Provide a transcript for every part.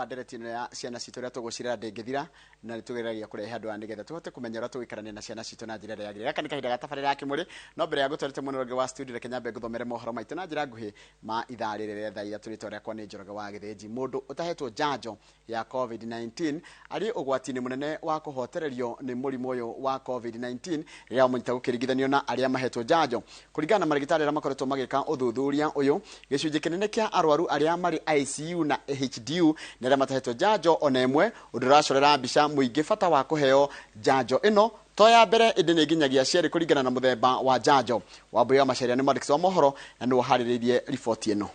Wa ndereti ĩno ya ciana citũ ũrĩa tũgũcirera ndĩngĩthira, na nĩ tũgeragia kũrehe andũ aya nĩgetha tũhote kũmenya ũrĩa tũgũikarania na ciana citũ na njĩra ĩrĩa yagĩrĩire. Gaka nĩ kahinda ga tabarĩra ya Kĩmũrĩ, no mbere ya ngũtwarĩte mwena ũrĩa ũngĩ wa studio, reke nyambe ngũthomere mohoro maitũ na njĩra nguhĩ ma ithaa rĩrĩ rĩa thaa 3. Rĩtwa rĩakwa nĩ Njoroge wa Gĩthĩnji. Mũndũ ũtahetwo njanjo ya COVID-19 arĩ ũgwati-inĩ mũnene wa kũhotererio nĩ mũrimũ ũyũ wa COVID-19 rĩrĩa wamũnyita, gũkĩringithanio na arĩa mahetwo njanjo. Kũringana na marĩgĩtarĩ arĩa makoretwo magĩka ũthuthuria ũyũ, gĩcunjĩ kĩnene kĩa arwaru arĩa marĩ ICU na HDU nĩ arĩa matahetwo njanjo ona ĩmwe, ũndũ ũracorera mbica mũingĩ bata wa kũheo njanjo ĩno, to ya mbere ĩndĩ nĩ nginyagia cierĩ kũringana na mũthemba wa njanjo. Wambui wa Macharia nĩ mwandĩki wa mohoro na nĩwe ũharĩrĩirie riboti ĩno.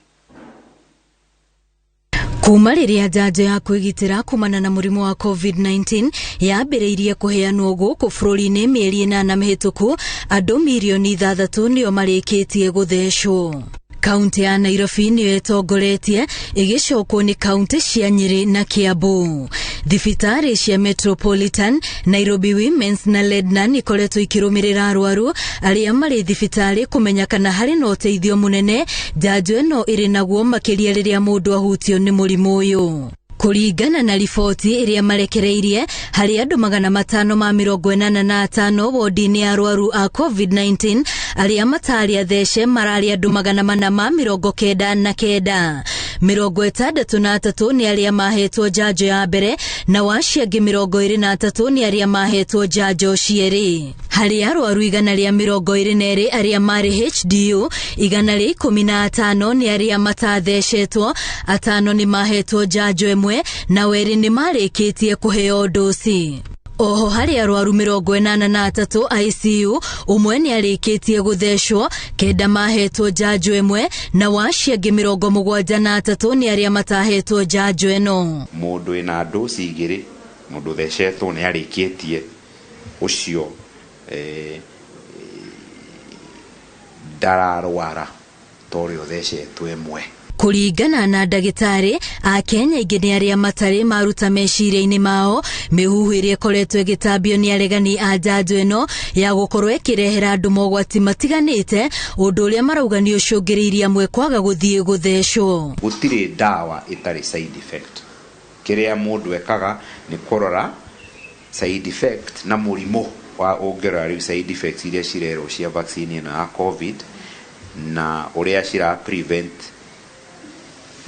Kuma rĩrĩa njanjo ya kwĩgitĩra kumana na mũrimũ wa COVID-19 yambĩrĩirie kũheanwo gũkũ bũrũri-inĩ mĩeri 8 mĩhĩtũku, andũ mirioni 6 nĩo marĩkĩtie gũthecwo. Kaunti ya Nairobi nĩyo ĩtongoretie, ĩgĩcokwo nĩ kaunti cia Nyĩrĩ na Kiambu. Thibitarĩ cia Metropolitan, Nairobi Women's na Lednan ikoretwo ikĩrũmĩrĩra arwaru arĩa marĩ thibitarĩ kũmenya kana harĩ na ũteithio mũnene njanjo ĩno ĩrĩ naguo, makĩria rĩrĩa mũndũ ahutio nĩ mũrimũ ũyũ. Kũringana na riboti ĩrĩa marekereirie, harĩ andũ 585 wodi-inĩ ya arwaru a COVID-19, arĩa matarĩ athece mararĩ andũ 499. 63 nĩ arĩa mahetwo njanjo ya mbere, na wacio angĩ 23 nĩ arĩa mahetwo njanjo cierĩ. Harĩ arwaru 122 arĩa marĩ HDU, 115 nĩ arĩa matathecetwo, 5 nĩ mahetwo njanjo ĩmwe na 2 nĩ marĩkĩtie kũheo ndoci. Oho harĩ arwaru 83 ICU, 1 nĩ arĩkĩtie gũthecwo, 9 mahetwo njanjo ĩmwe, na wacio angĩ 73 nĩ arĩa matahetwo njanjo ĩno. Mũndũ wĩna ndoci 2, mũndũ ũthecetwo nĩ arĩkĩtie, ũcio ndararwara ta ũrĩa ũthecetwo ĩmwe. Kũringana na ndagĩtarĩ, Akenya aingĩ nĩ arĩa matarĩ maruta meciria-inĩ mao mĩhuhu ĩrĩa ĩkoretwo ĩgĩtambio nĩ aregani a njanjo ĩno ya gũkorwo ĩkĩrehera andũ mogwati matiganĩte, ũndũ ũrĩa marauga nĩ ũcũngĩrĩirie amwe kwaga gũthiĩ gũthecwo. Gũtirĩ ndawa ĩtarĩ side effect. Kĩrĩa mũndũ ekaga nĩ kũrora side effect na mũrimũ wa ũngĩrora rĩu side effects iria cirerwo cia vaccine ĩno ya COVID na ũrĩa cira prevent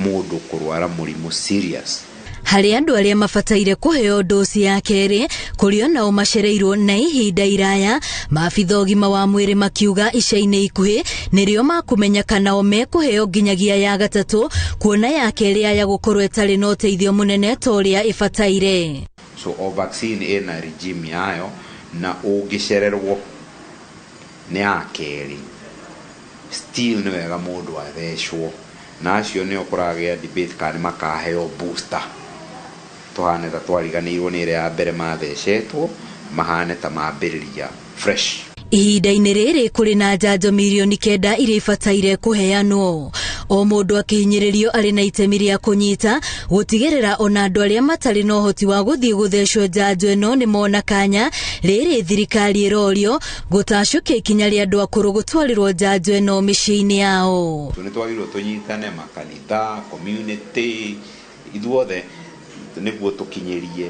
mũndũ kũrwara mũrimũ serious. Harĩ andũ arĩa mabataire kũheo ndoci ya kerĩ, kũrĩ onao macereirwo na ihinda iraya, maabitha ũgima wa mwĩrĩ makiuga ica-inĩ ikuhĩ nĩrĩo makũmenya kana o mekũheo nginyagia ya gatatũ, kuona ya kerĩ aya gũkorwo ĩtarĩ na ũteithio mũnene ta ũrĩa ĩbataire. So o vaccine ĩna regime yayo, na ũngĩcererwo nĩ ya kerĩ still nĩ wega mũndũ athecwo, na acio nĩo kũragĩa debate kana nĩ makaheo booster, tũhane ta twariganĩirwo nĩ ĩrĩa ya mbere mathecetwo, mahane ta mambĩrĩria fresh. Ihinda-inĩ rĩrĩ kũrĩ na njanjo mirioni 9 iria ibataire kũheanwo. O mũndũ akĩhinyĩrĩrio arĩ na itemi rĩa kũnyita gũtigĩrĩra ona andũ arĩa matarĩ na ũhoti wa gũthiĩ gũthecwo njanjo ĩno nĩ mona kanya. Rĩrĩ thirikari ĩrorio gũtacũkia ikinya rĩa andũ akũrũ gũtwarĩrwo njanjo ĩno mĩciĩ-inĩ yao. Nĩ twagĩrĩirwo tũnyitane makanitha, community, ithuothe nĩguo tũkinyĩrie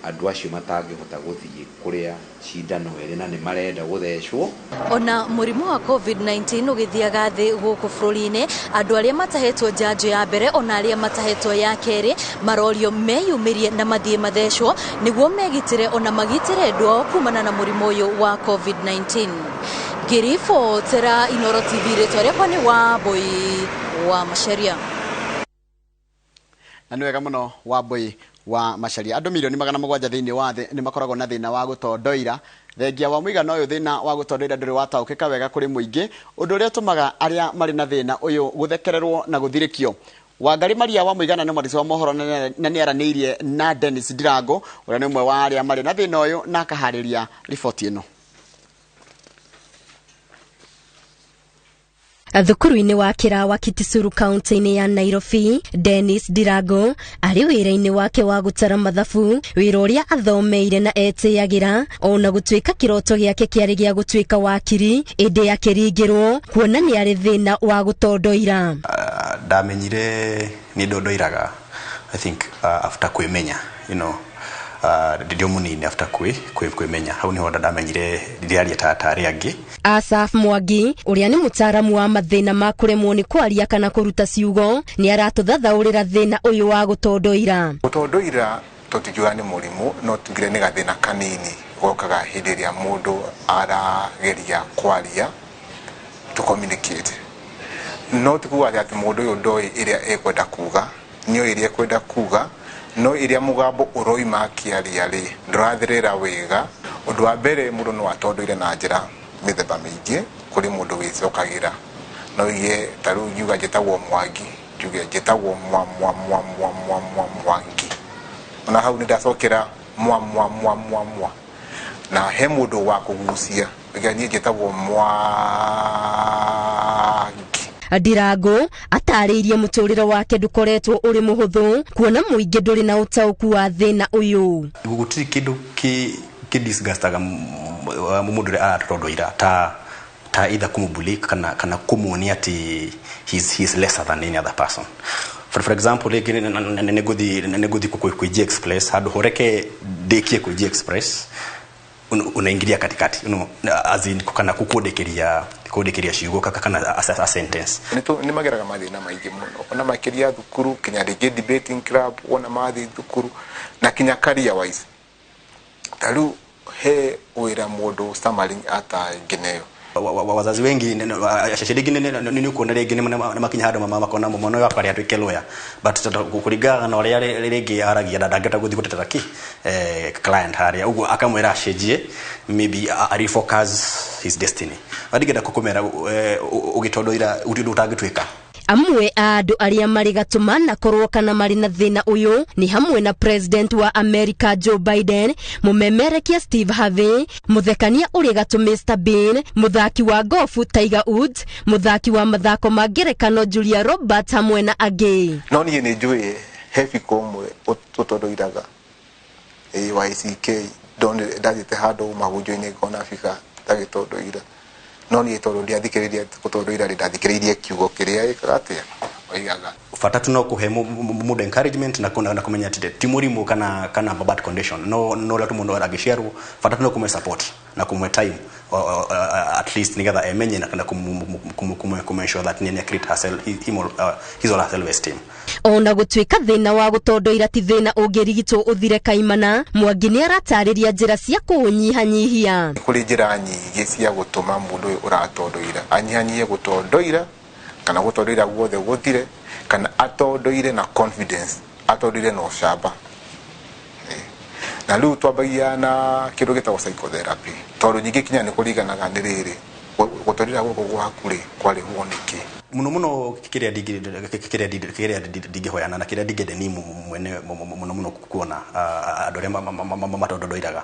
andũ acio matangĩhota gũthiĩ kũrĩa cindano ĩrĩ na nĩ marenda gũthecwo. Ona mũrimũ wa COVID-19 ũgĩthiaga thĩ gũkũ bũrũri-inĩ, andũ arĩa matahetwo njanjo ya mbere ona arĩa matahetwo ya kerĩ marorio meyumĩrie na mathiĩ mathecwo nĩguo megitĩre ona magitĩre andũ ao kumana na mũrimũ ũyũ wa COVID-19. Ngĩribotera Inooro TV, rĩtwa rĩakwa nĩ Wambui wa Macharia. Na nĩ wega mũno Wambui wa Macharia. Andũ 700,000,000 thĩinĩ wa thĩ nĩ makoragwo na thĩna wa gũtondoira. Thengia wa mũigana ũyũ, thĩna wa gũtondoira ndũrĩ wataũkĩka wega kũrĩ mũingĩ, ũndũ ũrĩa ũtũmaga arĩa marĩ na thĩna ũyũ gũthekererwo na gũthirĩkio. Wangari Maria wa Mũigana nĩ mwandĩki wa mohoro na nĩ aranĩirie na Dennis Ndirango, ũrĩa nĩ ũmwe wa arĩa marĩ na thĩna ũyũ, na akaharĩria riboti ĩno. Thukuru-inĩ wa Kĩrawa Kitisuru kaunti-inĩ ya Nairobi, Dennis Ndirango arĩ wĩra-inĩ wake wa gũtara mathabu, wĩra ũrĩa athomeire na etĩagĩra, ona gũtuĩka kĩroto gĩake kĩarĩ gĩa gũtuĩka wakiri, ĩndĩ akĩringĩrwo kuona nĩ arĩ thĩna wa gũtondoira. Ndamenyire nĩ ndondoiraga I think after kwĩmenya, ndĩ o mũnini, after kwĩmenya, hau niho ndamenyire ndĩraria ta arĩa angĩ. Asaf Mwangi ũrĩa nĩ mũtaaramu wa mathĩna ma kũremwo nĩ kwaria kana kũruta ciugo nĩ aratũthathaũrĩra thĩna ũyũ wa gũtondoira. Gũtondoira tũtingiuga nĩ mũrimũ, no tugire nĩ gathĩna kanini gokaga hĩndĩ ĩrĩa mũndũ arageria kwaria, to communicate. No ti kuga atĩ mũndũ ũyũ ndoĩ ĩrĩa ekwenda kuga, nĩoĩ ĩrĩa ekwenda kuga, no ĩrĩa mũgambo ũroima akĩaria rĩ, ndũratherera wega. Ũndũ wa mbere, mũndũ no atondoire na njĩra mĩthemba mĩingĩ. Kũrĩ mũndũ wĩcokagĩra, no ige ta rĩu ngiuga njĩtagwo Mwangi, njuge njĩtagwo mwa mwa mwa mwa mwa mwa Mwangi, ona hau nĩ ndacokera mwa mwa mwa mwa mwa. Na he mũndũ wa kũgucia, iga niĩ njĩtagwo Mwangi. Ndirango atarĩirie mũtũrĩre wake ndũkoretwo ũrĩ mũhũthũ, kuona mũingĩ ndũrĩ na ũtaũku wa thĩna ũyũ. Gũtirĩ kĩndũ kĩ disgustaga mũndũ ũrĩa aratondoira ta either kũmũbully kana kũmuonia atĩ he's lesser than any other person. For example, rĩngĩ nĩngũthi kwĩ G Express, handũ horeke ndĩkie kwĩ G Express, unaingilia katikati, as in kana kũndĩkĩria ciugo kana a sentence. Nĩ mageraga mathĩna maingĩ mũno, ona makĩria thukuru, kinya rĩngĩ debating club, wona mathiĩ thukuru na kinya career wise. Ta rĩu he wĩra mũndũ stammering atangĩneo. Wazazi wengi, aciari aingĩ nĩ ũkuona rĩngĩ nĩ makinya handũ makona mwana ũyũ wakwa atuĩke lawyer, but kũringana na ũrĩa rĩngĩ aragia, ndangĩhota gũthiĩ gũtetera kĩ client harĩa ũguo, akamwĩra acenjie, maybe a refocus his destiny. Ndingĩenda kũmera ũgĩtondoira gũtirĩ ũndũ ũtangĩtuĩka. Amwe a andũ arĩa marĩ gatũma na korwo kana marĩ na thĩna ũyũ nĩ hamwe na President wa America Joe Biden, mũmemerekia Steve Harvey, mũthekania ũrĩ gatũ Mr Bean, mũthaki wa gofu Tiger Woods, mũthaki wa mathako ma ngerekano Julia Roberts hamwe na angĩ. No niĩ nĩ njũĩ he biko ũmwe ũtondoiraga AYCK, ndathiĩte handũ mahunjio-inĩ ngona bika tagĩtondoira, no niĩ tondũ ndiathikĩrĩria gũtondoira rĩ, ndathikĩrĩirie kiugo kĩrĩa ĩkaga atĩa oigaga. Bata tu no kũhe mũndũ encouragement na kũmenya atĩ ti mũrimũ kana bad condition, no ũrĩa tu mũndũ angĩciarwo. Bata tu no kũmwe support na kũmwe time, at least nigetha emenye na kũmwe ensure that nĩ create herself, him or, his or her self esteem. Ona gũtuĩka thĩna wa gũtondoira ti thĩna ũngĩrigitwo ũthire kaimana, Mwangi nĩ aratarĩria njĩra cia kũũnyihanyihia. Kũrĩ njĩra nyingĩ cia gũtũma mũndũ ũyũ ũratondoira anyihanyihie gũtondoira, kana gũtondoira guothe gũthire, kana atondoire na confidence, atondoire na ũcamba. Na rĩu twambagia na kĩndũ gĩtagwo psychotherapy, tondũ nyingĩ kinya nĩ kũringanaga nĩ rĩrĩ gũtondoira gũkũ gwaku rĩ kwarĩhwo nĩkĩ. Mũno mũno kĩrĩa ndingĩhoyana na kĩrĩa ndingĩenda niĩ mwene mũno mũno kuona andũ arĩa matondoiraga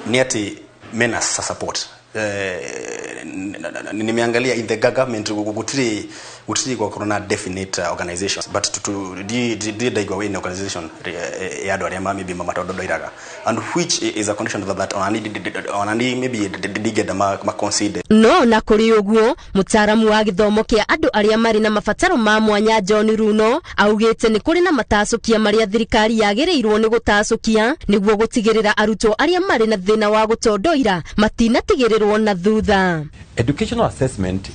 nĩ atĩ mena support. Nimeangalia in the government, gũtirĩ gwakorwo na definite organization, but ndirĩ ndaigua wĩna organization ya andũ arĩa maybe matondoiraga, and which is a condition that onani maybe ndingĩenda ma consider. No na kũrĩ ũguo, mũtaaramu wa gĩthomo kĩa andũ arĩa marĩ na mabataro ma mwanya John Runo augĩte nĩ kũrĩ na matacũkia marĩa thirikari yagĩrĩirwo nĩ gũtacũkia nĩguo gũtigĩrĩra arutwo arĩa marĩ na thĩna wa gũtondoira matinatigĩrĩrwo na thutha. Educational assessment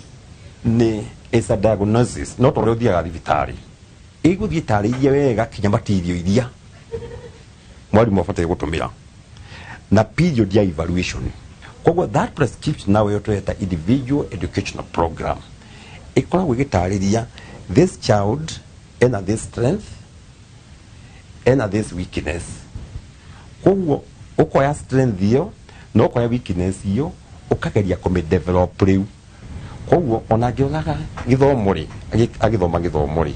nĩ is a diagnosis, no ta ũrĩa ũthiaga thibitarĩ, ĩgũthiĩ ĩtarĩirie wega kinya material iria mwarimũ abataire gũtũmĩra na period ya evaluation. Koguo that prescription now ĩyo tũreta individual educational program ĩkoragwo ĩgĩtarĩria this child ena this strength, ena this weakness. Koguo ũkoya strength ĩyo na ũkoya weakness ĩyo, ũkageria kũmĩ-develop rĩu. Koguo ona angĩonaga gĩthomo rĩ, agĩthoma gĩthomo rĩ,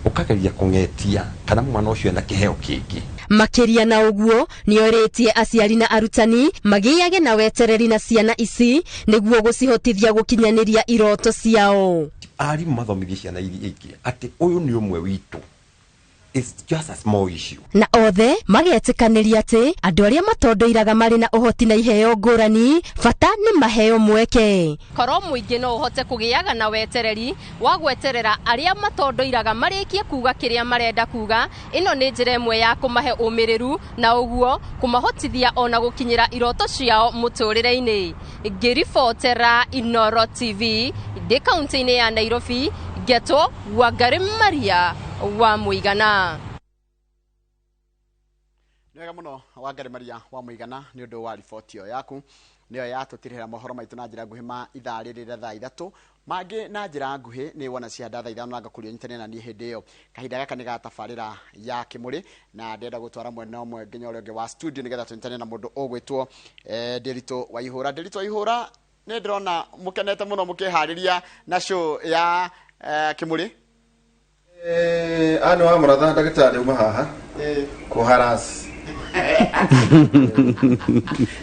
ũkageria kũng'etia kana mwana ũcio ena kĩheo kĩngĩ. Makĩria na ũguo, nĩorĩtie aciari na arutani magĩage na wetereri na ciana ici nĩguo gũcihotithia gũkinyanĩria iroto ciao. Arimũ mathomithie ciana iria ingĩ atĩ ũyũ nĩ ũmwe witũ. It's just a small issue. Na othe magetĩkanĩria atĩ andũ arĩa matondoiraga marĩ na ũhoti na iheo ngũrani, bata nĩ maheo mweke. Korwo mũingĩ no ũhote kũgĩaga na wetereri wa gweterera arĩa matondoiraga marĩkie kuga kĩrĩa marenda kuga, ĩno nĩ njĩra ĩmwe ya kũmahe ũmĩrĩru na ũguo kũmahotithia ona gũkinyĩra iroto ciao mũtũrĩre-inĩ. Ngĩribotera Inoro TV ndĩ kaunti-inĩ ya Nairobi, ngetwo Wangari Maria wa Mũigana. Nĩ wega mũno Wangari Maria wa Mũigana nĩ ũndũ wa riboti ĩyo yaku, nĩyo yatũtirĩra mohoro maitũ na njĩra nguhĩ ma ithaa rĩrĩ rĩa thaa 3 mangĩ na njĩra nguhĩ nĩ wona cianda thaa 5 na ngakũria nyitane na niĩ hĩndĩ ĩyo. Kahinda gaka nĩ ga tabarĩra ya Kĩmũrĩ na ndĩrenda gũtwara mwena ũmwe nginya ũrĩa ũngĩ wa studio nĩgetha tũnyitane na mũndũ ũgwĩtwo Ndĩritũ Waihũra. Ndĩritũ Waihũra, nĩ ndĩrona mũkenete mũno mũkĩharĩria na show ya Kĩmũrĩ. Ano wa mũratha ndagĩtarĩ uma haha kũharas.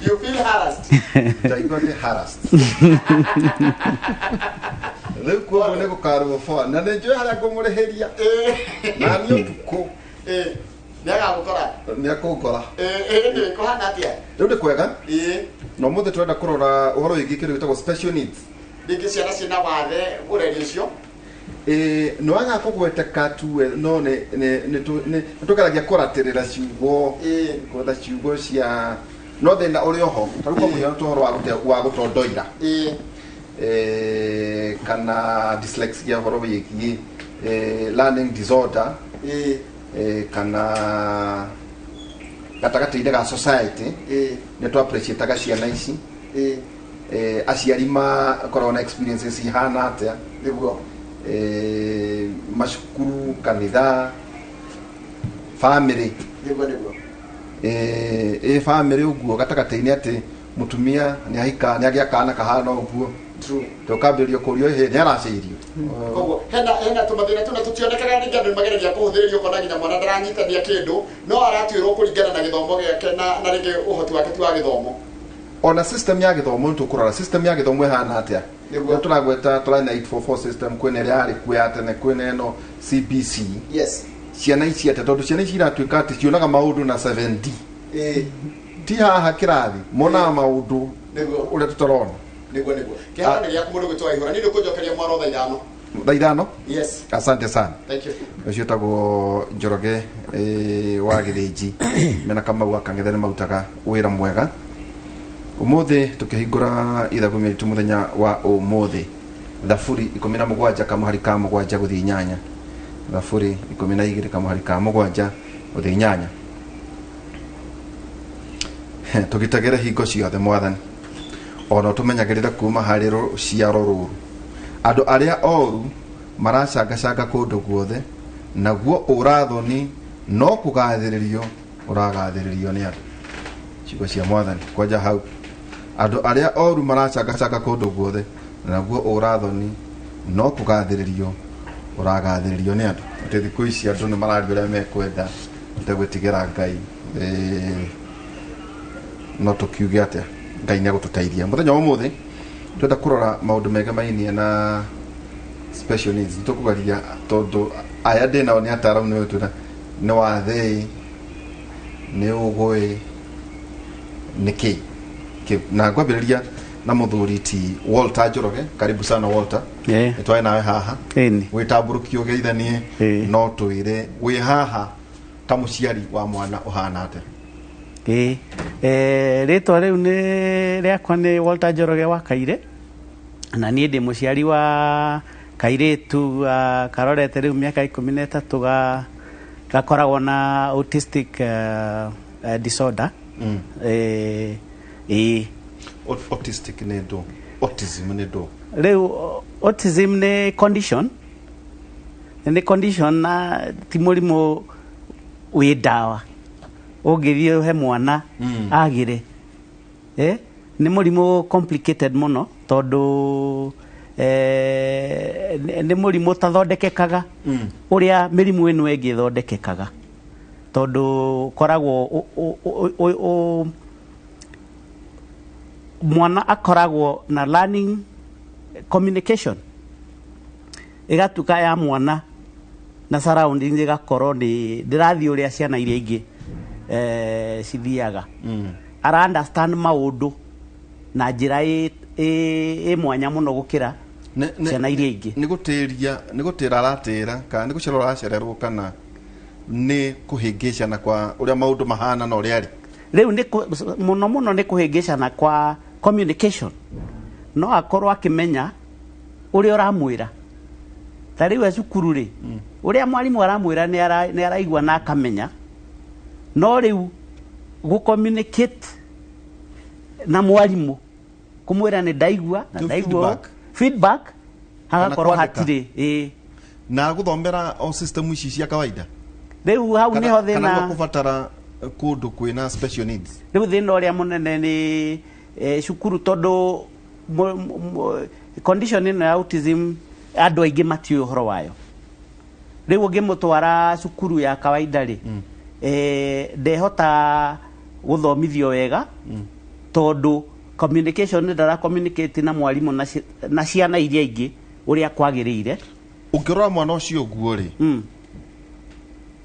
You feel harassed? Ndaigua ndĩ harassed. Rĩu kuoguo nĩ gũkarwo boa na nĩ njũĩ harĩa ngũmũrĩhĩria na niĩ ũtukũ Nĩ agagũkora. Nĩ akũngora. Nĩ kũhana atĩa? Rĩu nĩ kwega na ũmũthĩ tũrenda kũrora ũhoro wĩgiĩ kĩndũ gĩtagwo special needs. Rĩngĩ ciana ciĩna wathe ũreri ũcio. Nĩ waga kũgweteka tu no nĩ tũgeragia kũratĩrĩra ciugo, gwetha ciugo cia no thĩna ũrĩ oho. Ta rĩu kwa mũhiano ũhoro wa gũtondoira kana dyslexia, ũhoro wĩgiĩ learning disorder kana gatagatĩ-inĩ ga society nĩ tũ appreciate ciana ici, aciari makoragwo na experiences ihana atĩa, nĩguo macukuru, kanitha, family. Nĩguo. Ĩ family ũguo gatagatĩ-inĩ atĩ mũtumia nĩ ahika nĩ agĩa kana kahana ũguo, tũkambĩrĩria kũrio ĩhĩ nĩ aracĩirio. Koguo hena tũmathĩna tũna tũtionekaga rĩngĩ andũ nĩmageragia kũhũthĩrĩrio ũkona nginya mwana ndaranyitania kĩndũ no aratuĩrwo kũringana na gĩthomo gĩake na rĩngĩ ũhoti wake ti wa gĩthomo. Ona system ya gĩthomo nĩ tũkũrora system ya gĩthomo ĩhana atĩa. Nĩguo. Tũragweta tũrarĩ na 844 system, kwĩna ĩrĩa yarĩ kuo ya tene, kwĩna ĩno CBC. Ciana ici atĩa, tondũ ciana ici iratuĩka atĩ cionaga maũndũ na 7D, ti haha kĩrathi monaga maũndũ ũrĩa tũtarona. Nĩguo kĩharo nĩ gĩaku mũndũ gwĩtwo Waihũra, niĩ ndĩkũnjokeria mwaro thaa 5. Thaa 5. Yes. Asante sana. Thank you. Ũcio ũtagwo Njoroge wa Gĩthĩnji mena Kamau wa Kang'ethe nĩ marutaga wĩra mwega. Ũmũthĩ tũkĩhingũra ithagu mĩritũ mũthenya wa ũmũthĩ, Thaburi 17 kamũhari ka 7 gũthiĩ 8, Thaburi 12 kamũhari ka 7 gũthiĩ 8. Tũgitagĩre hingo ciothe Mwathani, ona tũmenyagĩrĩre kuma harĩ rũciaro rũru. Andũ arĩa oru maracangacanga kũndũ guothe, naguo ũrathoni no kũgathĩrĩrio ũragathĩrĩrio nĩ andũ. Ciugo cia Mwathani kwanja hau, andũ arĩa oru maracangacanga kũndũ guothe, naguo ũrathoni no kũgathĩrĩrio ũragathĩrĩrio nĩ andũ. Atĩ thikũ ici andũ nĩ mararia ũrĩa mekwenda mategwĩtigĩra Ngai. No tũkiuge atĩa, Ngai nĩ agũtũteithia. Mũthenya wa ũmũthĩ twenda kũrora maũndũ megemainie na special needs. Nĩtũkũgeria tondũ aya ndĩ nao nĩ ataaramu, nĩ twĩna nĩ wathĩ, nĩ ũgũĩ, nĩ kĩ. Na ngwambĩrĩria na mũthuri ti Walter Njoroge. Karibu sana Walter. Nĩ twarĩ nawe haha wĩtambũrũkie ũgeithanie, no twĩre wĩ haha ta mũciari wa mwana ũhana atĩa. Rĩtwa rĩu nĩ rĩakwa nĩ Walter Njoroge wa Kaire, na niĩ ndĩ mũciari wa kairĩtu karorete rĩu mĩaka 13 gakoragwo na autistic disorder. Autistic nĩ ndũ? Autism nĩ ndũ? Rĩu autism nĩ condition, nĩ condition na ti mũrimũ wĩ ndawa ũngĩthiĩ ũhe mwana agĩre. Nĩ mũrimũ complicated mũno tondũ nĩ mũrimũ ũtathondekekaga ũrĩa mĩrimũ ĩno ĩngĩ ĩthondekekaga, tondũ ũkoragwo mwana akoragwo na learning communication ĩgatuĩka ya mwana na surroundings ĩgakorwo nĩ ndĩrathiĩ ũrĩa ciana iria ingĩ cithiaga. Ara understand maũndũ na njĩra ĩ mwanya mũno gũkĩra ciana iria ingĩ. Nĩ gũtĩria, nĩ gũtĩra aratĩra, kana nĩ gũcererwo aracererwo, kana nĩ kũhĩngĩcana kwa ũrĩa maũndũ mahana na ũrĩa arĩ? Rĩu nĩ mũno mũno nĩ kũhĩngĩcana kwa communication. No akorwo akĩmenya ũrĩa ũramwĩra, ta rĩu e cukuru rĩ, ũrĩa mwarimũ aramwĩra nĩ araigua na akamenya, no rĩu gũ communicate na mwarimũ kũmwĩra nĩ ndaigua na Rĩu ndaigua feedback. Feedback hagakorwo kwandĩka. hatirĩ, ĩĩ. Na gũthomera o system ici cia kawaida? Rĩu hau nĩho Kana thĩna. kũbatara kũndũ kwĩna special needs? Rĩu thĩna ũrĩa mũnene nĩ cukuru, tondũ condition ĩno ya autism andũ aingĩ matiũĩ ũhoro wayo. Rĩu ũngĩmũtwara cukuru ya kawaida rĩ, ndehota gũthomithio wega, tondũ communication, ndara communicate na mwarimũ na ciana iria ingĩ ũrĩa kwagĩrĩire. Ũngĩrora mwana ũcio ũguo rĩ,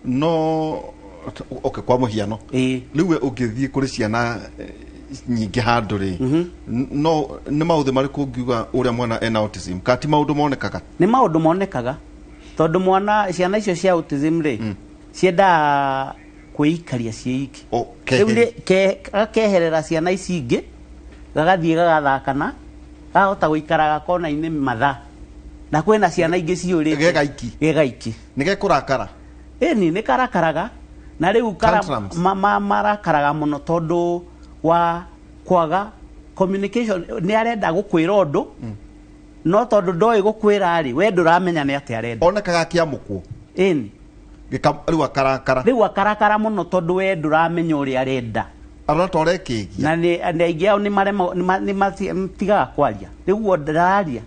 no okay, kwa mũhiano, rĩu we ũngĩthiĩ kũrĩ ciana nyingĩ handũ rĩ, no nĩ maũthĩ marĩkũ ũngiuga ũrĩa mwana ena autism, kana ti maũndũ monekaga? Nĩ maũndũ monekaga, tondũ mwana, ciana icio cia autism rĩ, ciendaga kwĩikaria ciĩ iki. Rĩu nĩ gakeherera ciana ici ingĩ, gagathiĩ gagathakana, gakahota gũikara gakona-inĩ mathaa, na kwĩna ciana ingĩ ciũrĩte. Ge gaiki? Ge gaiki. Nĩ gekũrakara? Ĩni, nĩ karakaraga, na rĩu Tantrums. Marakaraga mũno tondũ wa kwaga communication. Nĩ arenda gũkwĩra ũndũ, no tondũ ndoĩ gũkwĩra rĩ, we ndũramenya nĩ atĩa arenda. Onekaga akĩamũkwo? Ĩni. Rĩu akarakara. Rĩu akarakara mũno tondũ we ndũramenya ũrĩa arenda. Arona ta ũrekĩgia. Na nĩ aingĩ ao nĩ marema, nĩ matigaga kwaria. Rĩu guo ndararia.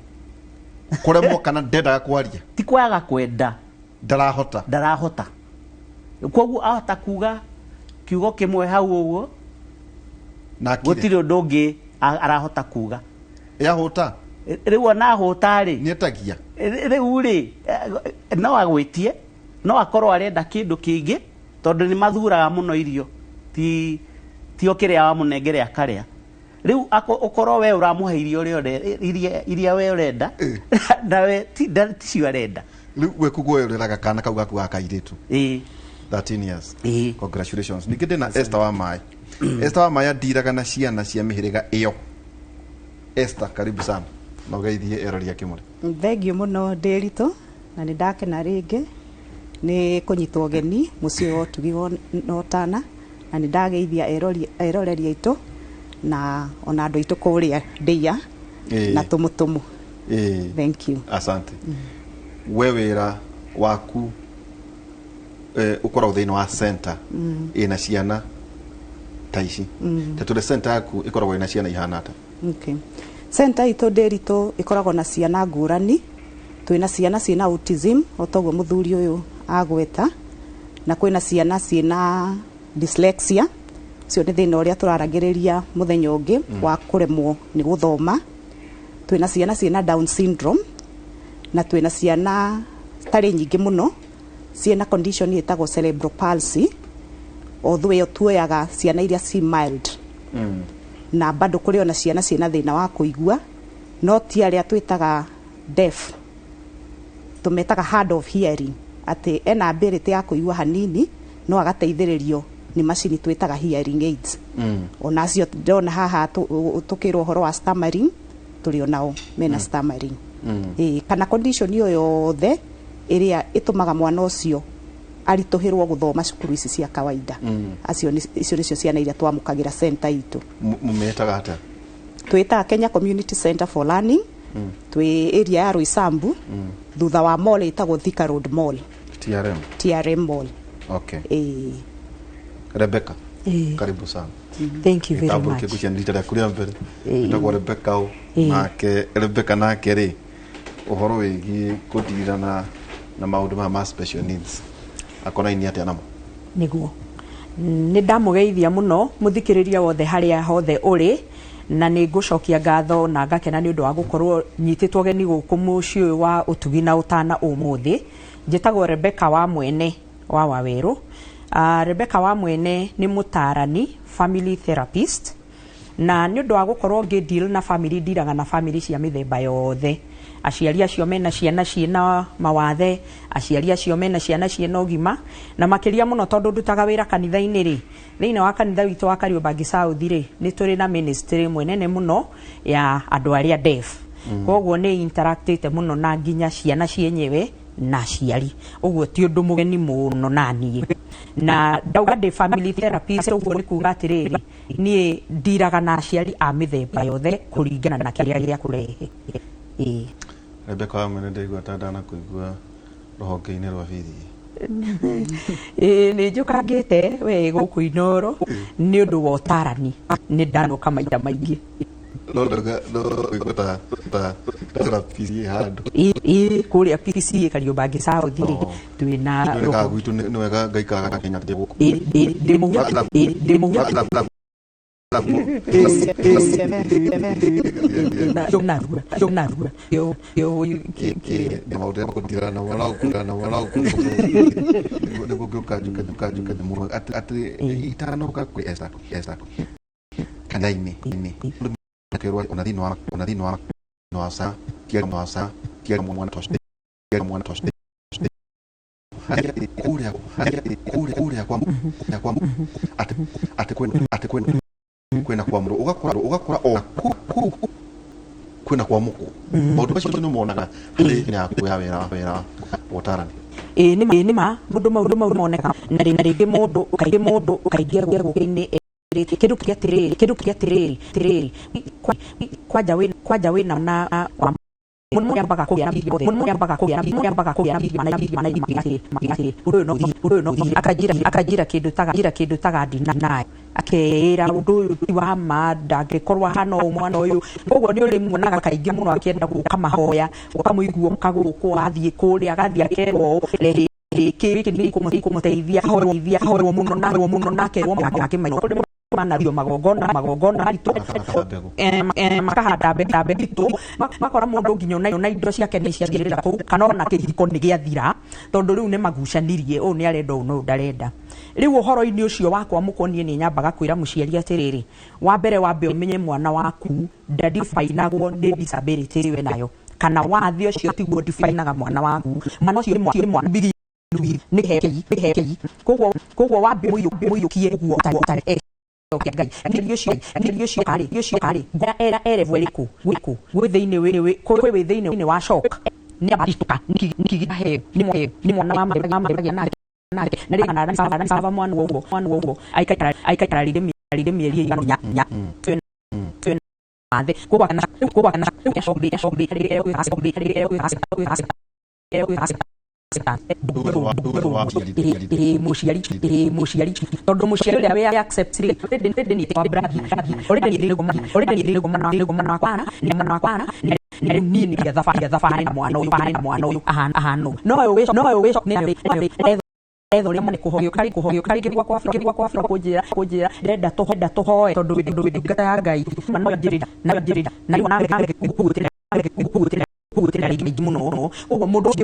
Kũremwo kana ndendaga kwaria? Ti kwaga kwenda. Ndarahota. Ndarahota, koguo ahota kuga kiugo kĩmwe hau ũguo. Na akire. Gũtirĩ ũndũ ũngĩ arahota kuga. Yahũta. Rĩu ona ahũta rĩ, nĩetagia. Rĩu rĩ, no agwĩtie, no akorwo arenda kĩndũ kĩngĩ, tondũ nĩ mathuraga mũno irio, ti o kĩrĩa wamũnengere akarĩa. Rĩu ũkorwo we ũramũhe irio ũrĩa iria we ũrenda, nawe ticio arenda. Rĩu we kuguo ũreraga kana kau gaku ga kairĩtu? Ĩĩ. 13 years. Ĩĩ. Congratulations. Ningĩ ndĩna Esther wa Maĩ. Esther wa Maĩ andiraga na ciana cia mĩhĩrĩga ĩyo. Esther, karibu sana na ũgeithie erori a Kĩmũrĩ. Thengiũ mũno, Ndĩritũ, na nĩ ndakena rĩngĩ nĩ kũnyitwo ũgeni mũciĩ wa ũtugi na ũtana, na nĩ ndageithia eroreri aitũ na ona andũ aitũ kũrĩa ndĩia na tũmũtũmũ. Thank you. Asante. We wĩra waku ũkoragwo thĩinĩ wa center ĩna ciana ta ici? Ta tũrĩ center yaku ĩkoragwo ĩna ciana ihana ata? Okay. Center itũ, Ndĩritũ, ĩkoragwo na ciana ngũrani. Twĩna ciana ciĩna autism o toguo mũthuri ũyũ agweta, na kwĩna ciana ciĩna dyslexia, ũcio nĩ thĩna ũrĩa tũraragĩrĩria mũthenya ũngĩ, wa kũremwo nĩ gũthoma. Twĩna ciana ciĩna Down syndrome, na twĩna ciana citarĩ nyingĩ mũno ciĩna condition ĩtagwo cerebral palsy, although ĩyo tuoyaga ciana iria ci mild. Na bado kũrĩ ona ciana ciĩna thĩna wa kũigua, no ti arĩa twĩtaga deaf, tũmetaga hard of hearing, atĩ ena ability ya kũigua hanini no agateithĩrĩrio nĩ macini twĩtaga hearing aids. Ona acio ndona haha tũkĩrwo ũhoro wa stammering, tũrĩ onao mena stammering. Ĩĩ, kana condition ĩyo yothe ĩrĩa ĩtũmaga mwana ũcio aritũhĩrwo gũthoma cukuru ici cia kawaida. Acio icio nĩcio ciana iria twamũkagĩra center itũ. Mũmĩtaga atĩa? Twĩtaga Kenya Community Center for Learning. Twĩ area ya Roysambu, thutha wa mall ĩtagwo Thika Road Mall. TRM. TRM Mall. Okay. Ĩĩ. Rebecca, karibu sana. Thank you very Gĩtambũrũkie much. ngũcia nĩ rita rĩaku rĩa mbere. Wĩtagwo Rebecca ũ? Nake Rebecca nake rĩ, ũhoro wĩgiĩ kũndirana na maũndũ maya ma special needs akonainie atĩa namo? Nĩguo, nĩ ndamũgeithia mũno mũthikĩrĩria wothe harĩa hothe ũrĩ, na nĩ ngũcokia ngatho na ngakena nĩ ũndũ wa gũkorwo nyitĩtwo geni gũkũ mũciĩ ũyũ wa ũtugi na ũtana ũmũthĩ. Njĩtagwo Rebecca wa Mwene wa Wawerũ. Rebecca wa Mwene nĩ mũtaarani, family therapist, na nĩ ũndũ wa gũkorwo ngĩ deal na family, ndiraga na family cia mĩthemba yothe, aciari acio mena ciana ciĩna mawathe, aciari acio mena ciana ciĩna ũgima, na makĩria mũno tondũ ndutaga wĩra kanitha-inĩ rĩ, thĩinĩ wa kanitha witũ wa Kariobangi South rĩ, nĩ tũrĩ na ministry ĩmwe nene mũno ya andũ arĩa deaf. Koguo nĩ interactĩte mũno na nginya ciana cienyewe na aciari, ũguo ti ũndũ mũgeni mũno na niĩ. Na ndauga ndĩ family therapist, ũguo nĩ kuga atĩrĩrĩ, niĩ ndiraga na aciari a mĩthemba yothe kũringana na kĩrĩa gĩa kũrehe. Ĩĩ. Rebecca wa Mwene, ndaigua ta ndanakũigua rũhonge-inĩ rwa bithi. Ĩĩ, nĩ njũkangĩte we gũkũ Inoro nĩ ũndũ wa ũtarani, nĩ ndanoka maita maingĩ. No ndauga no kũigua ta therapist ĩ handũ. Ĩĩ, kũrĩa PCA Kariobangi South rĩ, twĩna Nĩwega gwitũ nĩ wega ngaikaraga Kenya ndĩ gũkũ. Ĩĩ, ĩĩ, ndĩ mũhunjia. Ĩĩ, ndĩ mũhunjia. Narua yo yo. Maũndũ marĩa makũndirana nĩguo ngĩũka njuke njuke mũno atĩ itanoka kwĩ Esther kanitha-inĩ akĩrwo ona thĩinĩ wa sa kia wa sa kia mwana tocio kia mwana tocio kũrĩa kwa atĩ kwĩna kwa mũrũ ũgakora o kũu kwĩna kwa mũkũ maũndũ macio nĩ monaga harĩ yaku ya wĩra wa ũtarani. Ĩĩ, nĩ ma maũndũ mau monekaga na rĩngĩ mũndũ kaingĩ mũndũ kaingĩ gũkũ-inĩ kĩndũ kĩrĩa atĩrĩrĩ kĩndũ kĩrĩa atĩrĩrĩ atĩrĩrĩ kwanja wĩna na kwa mũndũ ambaga kũgĩa mũndũ ambaga kũgĩa mũndũ ambaga kũgĩa na atĩrĩ ũndũ ũyũ no akanjĩra kĩndũ ta gandina akeĩra ũndũ ũyũ ti wa ma, ndangĩkorwo ahana ũũ mwana ũyũ. Koguo nĩ ũrĩmuonaga kaingĩ mũno akĩenda gũka mahoya, ũkamũigua ũka gũkũ, athiĩ kũrĩa, agathiĩ akerwo ũũ, rehe gĩkĩ nĩ kũmũteithia, ahoerwo mũno na akerwo akĩmaina manario magongona maritũ, makahanda mbembe itũ, makora mũndũ nginya ona indo ciake nĩ ciathirĩra kũu, kana ona kĩhiko nĩ gĩathira tondũ rĩu nĩ magucanirie, ũũ nĩ arenda ũũ na ũũ ndarenda. Rĩu ũhoro-inĩ ũcio wa kwamũkwo, niĩ nĩ nyambaga kwĩra mũciari atĩrĩrĩ, wa mbere wambe ũmenye mwana waku ndadefinagwo nĩ disability ĩrĩa enayo, kana wathe ũcio tiguo definaga mwana waku. Mwana ũcio nĩ mwana nĩ kĩheo. Koguo wambe mũiyũkie ũguo ũtarĩ Ngai nĩ ũcio karĩ era erevu ĩrĩkũ gwĩkũ gwĩ thĩinĩ kwĩ wĩ thĩinĩ wa shock nĩ abatituka nĩ heo nĩ mwana wa nake na rĩngĩ na sava mwana ũguo aikaikara rĩngĩ mĩeri ĩigana nya twĩ wathe koguo kana shock mũciari tondũ mũciari ũrĩa wĩ accept rĩ, already nĩ wa brand, already nĩ mwana wakwa nĩ mwana wakwa nĩ niĩ nĩ thabarĩ na mwana ũyũ ahana no ũyũ wĩ nĩ etha ũrĩa mane kũhoyo kũhoyo karĩ gwakwa kũnjĩra ndĩrenda tũhoe tondũ ndungata ya Ngai no njĩrĩra na njĩrĩra na rĩu kũgũtĩra rĩngĩ mũno. Ũguo mũndũ ũngĩ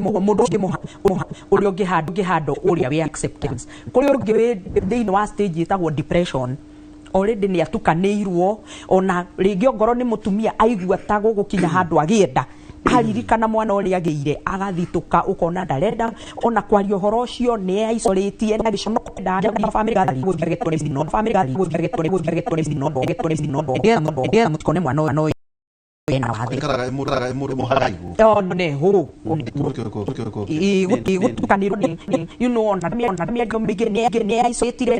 ũrĩa ũngĩhandwo ũrĩa wĩ acceptance, kũrĩ ũngĩ wĩ thĩinĩ wa stage ĩtagwo depression, already nĩ atukanĩirwo, ona rĩngĩ ongorwo nĩ mũtumia aigua ta gũgũkinya handũ agĩenda aririkana mwana ũrĩa agĩire agathitũka, ũkona ndarenda ona kwaria ũhoro ũcio, nĩ aisolĩtie na gĩconoko. Mũtikone mwana ũyũ ena wathe. Ikaraga mũndũ mũharaigwo. One hũ gũtukanĩrwo ona mĩario mĩingĩ nĩ aisolĩtire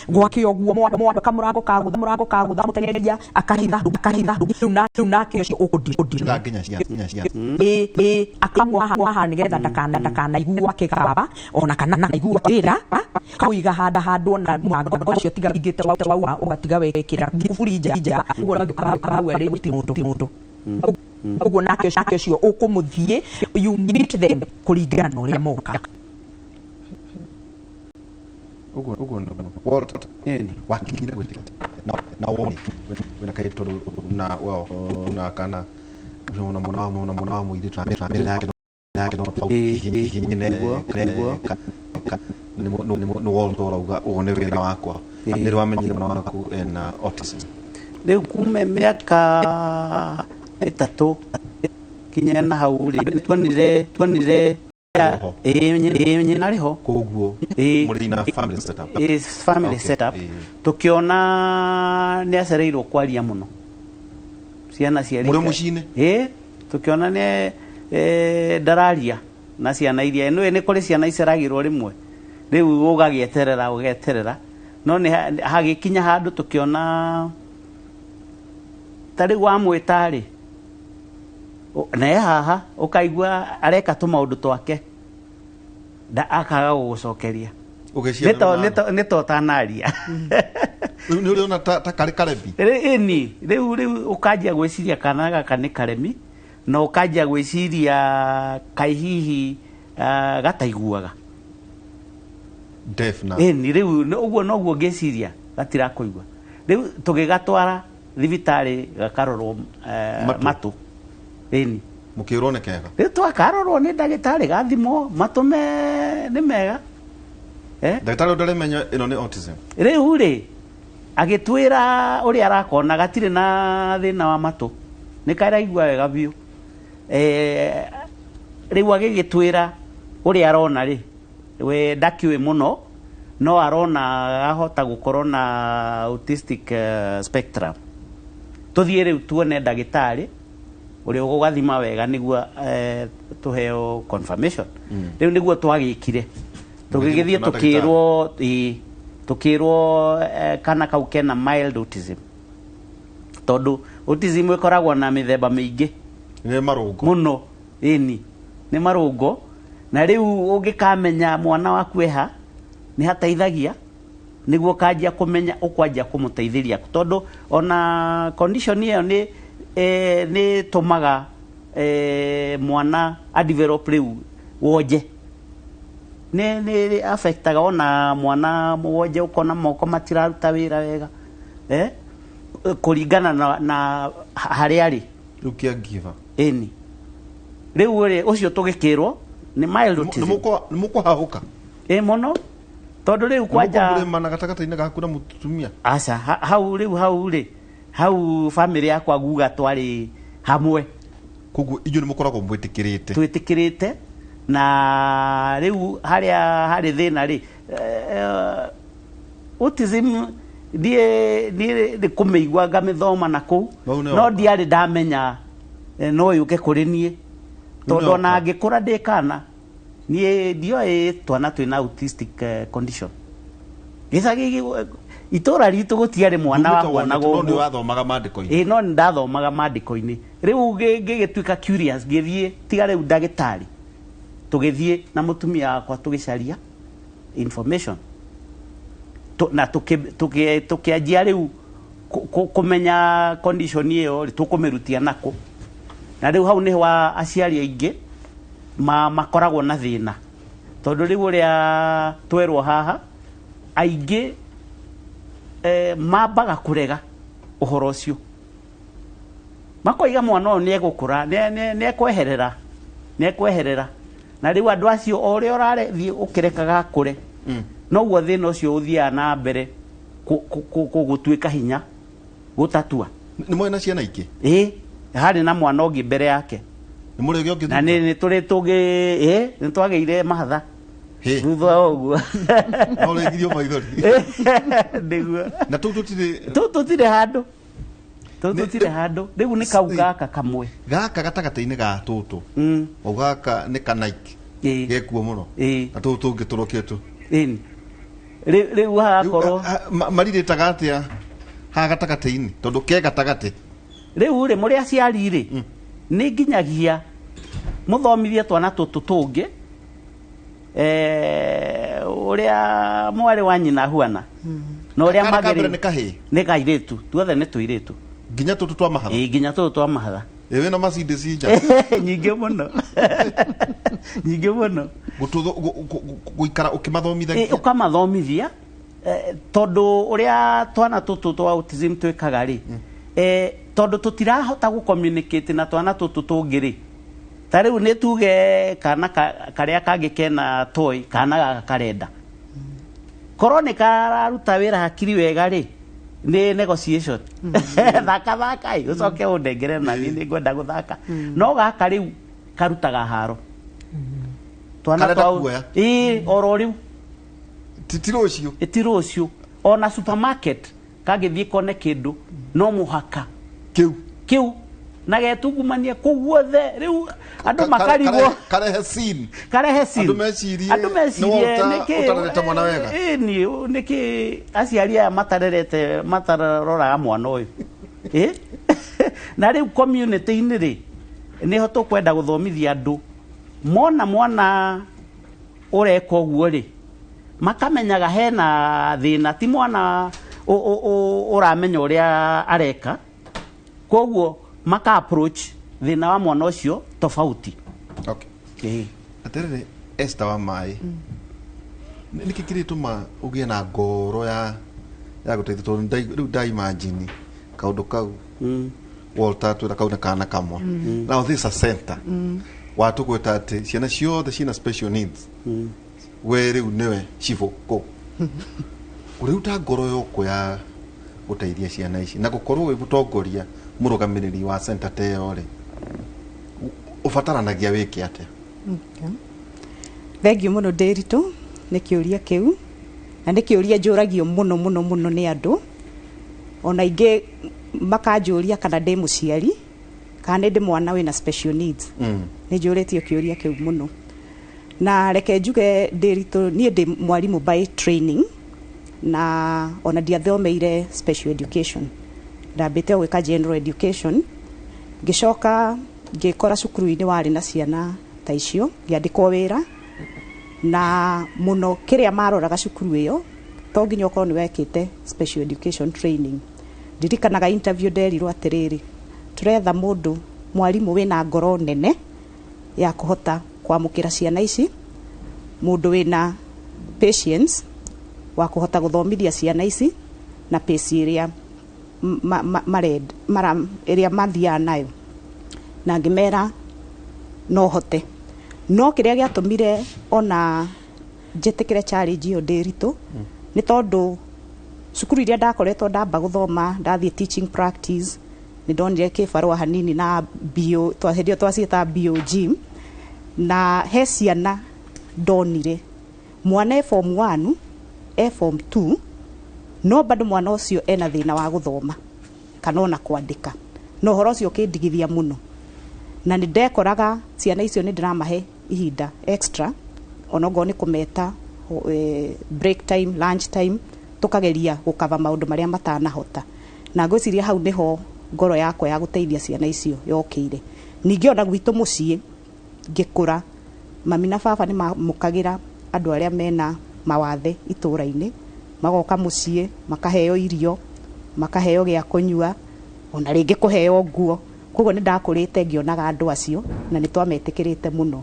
gwake ũguo mwana kamũrango kagũtha mũrango kagũtha mũteng'eria akahitha rĩu nake ũcio ũkũndi nginya cia ĩ akamwaha nĩgetha ndakanaigua akĩgaba ona kana naigua wĩra kũiga handũ ona mũrango ũcio tiga ingĩte wauma ũgatiga wekĩra kuburi nja ũguo hau arĩ ti mũndũ ũguo nake ũcio ũkũmũthiĩ, you meet them kũringana na ũrĩa moka. Ũguo Walt wakinyire gwĩtĩka na wone wĩna kairĩtu tondũ na well na kana na mwana wa mũirĩtu na mbere yake. Nĩguo. Nĩ Walter ũrauga ũguo nĩ wĩra wakwa nĩ rwamenyire mwana waku ena autism. Rĩu kuma mĩaka 3 kinya na hau rĩ, tuonire ĩĩ, nyina arĩ ho. Koguo mũrĩ na family setup? Ĩĩ, family setup. Tukiona nĩ acereirwo kwaria mũno ciana cia Mũrĩ mũciĩ-inĩ? Ĩĩ, tukiona nĩ ndararia na ciana iria nĩ kũrĩ ciana iceragĩrwo rĩmwe, rĩu ũgagĩeterera ũgeterera, no nĩ hagĩkinya handũ tukiona ta rĩu wamwĩta rĩ, na e haha ũkaigua areka tũmaũndũ twake nda akaga gũgũcokeria. Ũgĩciria Nĩ to ũtanaria. Rĩu nĩ ũrĩona ta karĩ karebi. Ĩni rĩu ũkanjia gwĩciria kana gaka nĩ karemi, na ũkanjia gwĩciria kaĩ hihi gataiguaga. Deaf na Ĩni rĩu ũguo noguo ngĩciria gatirakũigua. Rĩu tũgĩgatwara thibitarĩ gakarorwo Matũ. Matũ, ĩni. Mũkĩrwo nĩ kega. Rĩu twakarorwo nĩ ndagĩtarĩ, gathimwo matũ me nĩ mega. Ndagĩtarĩ ũndarĩmenya ĩno nĩ autism? Rĩu rĩ, agĩtwĩra ũrĩa arakona gatirĩ na thĩna wa matũ, nĩ karaigua wega biũ. Rĩu agĩgĩtwĩra ũrĩa arona rĩ, we ndakĩũĩ mũno, no arona ahota gũkorwo na autistic spectrum. Tũthiĩ rĩu tuone ndagĩtarĩ ũrĩa ũgũgathima wega nĩguo tũheo confirmation. Rĩu nĩguo twagĩkire, tũgĩgĩthiĩ. Mũgĩthiĩ mũkĩona? Tũkĩrwo, ĩĩ, tũkĩrwo kana kau kena mild autism, tondũ autism ĩkoragwo na mĩthemba mĩingĩ. Nĩ marũngo. Mũno, ĩni nĩ marũngo. Na rĩu ũngĩkamenya mwana waku eha nĩ hateithagia nĩguo ũkanjia kũmenya ũkwanjia kũmũteithĩria, tondũ ona condition ĩyo nĩ nĩ tũmaga mwana a develop rĩu wonje, nĩ affectaga ona mwana wonje, ũkona moko matiraruta wĩra wega, kũringana na harĩa arĩ. Rĩu caregiver. Ĩni rĩu rĩ, ũcio tũgĩkĩrwo nĩ mild autism. Nĩ mũkũhahũka? Ĩ mũno, tondũ rĩu kwanja Mũkũmũrĩmana gatagatĩ-inĩ gaku na mũtumia? Aca, hau rĩu, hau rĩ, hau family yakwa guga twarĩ hamwe. Koguo inyuĩ nĩ mũkoragwo mwĩtĩkĩrĩte? Twĩtĩkĩrĩte. Na rĩu harĩa harĩ thĩna rĩ, autism niĩ nĩ kũmĩigua ngamĩthoma na kũu, Mau nĩyo. no ndiarĩ ndamenya no yũke kũrĩ niĩ, tondũ nĩyo. Ona ngĩkũra ndĩ kana niĩ ndioĩ twana twĩna autistic condition gĩcagi itũra ritũ gũtiarĩ mwana Ndumĩte wakwa na wonete, no nĩ gũguo. wathomaga maandĩko-inĩ. Ĩ, no nĩ ndathomaga maandĩko-inĩ. Rĩu ngĩgĩtuĩka curious, ngĩthiĩ tiga rĩu ndagĩtarĩ, tũgĩthiĩ na mũtumia wakwa tũgĩcaria information. Na tũkĩanjia rĩu kũmenya condition ĩyo rĩ, tũkũmĩrutia nakũ. Na rĩu hau nĩho aciari aingĩ makoragwo na thĩna, tondũ rĩu ũrĩa twerwo haha, aingĩ mambaga kũrega ũhoro ũcio, makoiga mwana ũyũ nĩ egũkũra, nĩ ekweherera. Na rĩu andũ acio, o ũrĩa ũrathiĩ ũkĩrekaga akũre, noguo thĩna ũcio ũthiaga na mbere gũtuĩka hinya gũtatua. Nĩ mwarĩ na ciana ingĩ? Ĩ, harĩ na mwana ũngĩ mbere yake. Nĩ mũrĩ ũngĩ? Na nĩ tũrĩ tũngĩ, ĩ, nĩ twagĩire mahatha thutha wa ũguo. No rĩgirio maithori. Nĩguo. Na tũu tũtirĩ? Tũu tũtirĩ handũ, tũu tũtirĩ handũ. Rĩu nĩ kau gaka kamwe. Gaka gatagatĩ-inĩ ga tũtũ, o gaka nĩ kanaiki gekuo mũno, na tũtũ tũngĩ tũrũkĩtwo. Ĩni rĩu hagakorwo Marirĩtaga atĩa haha gatagatĩ-inĩ, tondũ ke gatagatĩ? Rĩu rĩ, mũrĩ aciari rĩ, nĩ nginyagia mũthomithie twana tũtũ tũngĩ ũrĩa mwarĩ wa nyina ahuana na ũrĩa Kana ka mbere magĩrĩire. Nĩ kahĩĩ? Nĩ kairĩtu, tuothe nĩ tũirĩtu. Nginya tũtũ twa mahatha? Ĩ, nginya tũtũ twa mahatha. Ĩ, wĩna Mercedes nja. Nyingĩ mũno, nyingĩ mũno. Gũikara ũkĩmathomithagia. Ĩ, ũkamathomithia, tondũ ũrĩa twana tũtũ twa autism twĩkaga rĩ, tondũ tũtirahota gũ communicate na twana tũtũ tũngĩ rĩ. Ta rĩu nĩ tuge kana karĩa kangĩ kena toy, kana gaka karenda korwo nĩ kararuta wĩra hakiri wega rĩ, nĩ negotiation, thaka thaka ĩ, ũcoke ũndengere na niĩ nĩ ngwenda gũthaka. No gaka rĩu karutaga haro twana Karenda kuoya. Ĩ, oro rĩu. Ti rũciũ. Ti rũciũ. Ona supermarket kangĩthiĩ kone kĩndũ no mũhaka kĩu kĩu na getungumania kũu guothe. Rĩu andũ makarigwo. Karehe scene. Karehe scene. Andũ mecirie andũ mecirie nĩ Walter nĩkĩ ũtarerete mwana wega. Ĩ, nĩ nĩkĩ aciari aya matarerete, mataroraga mwana ũyũ? Ĩ, na rĩu community-inĩ rĩ, nĩho tũkwenda gũthomithia andũ, mona mwana ũreka ũguo rĩ, makamenyaga hena thĩna, ti mwana ũramenya ũrĩa areka, koguo maka approach thĩna wa mwana ũcio tofauti. Okay. Ĩĩ. Atĩrĩrĩ, Esther wa maĩ, nĩkĩ kĩrĩtũma ũgĩe na ngoro ya gũteithia? Tondũ rĩu ndaimagine kaũndũ kau Walter twĩra kau nĩ kana kamwe. Now this a center watũgwĩta atĩ ciana ciothe ciĩna special needs, we rĩu nĩwe cibũ kũ ũrĩruta ngoro yoko ya gũteithia ciana ici na gũkorwo wĩ mũtongoria, mũrũgamĩrĩri wa center ta ĩyo rĩ, ũbataranagia wĩke atĩa? Okay. Thengiũ mũno, Ndĩritũ, nĩ kĩũria kĩu, na nĩ kĩũria njũragio mũno mũno mũno nĩ andũ. Ona ingĩ makanjũria kana ndĩ mũciari, kana nĩ ndĩ mwana wĩna special needs. Nĩ njũrĩtio kĩũria kĩu mũno, na reke njuge, Ndĩritũ, niĩ ndĩ mwarimũ by training, na ona ndiathomeire special education, ndambĩte o gwĩka general education. Ngĩcoka ngĩkora cukuru-inĩ warĩ na ciana ta icio, ngĩandĩkwo wĩra, na mũno kĩrĩa maroraga cukuru ĩyo to nginya ũkorwo nĩ wekĩte special education training. Ndirikanaga interview nderirwo atĩrĩrĩ, tũretha mũndũ mwarimũ wĩna ngoro nene ya kũhota kwamũkĩra ciana ici, mũndũ wĩna patience wa kũhota gũthomithia ciana ici na pace ĩrĩa ĩrĩa mathiaga nayo. Na ngĩmera no hote. No kĩrĩa gĩatũmire ona njĩtĩkĩre challenge ĩyo, Ndĩritũ, nĩ tondũ cukuru iria ndakoretwo ndamba gũthoma, ndathiĩ teaching practice, nĩ ndonire kĩbarũa hanini na BO, hĩndĩ ĩyo twaciĩtaga BOG, na he ciana ndonire mwana e form 1, e form 2, no bado mwana ũcio ena thĩna wa gũthoma kana ona kwandĩka, na ũhoro ũcio ũkĩndigithia mũno. Na nĩ ndekoraga ciana icio nĩ ndĩramahe ihinda extra, onokorwo nĩ kũmeta break time, lunch time, tũkageria gũkava maũndũ marĩa matanahota. Na ngwĩciria hau nĩho ngoro yakwa ya gũteithia ciana icio yokĩire. Ningĩ ona gwitũ mũciĩ ngĩkũra, mami na baba nĩ mamũkagĩra andũ arĩa mena mawathe itũra-inĩ, magoka mũciĩ, makaheo irio, makaheo gĩa kũnyua, ona rĩngĩ kũheo nguo. Koguo nĩ ndakũrĩte ngĩonaga andũ acio na nĩ twametĩkĩrĩte mũno.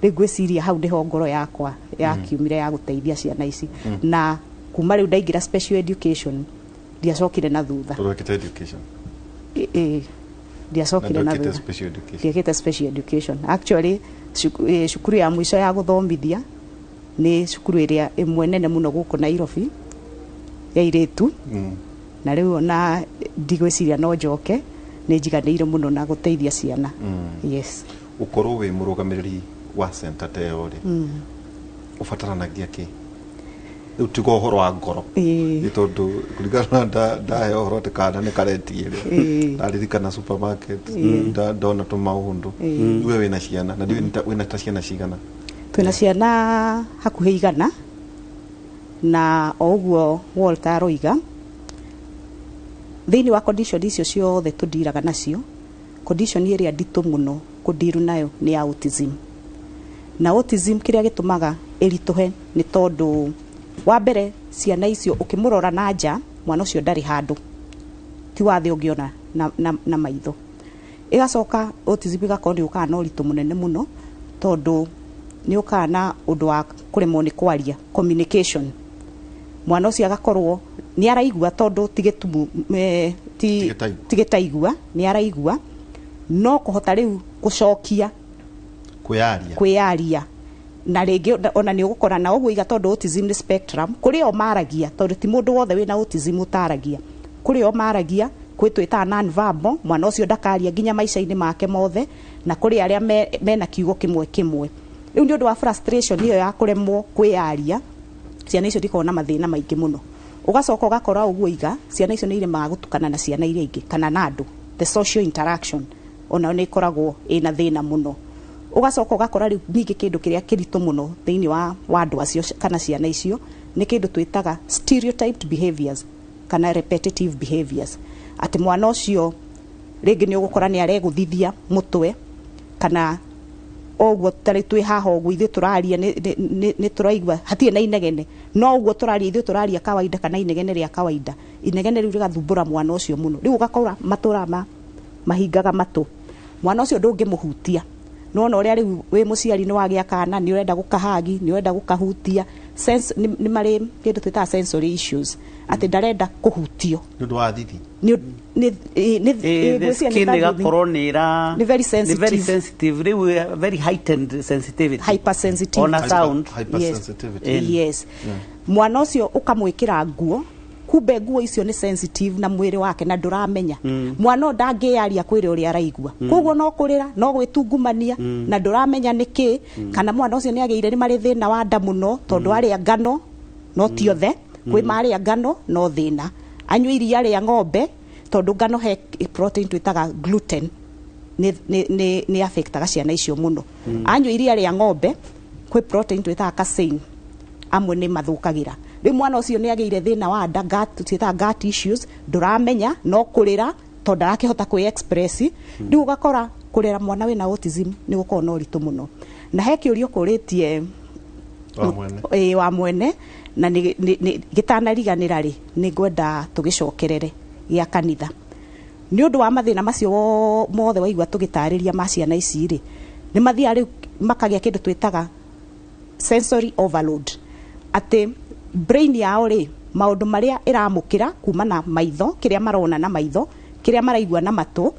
Rĩu ngwĩciria hau nĩho ngoro yakwa yakiumire ya gũteithia ciana ici. Na kuma rĩu ndaingĩra special education, ndiacokire na thutha. Tondũ wekĩte education. Ĩ, ndiacokire na ndwekĩte thutha. Special education. Ndiekĩte special education. Actually, cukuru ya mũico ya gũthomithia nĩ cukuru ĩrĩa ĩmwe nene mũno gũkũ Nairobi ya airĩtu. Na rĩu ona ndigwĩciria no njoke, nĩ njiganĩire mũno na gũteithia ciana. Yes. Ũkorwo wĩ mũrũgamĩrĩri wa center ta ĩyo rĩ, ũbataranagia kĩ rĩu tiga ũhoro wa ngoro? Nĩ tondũ kũringana na ndaheo ũhoro atĩ kana nĩ karetie rĩ, ndaririkana supermarket, ndona tũmaũndũ. We wĩna ciana na ndiũĩ wĩna ta ciana cigana? Twĩna ciana hakuhĩ 100, na o ũguo Walter aroiga, thĩinĩ wa condition icio ciothe tũndiraga nacio, condition ĩrĩa nditũ mũno kũndiru nayo nĩ ya autism. Na autism kĩrĩa gĩtũmaga ĩritũhe nĩ tondũ wa mbere, ciana icio ũkĩmũrora na nja, mwana ũcio ndarĩ handũ, ti wathe ũngĩona na maitho. Ĩgacoka autism ĩgakorwo nĩ ũkaga na ũritũ mũnene mũno, tondũ nĩ ũkaga na ũndũ wa kũremwo nĩ kwaria, communication. Mwana ũcio agakorwo nĩ araigua, tondũ ti gĩtumu ti Ti gĩtaigua. Ti gĩtaigua, nĩ araigua, no kũhota rĩu gũcokia. Kwĩyaria. Kwĩyaria, na rĩngĩ ona nĩ ũgũkora na ũguo iga, tondũ autism nĩ spectrum, kũrĩ o maragia, tondũ ti mũndũ wothe wĩna autism ũtaragia. Kũrĩ o maragia, kwĩ twĩtaga non verbal, mwana ũcio ndakaria nginya maica-inĩ make mothe, na kũrĩ arĩa mena kiugo kĩmwe kĩmwe. Rĩu nĩ ũndũ wa frustration ĩyo ya kũremwo kwĩyaria, ciana icio ndikoragwo na mathĩna maingĩ mũno. Ũgacoka ũgakora ũguo iga ciana icio nĩ iremaga gũtukana na ciana iria ingĩ kana na andũ, the social interaction onayo nĩ ĩkoragwo ĩna thĩna mũno. Ũgacoka ũgakora rĩu ningĩ kĩndũ kĩrĩa kĩritũ mũno thĩinĩ wa andũ acio kana ciana icio nĩ kĩndũ twĩtaga stereotyped behaviors kana repetitive behaviors, atĩ mwana ũcio rĩngĩ nĩ ũgũkora nĩ aregũthithia mũtwe kana ũguo. Tarĩ twĩ haha ũguo ithuĩ tũraria, nĩ tũraigua hatirĩ na inegene, no ũguo tũraria ithuĩ tũraria kawaida kana inegene rĩa kawaida, inegene rĩu rĩgathumbũra mwana ũcio mũno. Rĩu ũgakora matũra mahingaga matũ, mwana ũcio ndũngĩmũhutia. Nona ũrĩa rĩu wĩ mũciari nĩ wagĩa kana, nĩ ũrenda gũkahagi, nĩ ũrenda gũkahutia, nĩ marĩ kĩndũ twĩtaga sensory issues, atĩ ndarenda kũhutio. Nĩ ũndũ wa thithi. Nĩ The ngwĩciria nĩ skin ta thithi. ĩgakorwo nĩ ĩra Nĩ very nĩ very sensitive. sensitive rĩu, very heightened sensitivity. Hypersensitivity. Ona sound. Hypersensitivity. Yes. Mwana ũcio ũkamwĩkĩra nguo, kumbe nguo icio nĩ sensitive na mwĩrĩ wake na ndũramenya. Mwana ũyũ ndangĩyaria kwĩra ũrĩa araigua, koguo no kũrĩra, no gwĩtungumania, na ndũramenya nĩkĩ. Kana mwana ũcio nĩ agĩire, nĩ marĩ thĩna wa nda mũno, tondũ arĩa ngano, no ti othe, kwĩ marĩa ngano no thĩna, anyua iria rĩa ng'ombe, tondũ ngano he protein twĩtaga gluten, nĩ affectaga ciana icio mũno. Anyua iria rĩa ng'ombe, kwĩ protein twĩtaga casein, amwe nĩ mathũkagĩra. Rĩu mwana ũcio nĩ agĩire thĩna wa nda, gut, twĩtaga gut issues, ndũramenya, no kũrĩra tondũ ndarakĩhota kwĩ express. Rĩu ũgakora kũrera mwana wĩna autism nĩ gũkorwo na ũritũ mũno. Na he kĩũria ũkũrĩtie Wa mwene. Ĩ, wa mwene, na nĩ gĩtanariganĩra rĩ, nĩ ngwenda tũgĩcokerere gĩa kanitha nĩ ũndũ wa mathĩna macio mothe waigua tũgĩtarĩria ma ciana ici rĩ. Nĩ mathiaga rĩu makagĩa kĩndũ twĩtaga sensory overload, atĩ brain yao rĩ, maũndũ marĩa ĩramũkĩra kuma na maitho, kĩrĩa marona na maitho, kĩrĩa maraigua na matũ,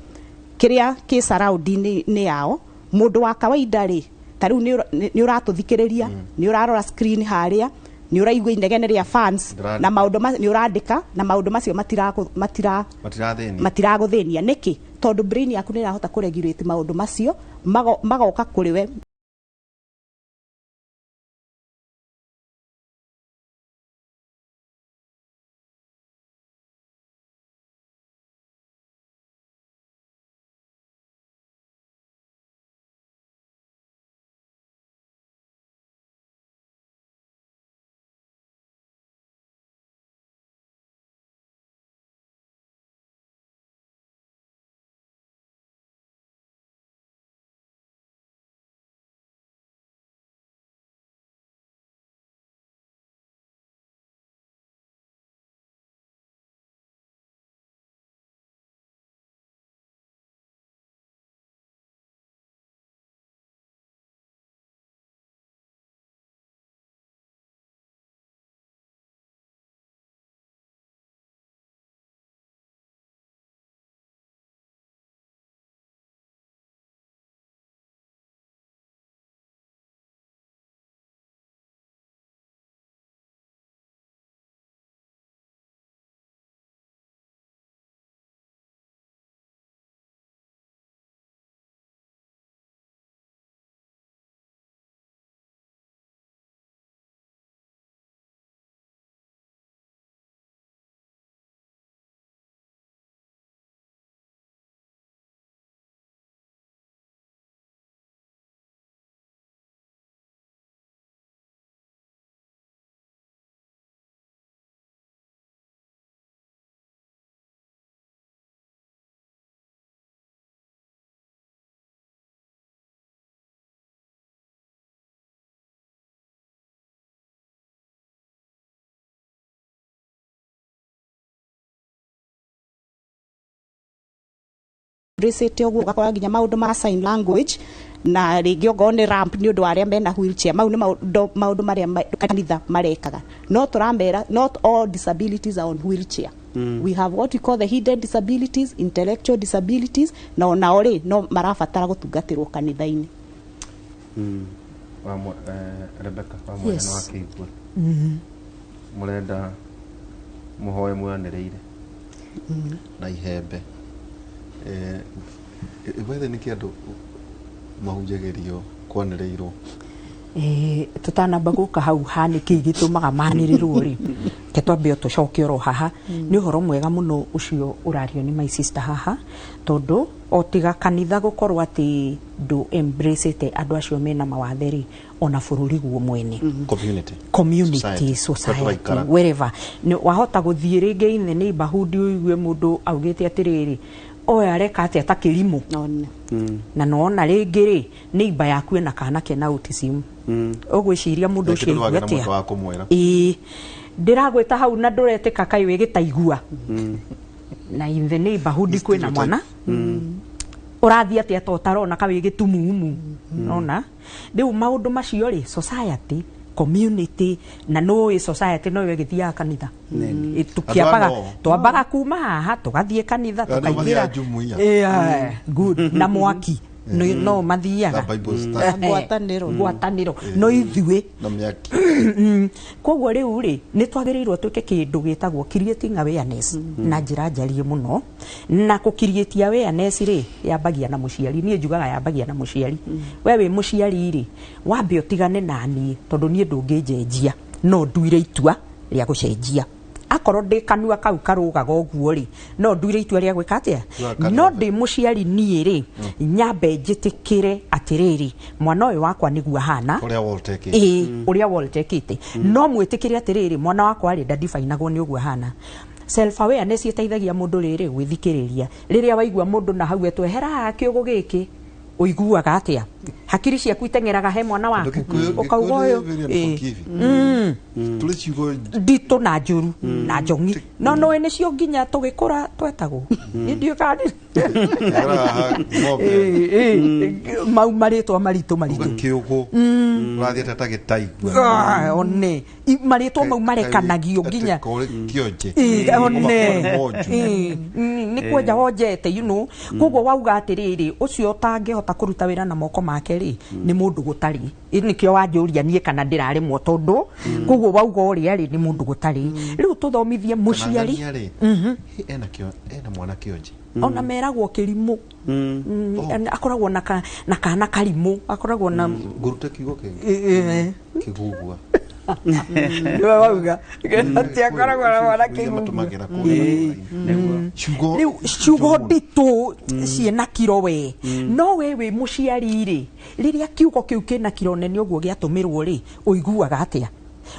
kĩrĩa kĩ surrounding-inĩ yao. Mũndũ wa kawaida rĩ, ta rĩu nĩ ũratũthikĩrĩria, nĩ ũrarora screen harĩa, nĩ ũraigua inegene rĩa fans Ndĩrandĩka. na maũndũ nĩ ũrandĩka, na maũndũ macio matira Matirathĩnia. Matiragũthĩnia nĩkĩ? Tondũ brain yaku nĩ ĩrahota kũregulate maũndũ macio, magoka kũrĩ we. Embrace ũguo, ũgakora nginya maũndũ ma sign language na rĩngĩ ongorwo nĩ ramp nĩ ũndũ wa arĩa mena wheelchair. Mau nĩ maũndũ marĩa kanitha marekaga, no tũramera not all disabilities are on wheelchair. We have what we call the hidden disabilities, intellectual disabilities, na onao rĩ, no marabatara gũtungatĩrwo kanitha-inĩ. Wa Rebecca wa mwanya Yes. nĩ wakĩigua mũrenda mũhoe mwanĩrĩire na ihembe. Wethe nĩkĩ andũ mahunjagĩrio kwanĩrĩirwo? Tũtanamba gũka hau ha nĩkĩ gĩtũmaga manĩrĩrwo rĩ, ke twambe o tũcoke oro haha. Nĩ ũhoro mwega mũno ũcio ũrario nĩ my sister haha, tondũ o tiga kanitha gũkorwo atĩ ndũ embrace andũ acio mena mawathe rĩ, ona bũrũri guo mwene, community, community, society, society, kũrĩa tũraikara. Wherever Nĩ- wahota gũthiĩ rĩngĩ in the neighborhood ũigue mũndũ augĩte atĩrĩrĩ, oya areka atĩa ta kĩrimũ, na nona rĩngĩ rĩ neighbor yaku ena kana kena autism, ũgwĩciria mũndũ Rĩngĩ ũcio ndũrĩ wagĩa aigua na mũndũ atĩa? wa kũmwĩra. Ĩĩ, ndĩragwĩta hau na ndũretĩka kaĩ wĩ gĩtaigua, na in the neighborhood kwĩna mwana ũrathiĩ atĩa ta ũtarona ka wĩ gĩtumumu. Nona rĩu maũndũ macio rĩ, society, community, na nũĩ society noyo ĩgĩthiaga kanitha. Tũkĩambaga Andũ ano. twambaga kuma haha tũgathiĩ kanitha, Andũ tũkaingĩra mathiaga jumuiya. Yeah, good, na mwaki no mathiaga Na Bible study. Ngwatanĩro. Ngwatanĩro no ithuĩ na mĩaki. Koguo rĩu rĩ nĩ twagĩrĩirwo twĩke kĩndũ gĩtagwo creating awareness na njĩra njarie mũno. Na kũ create awareness rĩ, yambagia na mũciari. Niĩ njugaga yambagia na mũciari. We wĩ mũciari rĩ, wambe ũtigane na niĩ, tondũ niĩ ndũngĩnjenjia, no nduire itua rĩa gũcenjia. Akorwo ndĩ kanua kau karũgaga ũguo rĩ, no nduire itua rĩa gwĩka atĩa? Kanua. No ndĩ mũciari niĩ rĩ, nyambe njĩtĩkĩre atĩrĩrĩ, mwana ũyũ wakwa nĩguo ahana. Ũrĩa Walter ekĩte. Ĩĩ, ũrĩa Walter ekĩte. No mwĩtĩkĩre atĩrĩrĩ, mwana wakwa rĩ, ndandibainagwo nĩ ũguo ahana. Self awareness ĩteithagia mũndũ rĩrĩ gwĩthikĩrĩria. Rĩrĩa waigua mũndũ na hau etwehera haha kĩũgũ gĩkĩ, ũiguaga atĩa? Hakiri ciaku iteng'eraga he mwana waku, ũkauga ũyũ ĩĩ. Tũrĩ ciugo nditũ na njũru na njong'i, no nũĩ nĩcio nginya tũgĩkũra twetagwo. Niĩ ndiũĩ kana Haha ng'ombe. Ĩĩ, mau marĩtwa maritũ maritũ. Kĩũgũ ũrathiĩ atĩa ta gĩtaigua? Ah, one marĩtwa mau marekanagio nginya kĩonje. Ĩĩ, one. Monju. Ĩĩ, nĩ kwenja wonjete, koguo wauga atĩrĩrĩ, ũcio ũtangĩhota kũruta wĩra na moko make rĩ, nĩ mũndũ gũtarĩ. Ĩ, nĩkĩo wanjũria niĩ kana ndĩrarĩmwo, tondũ koguo wauga ũrĩa rĩ, nĩ mũndũ gũtarĩ. Rĩu tũthomithie mũciari. Kana rĩ, ena ena mwana kĩonje. Ona meragwo kĩrimũ. Akoragwo na na kana karimũ, akoragwo na Ngũrute kiugo kĩngĩ. Ĩ, ĩ. Kĩgugua. Nĩwe wauga atĩ akoragwo na mwana Iria kĩgugua. matũmagĩra kũrĩa Nĩguo. ciugo. Rĩu ciugo nditũ ciĩna kiro, we no we wĩ mũciari rĩ, rĩrĩa kiugo kĩu kĩna kiro nene ũguo gĩatũmĩrwo rĩ, ũiguaga atĩa?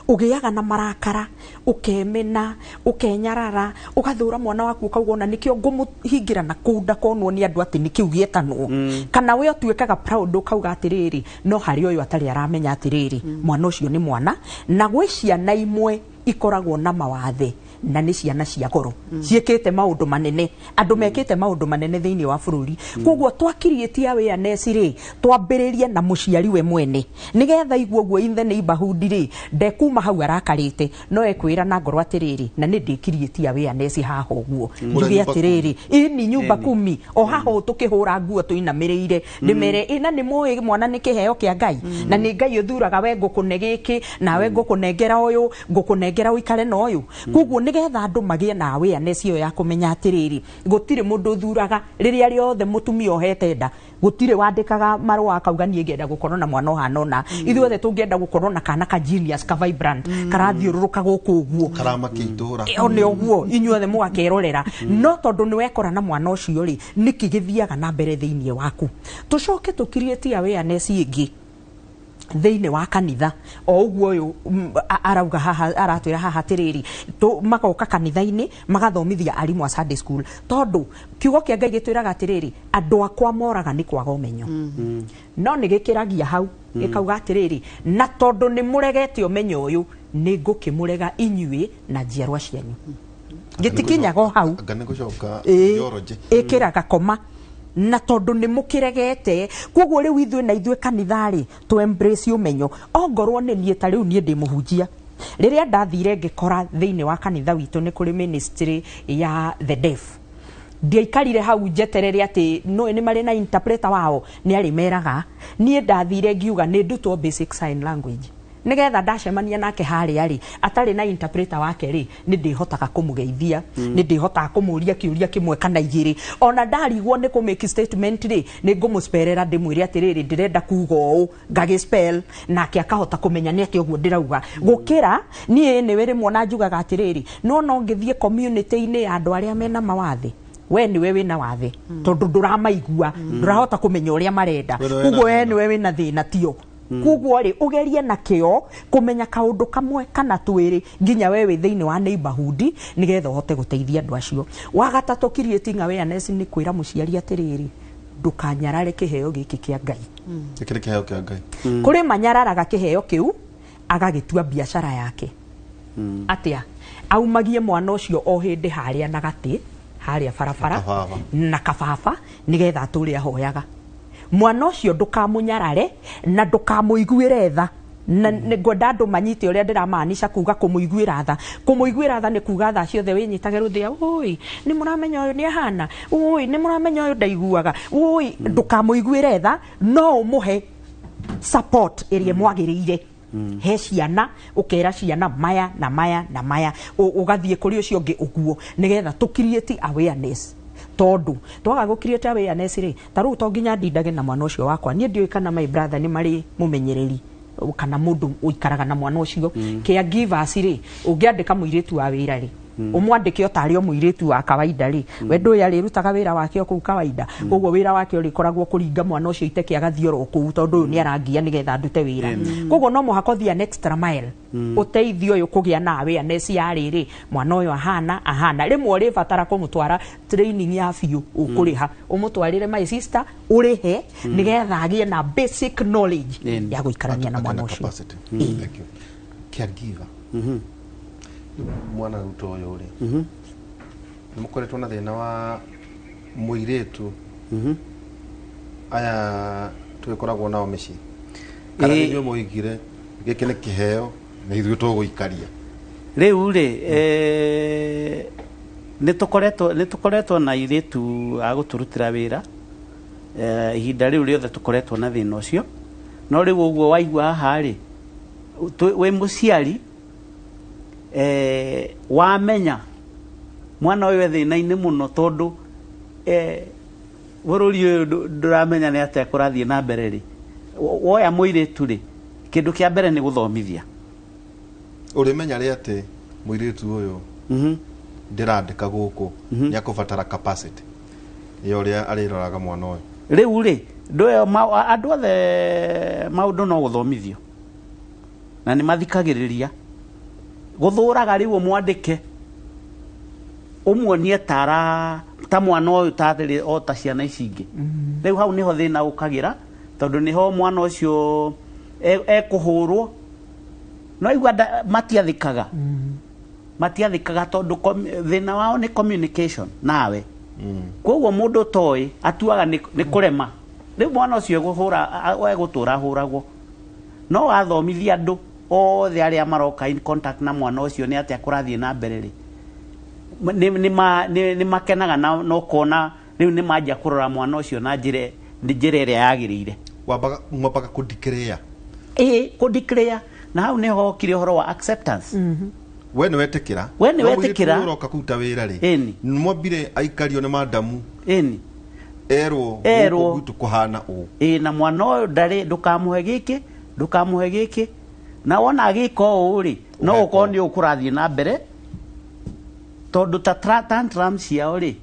Ũgĩaga na marakara, ũkemena, ũkenyarara, ũgathũra mwana waku, ũkauga ona nĩkĩo ngũmũhingĩra na kũu ndakonwo nĩ andũ atĩ nĩkĩu gĩetanwo. Kana we ũtuĩkaga proud, ũkauga atĩrĩrĩ, no harĩ ũyũ atarĩ aramenya atĩrĩrĩ, mwana ũcio nĩ mwana. Na gwĩ ciana imwe ikoragwo na mawathe na nĩ ciana cia goro, ciĩkĩte maũndũ manene, andũ mekĩte maũndũ manene thĩinĩ wa bũrũri. Koguo twakiriĩtie awareness rĩ, twambĩrĩrie na mũciari we mwene, nĩgetha igua ũguo in the neighborhood rĩ, ndekuma hau arakarĩte, no ekwĩra na ngoro atĩrĩrĩ, na nĩ ndĩkiriĩtie awareness haha ũguo, njuge Nyumba atĩrĩrĩ, ĩni nyumba Ĩni. kumi o haha ũũ tũkĩhũra nguo tũinamĩrĩire, ndĩmere ĩ na nĩ mũĩ mwana nĩ kĩheo kĩa Ngai, na nĩ Ngai ũthuraga, we ngũkũne gĩkĩ, nawe ngũkũnengera ũyũ, ngũkũnengera ũikare na ũyũ. Koguo nĩgetha andũ magĩe na awareness ĩyo ya kũmenya atĩrĩrĩ, gũtirĩ mũndũ ũthuraga. Rĩrĩa rĩothe mũtumia ohete nda, gũtirĩ wandĩkaga marũa akauga niĩ ngenda gũkorwo na mwana ũhana ũna. Ithuothe tũngĩenda gũkorwo na kana ka genius, ka vibrant, karathiũrũrũka gũkũ ũguo, Karamakia itũra. Ĩyo nĩ ũguo inyuothe mũgakerorera. No tondũ nĩ wekora na mwana ũcio rĩ, nĩkĩ gĩthiaga na mbere thĩinĩ waku? Tũcoke tũkiriĩtie awareness ĩngĩ thĩinĩ wa kanitha o ũguo ũyũ arauga haha, aratwĩra haha atĩrĩrĩ, magoka kanitha-inĩ magathomithia arimũ a Sunday school, tondũ kiugo kĩa Ngai gĩtwĩraga atĩrĩrĩ, andũ akwa moraga nĩ kwaga ũmenyo. No nĩ gĩkĩragia hau gĩkauga atĩrĩrĩ, na tondũ nĩ mũregete ũmenyo ũyũ, nĩ ngũkĩmũrega inyuĩ na njiarwa cianyu. Gĩtikinyaga o hau. Anga nĩ gũcoka Ĩĩ, theology. Ĩkĩraga koma na tondũ nĩ mũkĩregete. Koguo rĩu ithuĩ na ithuĩ kanitha rĩ, tũ embrace ũmenyo. Ongorwo nĩ niĩ ta rĩu niĩ ndĩ mũhunjia, rĩrĩa ndathire ngĩkora thĩinĩ wa kanitha witũ nĩ kũrĩ ministry ya the deaf. Ndiaikarire hau njeterere atĩ no nĩ marĩ na interpreter wao, nĩ arĩmeraga. Niĩ ndathire ngiuga nĩ ndutwo basic sign language, nigetha ndacemania nake harĩa rĩ, atarĩ na interpreter wake rĩ, nĩ ndĩhotaga kũmũgeithia, nĩ ndĩhotaga kũmũria kĩũria kĩmwe kana igĩrĩ. Ona ndarigwo nĩ kũ make statement rĩ, nĩ ngũmũsperera, ndĩmwĩre atĩrĩrĩ, ndĩrenda kuga ũũ, ngagĩ spell, nake akahota kũmenya nĩ atĩa ũguo ndĩrauga. Gũkĩra niĩ nĩwe rĩmwe ona njugaga atĩrĩrĩ, no no ngĩthiĩ community-inĩ ya andũ arĩa mena mawathe, we niwe wĩna wathe, tondũ ndũramaigua, ndũrahota kũmenya ũrĩa marenda. We nĩwe wĩna Koguo we thĩna. niwe wĩna thĩna tio. Koguo rĩ, ũgerie na kĩo kũmenya kaũndũ kamwe kana twĩrĩ nginya we wĩ thĩinĩ wa neighborhood, nĩgetha ũhote gũteithia andũ acio. Wa gatatũ, creating awareness nĩ kwĩra mũciari atĩrĩrĩ, ndũkanyarare kĩheo gĩkĩ kĩa Ngai. Gĩkĩ nĩ kĩheo kĩa Ngai. Kũrĩ manyararaga kĩheo kĩu, agagĩtua biacara yake. Atĩa? Aumagie mwana ũcio o hĩndĩ harĩa na gatĩ harĩa barabara Kababa. na kababa, nĩgetha atũre ahoyaga. Mwana ũcio ndũkamũnyarare na ndũkamũiguĩre tha. Na ngwenda andũ manyite ũrĩa ndĩramaanisha kuga kũmũiguĩra tha. Kũmũiguĩra tha nĩ kuga tha ciothe wĩnyitage rũthĩa, ũi nĩ mũramenya ũyũ nĩ ahana, ũi nĩ mũramenya ũyũ ndaiguaga, ũi. Ndũkamũiguĩre tha, no ũmũhe support ĩrĩa ĩmwagĩrĩire. He ciana, ũkera ciana maya na maya na maya, ũgathiĩ kũrĩ ũcio ũngĩ ũguo, nĩgetha tũ create awareness, tondũ twaga gũ create awareness rĩ, ta rĩu to nginya ndindage na mwana ũcio wakwa. Niĩ ndiũĩ kana my brother nĩ marĩ mũmenyereri kana mũndũ ũikaraga na mwana ũcio, caregivers rĩ. Ũngĩandĩka mũirĩtu wa wĩra rĩ, ũmwandĩke o tarĩ o mũirĩtu wa kawaida rĩ, we ndũĩ arĩrutaga wĩra wake o kũu kawaida. Koguo wĩra wake ũrĩkoragwo kũringa mwana ũcio iteke, agathiĩ oro kũu, tondũ ũyũ nĩ arangia nĩgetha ndute wĩra. Koguo no mũhaka ũthiĩ an extra mile, ũteithio ũyũ kũgĩa na awareness ya rĩrĩ, mwana ũyũ ahana ahana. Rĩmwe ũrĩbatara kũmũtwara training ya biũ, ũkũrĩha ũmũtwarĩre, my sister, ũrĩhe nĩgetha agĩe na basic knowledge ya gũikarania na mwana Akena ũcio. Capacity. Thank you. Caregiver. Mwana rĩu ta ũyũ rĩ, nĩ mũkoretwo na thĩna wa mũirĩtu aya tũgĩkoragwo nao mĩciĩ, kana nĩ inyuĩ mũigire gĩkĩ nĩ kĩheo na ithuĩ tũgũikaria? Rĩu rĩ, nĩ tũkoretwo na airĩtu a gũtũrutĩra wĩra ihinda rĩu rĩothe tũkoretwo na thĩna ũcio. No rĩu ũguo waigua haha rĩ, wĩ mũciari, wamenya mwana ũyũ e thĩna-inĩ mũno, tondũ bũrũri ũyũ ndũramenya nĩ atĩa kũrathiĩ na mbere rĩ, woya mũirĩtu rĩ, kĩndũ kĩa mbere nĩ gũthomithia. Ũrĩmenya rĩ atĩ mũirĩtu ũyũ ndĩrandĩka gũkũ nĩ akũbatara capacity ya ũrĩa arĩroraga mwana ũyũ? Rĩu rĩ, ndũyo andũ othe maũndũ no gũthomithio na nĩ mathikagĩrĩria. Gũthũraga rĩu ũmwandĩke, ũmuonie tara ta mwana ũyũ tarĩ o ta ciana ici ingĩ. Rĩu hau nĩho thĩna ũkagĩra, tondũ nĩho mwana ũcio ekũhũrwo. No igua matiathĩkaga, matiathĩkaga tondũ thĩna wao nĩ communication nawe. Koguo mũndũ toĩ atuaga nĩ kũrema. Rĩu mwana ũcio egũhũra, egũtũra ahũragwo. No wathomithia andũ othe arĩa maroka in contact na mwana ũcio nĩ atĩa kũrathiĩ na mbere rĩ, nĩ makenaga na ũkona rĩu nĩ manjia kũrora mwana ũcio na njĩra ĩrĩa yagĩrĩire. Wambaga mwambaga kũdeclare? Ĩĩ, kũdeclare, na hau nĩho hokire ũhoro wa acceptance. We nĩ wetĩkĩra? We nĩ No mũirĩtu wetĩkĩra. ũyũ ũroka kũruta wĩra rĩ, mwambire aikario nĩ madamu, erwo Erwo. gũkũ gwitũ kũhana ũũ. Ĩĩ, na mwana ũyũ ndarĩ, ndũkamũhe gĩkĩ, ndũkamũhe gĩkĩ, na wona agĩka ũũ rĩ, no Ũgeka ũkorwo ũũ. nĩ ũkũrathiĩ na mbere, tondũ ta tantrum ciao rĩ,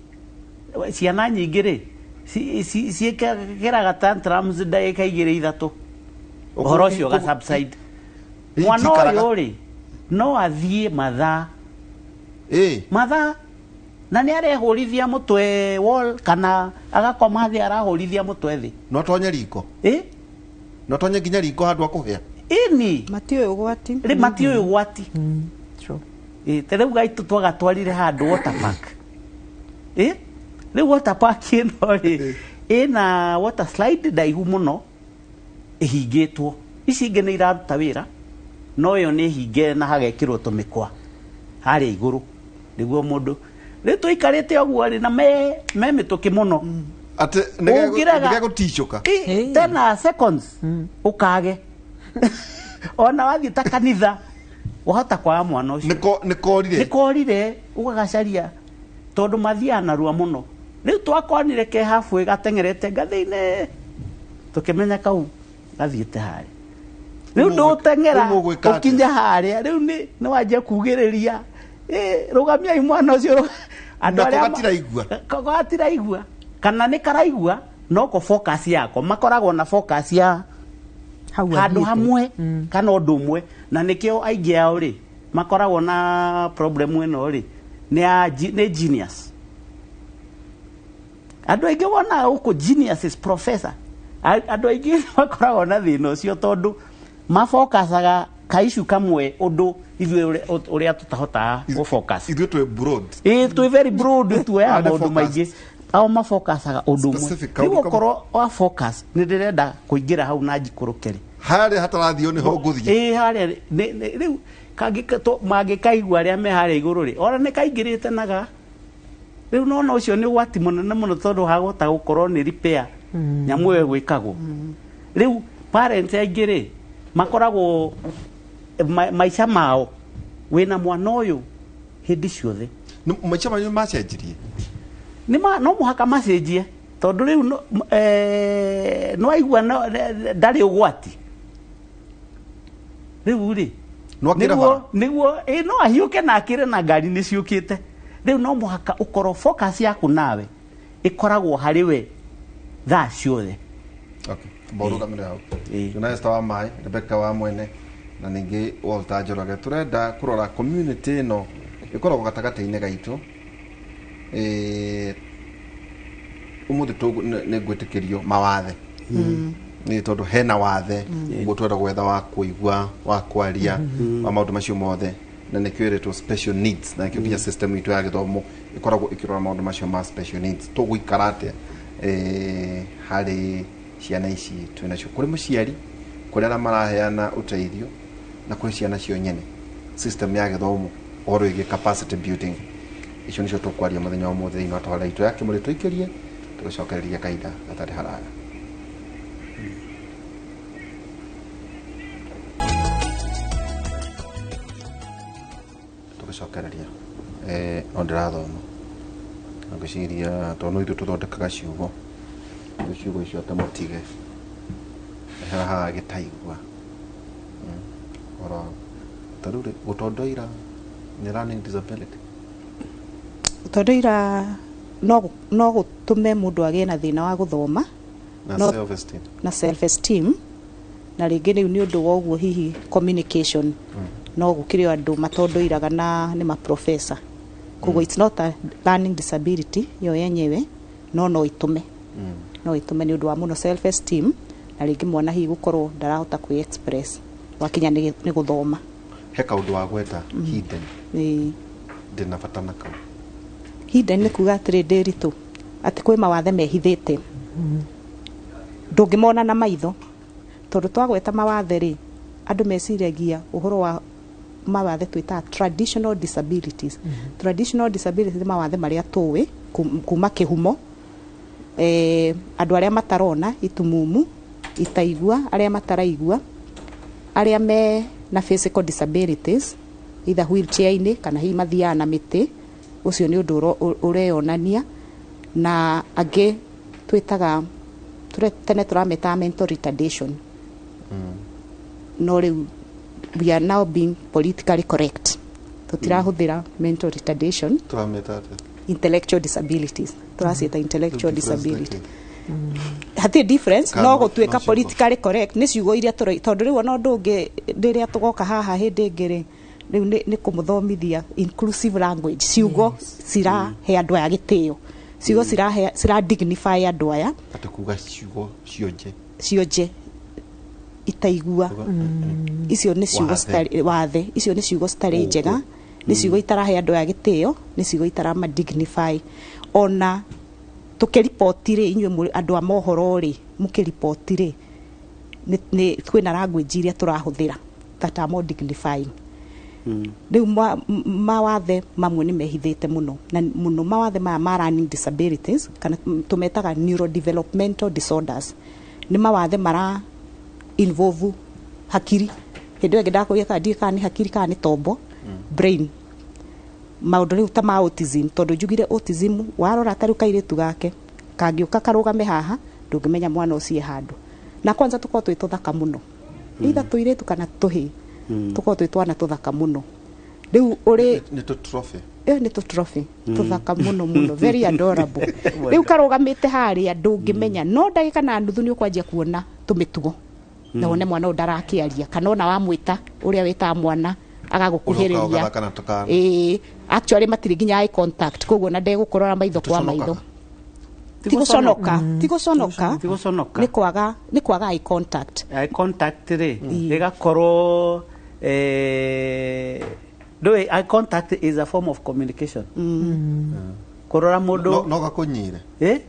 ciana nyingĩ rĩ, ciĩkĩraga tantrums ndagĩka 2 3, ũhoro ũcio ũga subside. Mwana Itikaraga. ũyũ rĩ, no athiĩ mathaa mathaa na nĩ arehũrithia mũtwe wall, kana agakoma thĩ arahũrithia mũtwe thĩ. No atonye riko? Ĩ. No atonye nginya riko handũ ha kũhĩa? Ĩni. Matiũĩ ũgwati. Rĩ, matiũĩ ũgwati. True. Ĩ, ta rĩu gaitũ twagatwarire handũ water park. Ĩ, rĩu water park ĩno rĩ, ĩna water slide ndaihu mũno ĩhingĩtwo. Ici ingĩ nĩ iraruta wĩra, no ĩyo nĩ hinge na hagekĩrwo tũmĩkwa harĩa igũrũ nĩguo mũndũ Rĩu tũikarĩte ũguo rĩ na me mĩtũkĩ mũno. Atĩ nĩgegũticũka. 10 seconds ũkage. Ona wathiĩ ta kanitha wahota kwaga mwana ũcio. Nĩkorire. Nĩkorire ũgagacaria tondũ mathiaga narua mũno. Rĩu twakonire ke halfway gateng'erete ngathĩ-inĩ tũkĩmenya kau gathiĩte harĩa. Rĩu ndũteng'era ũkinye harĩa rĩu nĩ wanjia kugĩrĩria rũgamiai mwana ũcio andũ arĩa gatiraigua. Gatiraigua kana nĩ karaigua no ko focus yako makoragwo na focus ya handũ hamwe kana ũndũ ũmwe na nĩkĩo aingĩ ao rĩ makoragwo na problem ĩno rĩ nĩ genius. Andũ aingĩ wonaga gũkũ geniuses professor andũ aingĩ makoragwo na thĩna ũcio tondũ mafokasaga kaishu kamwe ũndũ ithuĩ ũrĩa tũtahotaga gũfocus. Ithuĩ twĩ broad. Ĩĩ twĩ very broad tuoyaga maũndũ maingĩ. Ao mafokasaga ũndũ ũmwe. Rĩu okorwo wa focus nĩ ndĩrenda kũingĩra hau na njikũrũke rĩ. Harĩa hatarathiĩ nĩho ngũthiĩ. Ĩĩ harĩa rĩu mangĩkaigua arĩa me harĩa igũrũ rĩ ona nĩ kaingĩrĩte naga. Rĩu nona ũcio nĩ ũgwati mũnene mũno tondũ hagũta gũkorwo nĩ repair nyamũ ĩyo ĩgwĩkagwo. Rĩu parents aingĩ rĩ makoragwo maica mao wĩna mwana ũyũ hĩndĩ ciothe. Maica manyu macenjirie? No mũhaka macenjie tondũ rĩu no aigua ndarĩ ũgwati. Rĩu rĩ nĩguo no ahiũke na akĩre na ngari nĩ ciũkĩte. Rĩu no mũhaka ũkorwo focus yaku nawe ĩkoragwo harĩ we thaa ciothe. Okay, mbũrũgamĩre hau. Tuna Esther wa Mai, Rebecca wa Mwene na ningĩ Walter Njoroge. Tũrenda kũrora community ĩno ĩkoragwo gatagatĩ-inĩ gaitũ. Ũmũthĩ nĩ ngwĩtĩkĩrio mawathe. Nĩ tondũ hena wathe ũguo twenda gwetha wa kũigua, wa kwaria, wa maũndũ macio mothe. Na nĩkĩo ĩretwo special needs na nĩkĩo nginya system itũ ya gĩthomo ĩkoragwo ĩkĩrora maũndũ macio ma special needs. Tũgũikara atĩa harĩ ciana ici twĩ nacio, kũrĩ mũciari, kũrĩ arĩa maraheana ũteithio na kũrĩ ciana cio nyene. System ya gĩthomo ũhoro wĩgiĩ capacity building, icio nĩcio tũkwaria mũthenya wa ũmũthĩ thĩinĩ wa tabarĩra itũ ya Kĩmũrĩ. Tũikĩrie tũgĩcokereria kahinda gatarĩ haraya. Tũgĩcokereria no ndĩrathoma na ngwĩciria tondũ no ithuĩ tũthondekaga ciugo, ciugo icio ta mũtige haha gĩtaigua ũhoro ta rĩu gũtondoira nĩ learning disability. Gũtondoira no gũtũme mũndũ agĩe na thĩna wa gũthoma na self esteem, na self esteem na rĩngĩ rĩu nĩ ũndũ wa ũguo hihi communication no gũkĩrĩ andũ matondoiraga na nĩ ma professor. Koguo it's not a learning disability yo yenyewe no ĩtũme no ĩtũme nĩ ũndũ wa mũno self esteem na rĩngĩ mwana hihi gũkorwo ndarahota kwĩ express wakinya nĩ gũthoma. He kaũndũ wa gweta hidden. Ndĩna bata na kau. Hidden nĩ kuga atĩrĩ ndĩritũ atĩ kwĩ mawathe mehithĩte ndũngĩmona na maitho tondũ twagweta mawathe rĩ andũ meciragia ũhoro wa mawathe twĩtaga traditional disabilities. Traditional disabilities nĩ mawathe marĩa tũĩ kuma kĩhumo, andũ arĩa matarona, itumumu, itaigua, arĩa mataraigua, arĩa me na physical disabilities either wheelchair-inĩ kana hihi mathiaga na mĩtĩ, ũcio nĩ ũndũ ũreyonania. Na angĩ twĩtaga tene tũrametaga mental retardation. No rĩu we are now being politically correct, tũtirahũthĩra mental retardation, tũrameta atĩa? Intellectual disabilities, tũraciĩta intellectual disability. Hatirĩ difference no gũtuĩka politically correct nĩ ciugo iria tondũ rĩu ona ũndũ ũngĩ rĩrĩa tũgoka haha hĩndĩ ĩngĩ rĩ rĩu nĩ kũmũthomithia inclusive language, ciugo cirahe andũ aya gĩtĩo, ciugo cira dignify andũ aya. Atĩ kuga ciugo cionje itaigua icio nĩ ciugo citarĩ wathe, icio nĩ ciugo citarĩ njega, nĩ ciugo itarahe andũ aya gĩtĩo, nĩ ciugo itarama dignify. Ona tũkĩriboti rĩ inyuĩ andũ a mohoro rĩ mũkĩriboti rĩ nĩ kwĩna language iria tũrahũthĩra that are more dignifying. Rĩu mawathe mamwe nĩ mehithĩte mũno, na mũno mawathe maya ma learning disabilities kana tũmetaga neurodevelopmental disorders, nĩ mawathe mara involve hakiri. Hĩndĩ ĩyo ĩngĩ ndakũria kana ndiũĩ kana nĩ hakiri kana nĩ tombo, brain. Maũndũ rĩu ta ma autism, tondũ njugire autism warora ta rĩu kairĩtu gake kangĩũka karũgame haha, ndũngĩmenya mwana ũcio e handũ. Na kwanza tũkorwo twĩ tũthaka mũno, either tũirĩtu kana tũhĩĩ, tũkorwo twĩ twana tũthaka mũno. Rĩu ũrĩ Nĩ tũ trophy. Ĩyo nĩ tũ trophy tũthaka mũno mũno, very adorable. Rĩu karũgamĩte harĩa ndũngĩmenya, no ndagĩka na nuthu nĩ ũkwanjia kuona tũmĩtugo na wone mwana ũyũ ndarakĩaria, kana ona wamwĩta ũrĩa wĩtaga mwana agagũkuhĩrĩria. Ũroka ũgathaka na tũkana. Ĩĩ, actually matirĩ nginya eye contact, koguo na ndegũkũrora maitho kwa maitho. Ti gũconoka, ti gũconoka. Ti gũconoka. Nĩ kwaga eye contact. Eye contact rĩ, ĩgakorwo ndũĩ eye contact is a form of communication, kũrora mũndũ. No gakũnyire. Eh?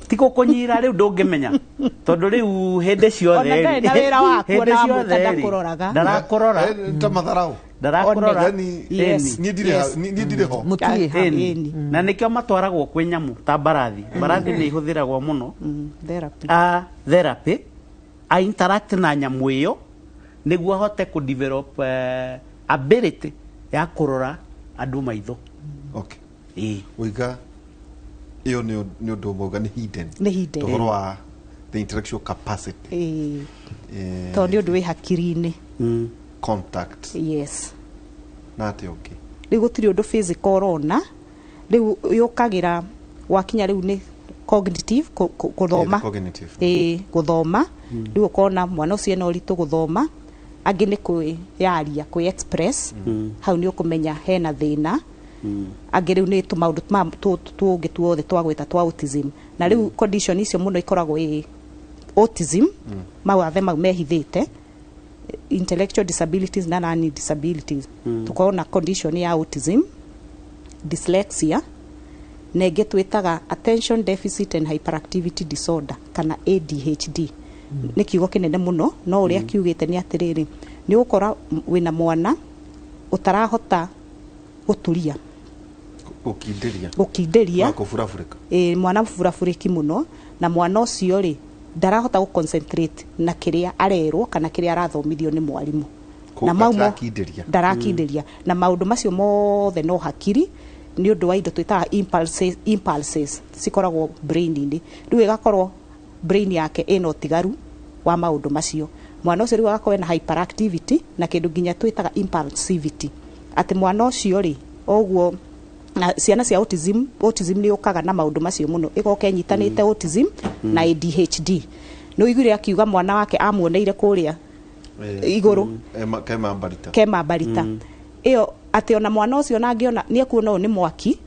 Ti gũkũnyira, rĩu ndũngĩmenya tondũ rĩu hĩndĩ ciothe Ona ndarĩ rĩ, na wĩra waku, hĩndĩ ona wamwĩta ciothe rĩ, ndakũroraga. Ndarakũrora. Ta matharau. Ndarakũrora. Yani, Yes. niĩ ndirĩ niĩ ndirĩ ho. Mũtirĩ ha. Ĩni. Na nĩkĩo matwaragwo kwĩ nyamũ ta mbarathi. Mbarathi nĩ ihũthĩragwo mũno Therapy. A therapy, a interact na nyamũ ĩyo nĩguo ahote kũ develop ability ya kũrora andũ maitho. Okay. Ĩĩ. Ũiga ĩyo nĩ ũndũ ũmwe uga nĩ hidden. Nĩ hidden. Ũhoro wa the intellectual capacity. Ĩĩ. Tondũ nĩ ũndũ wĩ hakiri-inĩ. Contact. Yes. Na atĩ ũngĩ. Rĩu gũtirĩ ũndũ physical ũrona. Rĩu yũkagĩra wakinya rĩu nĩ cognitive, gũthoma. Yeah, the cognitive. Ĩĩ, gũthoma. Rĩu ũkona mwana ũcio ena ũritũ gũthoma. Angĩ nĩ kwĩyaria, kwĩ express, hau nĩ ũkũmenya hena thĩna. Angĩ rĩu nĩ tũmaũndũ tũngĩ tuothe twagwĩta twa autism. Na rĩu condition icio mũno ikoragwo ĩ autism, mawathe mau mehithĩte, intellectual disabilities na learning disabilities. Tukona condition ya autism, dyslexia, na ĩngĩ twĩtaga attention deficit and hyperactivity disorder kana ADHD. Nĩ kiugo kĩnene mũno, no ũrĩa kiugĩte nĩ atĩrĩrĩ, nĩ ũgũkora wĩna mwana ũtarahota gũturia. Gũkindĩria. Gũkindĩria. Na kũburaburĩka. Ĩ, mwana mũburaburĩki mũno, na mwana ũcio rĩ, ndarahota gũ concentrate na kĩrĩa arerwo kana kĩrĩa arathomithio nĩ mwarimũ. Kũ- Na mau gatarakindĩria. Ndarakindĩria, na maũndũ macio mothe no hakiri, nĩ ũndũ wa indo twĩtaga impulses, impulses cikoragwo brain-inĩ. Rĩu ĩgakorwo brain yake ĩna ũtigaru wa maũndũ macio. Mwana ũcio rĩu agakorwo ena hyperactivity na kĩndũ nginya twĩtaga impulsivity, atĩ mwana ũcio rĩ, ũguo na ciana cia autism, autism nĩ yũkaga na maũndũ macio mũno, ĩgoka ĩnyitanĩte autism na ADHD. Nĩ ũiguire akiuga mwana wake amuoneire kũrĩa igũrũ. Kema mbarita. Kema mbarita ĩyo, atĩ ona mwana ũcio ona angĩona nĩ ekuona ũyũ nĩ mwaki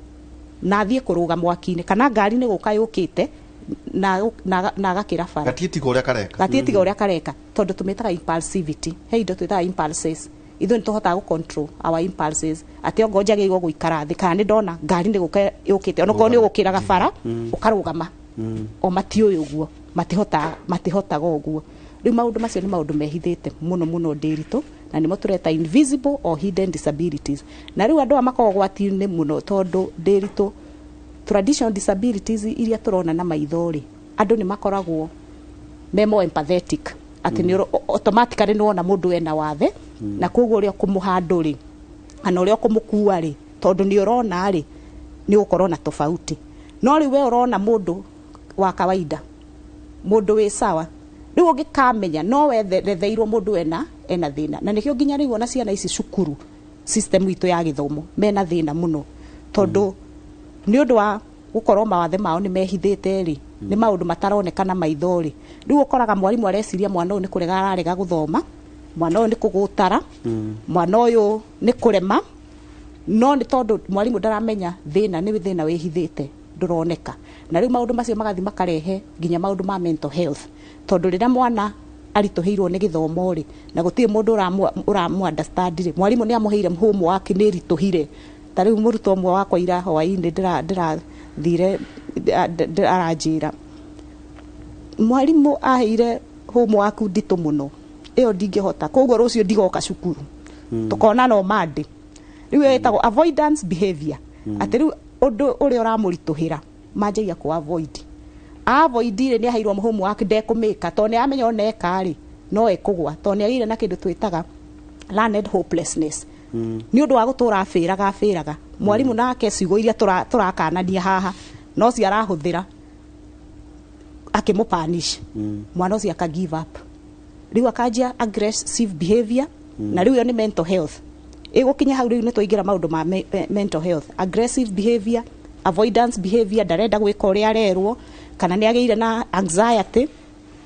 na athiĩ kũrũga mwaki-inĩ, kana ngari nĩ gũka yũkĩte na agakĩra bara. Gatiĩtiga ũrĩa kareka. Gatiĩtiga ũrĩa kareka, tondũ tũmĩtaga impulsivity. He indo twĩtaga impulses, ithuĩ nĩ tũhotaga gũ control our impulses, atĩ ongo njagĩrĩirwo gũikara thĩ kana nĩ ndona ngari nĩ gũka yũkĩte, onokorwo nĩ ũgũkĩraga bara ũkarũgama. O matiũĩ ũguo, matihotaga ũguo. Rĩu maũndũ macio nĩ maũndũ mehithĩte mũno mũno, ndĩritũ, na nĩmo tũreta invisible or hidden disabilities. Na rĩu andũ aya makoragwo ũgwati-inĩ mũno, tondũ ndĩritũ, traditional disabilities iria tũrona na maitho rĩ, andũ nĩ makoragwo me more empathetic, atĩ nĩ automatically nĩ wona mũndũ ena wathe, na koguo ũrĩa ũkũmũhandũ rĩ, kana ũrĩa ũkũmũkua rĩ, tondũ nĩ ũrona rĩ, nĩ ũgũkorwo na tofauti. No rĩu we ũrona mũndũ wa kawaida, mũndũ wĩ sawa, rĩu ũngĩkamenya no wethereirwo mũndũ ena thĩna. Na nĩkĩo nginya rĩu ona ciana ici cukuru, system itũ ya gĩthomo, mena thĩna mũno, tondũ nĩ ũndũ wa gũkorwo mawathe mao nĩ mehithĩte rĩ, nĩ maũndũ mataroneka na maitho rĩ. Rĩu ũkoraga mwarimũ areciria mwana ũyũ nĩ kũrega ararega gũthoma, mwana ũyũ nĩ kũgũtara, mwana ũyũ nĩ kũrema, no nĩ tondũ mwarimũ ndaramenya thĩna nĩ thĩna wĩhithĩte, ndũroneka. Na rĩu maũndũ macio magathiĩ makarehe nginya maũndũ ma mental health, tondũ rĩrĩa mwana aritũhĩirwo nĩ gĩthomo rĩ, na gũtirĩ mũndũ ũramu understand rĩ, mwarimũ nĩ amũheire homework nĩ ĩritũhire. Ta rĩu mũrutwo ũmwe wakwa ira hwaĩ-inĩ ndĩrathire aranjĩra mwarimũ aheire homework nditũ mũno, ĩyo ndingĩhota, koguo rũciũ ndigoka cukuru. Tũkona no mande rĩu ĩyo ĩtagwo avoidance behavior, atĩ rĩu ũndũ ũrĩa ũramũritũhĩra manjagia kũ avoid. Avoid rĩ, nĩ aheirwo homework ndekũmĩka tondũ nĩ amenya ona eka rĩ no ekũgwa, tondũ nĩ agĩire na kĩndũ twĩtaga learned hopelessness nĩ ũndũ wa gũtũra abĩraga abĩraga mwarimũ nake ciugo iria tũrakanania haha no cio arahũthĩra akĩmũpanish mwana ũcio, aka give up, rĩu akanjia aggressive behavior. Na rĩu ĩyo nĩ mental health ĩgũkinya hau. Rĩu nĩ twaingĩra maũndũ ma mental health, aggressive behavior, avoidance behavior, ndarenda gwĩka ũrĩa arerwo kana nĩ agĩire na anxiety.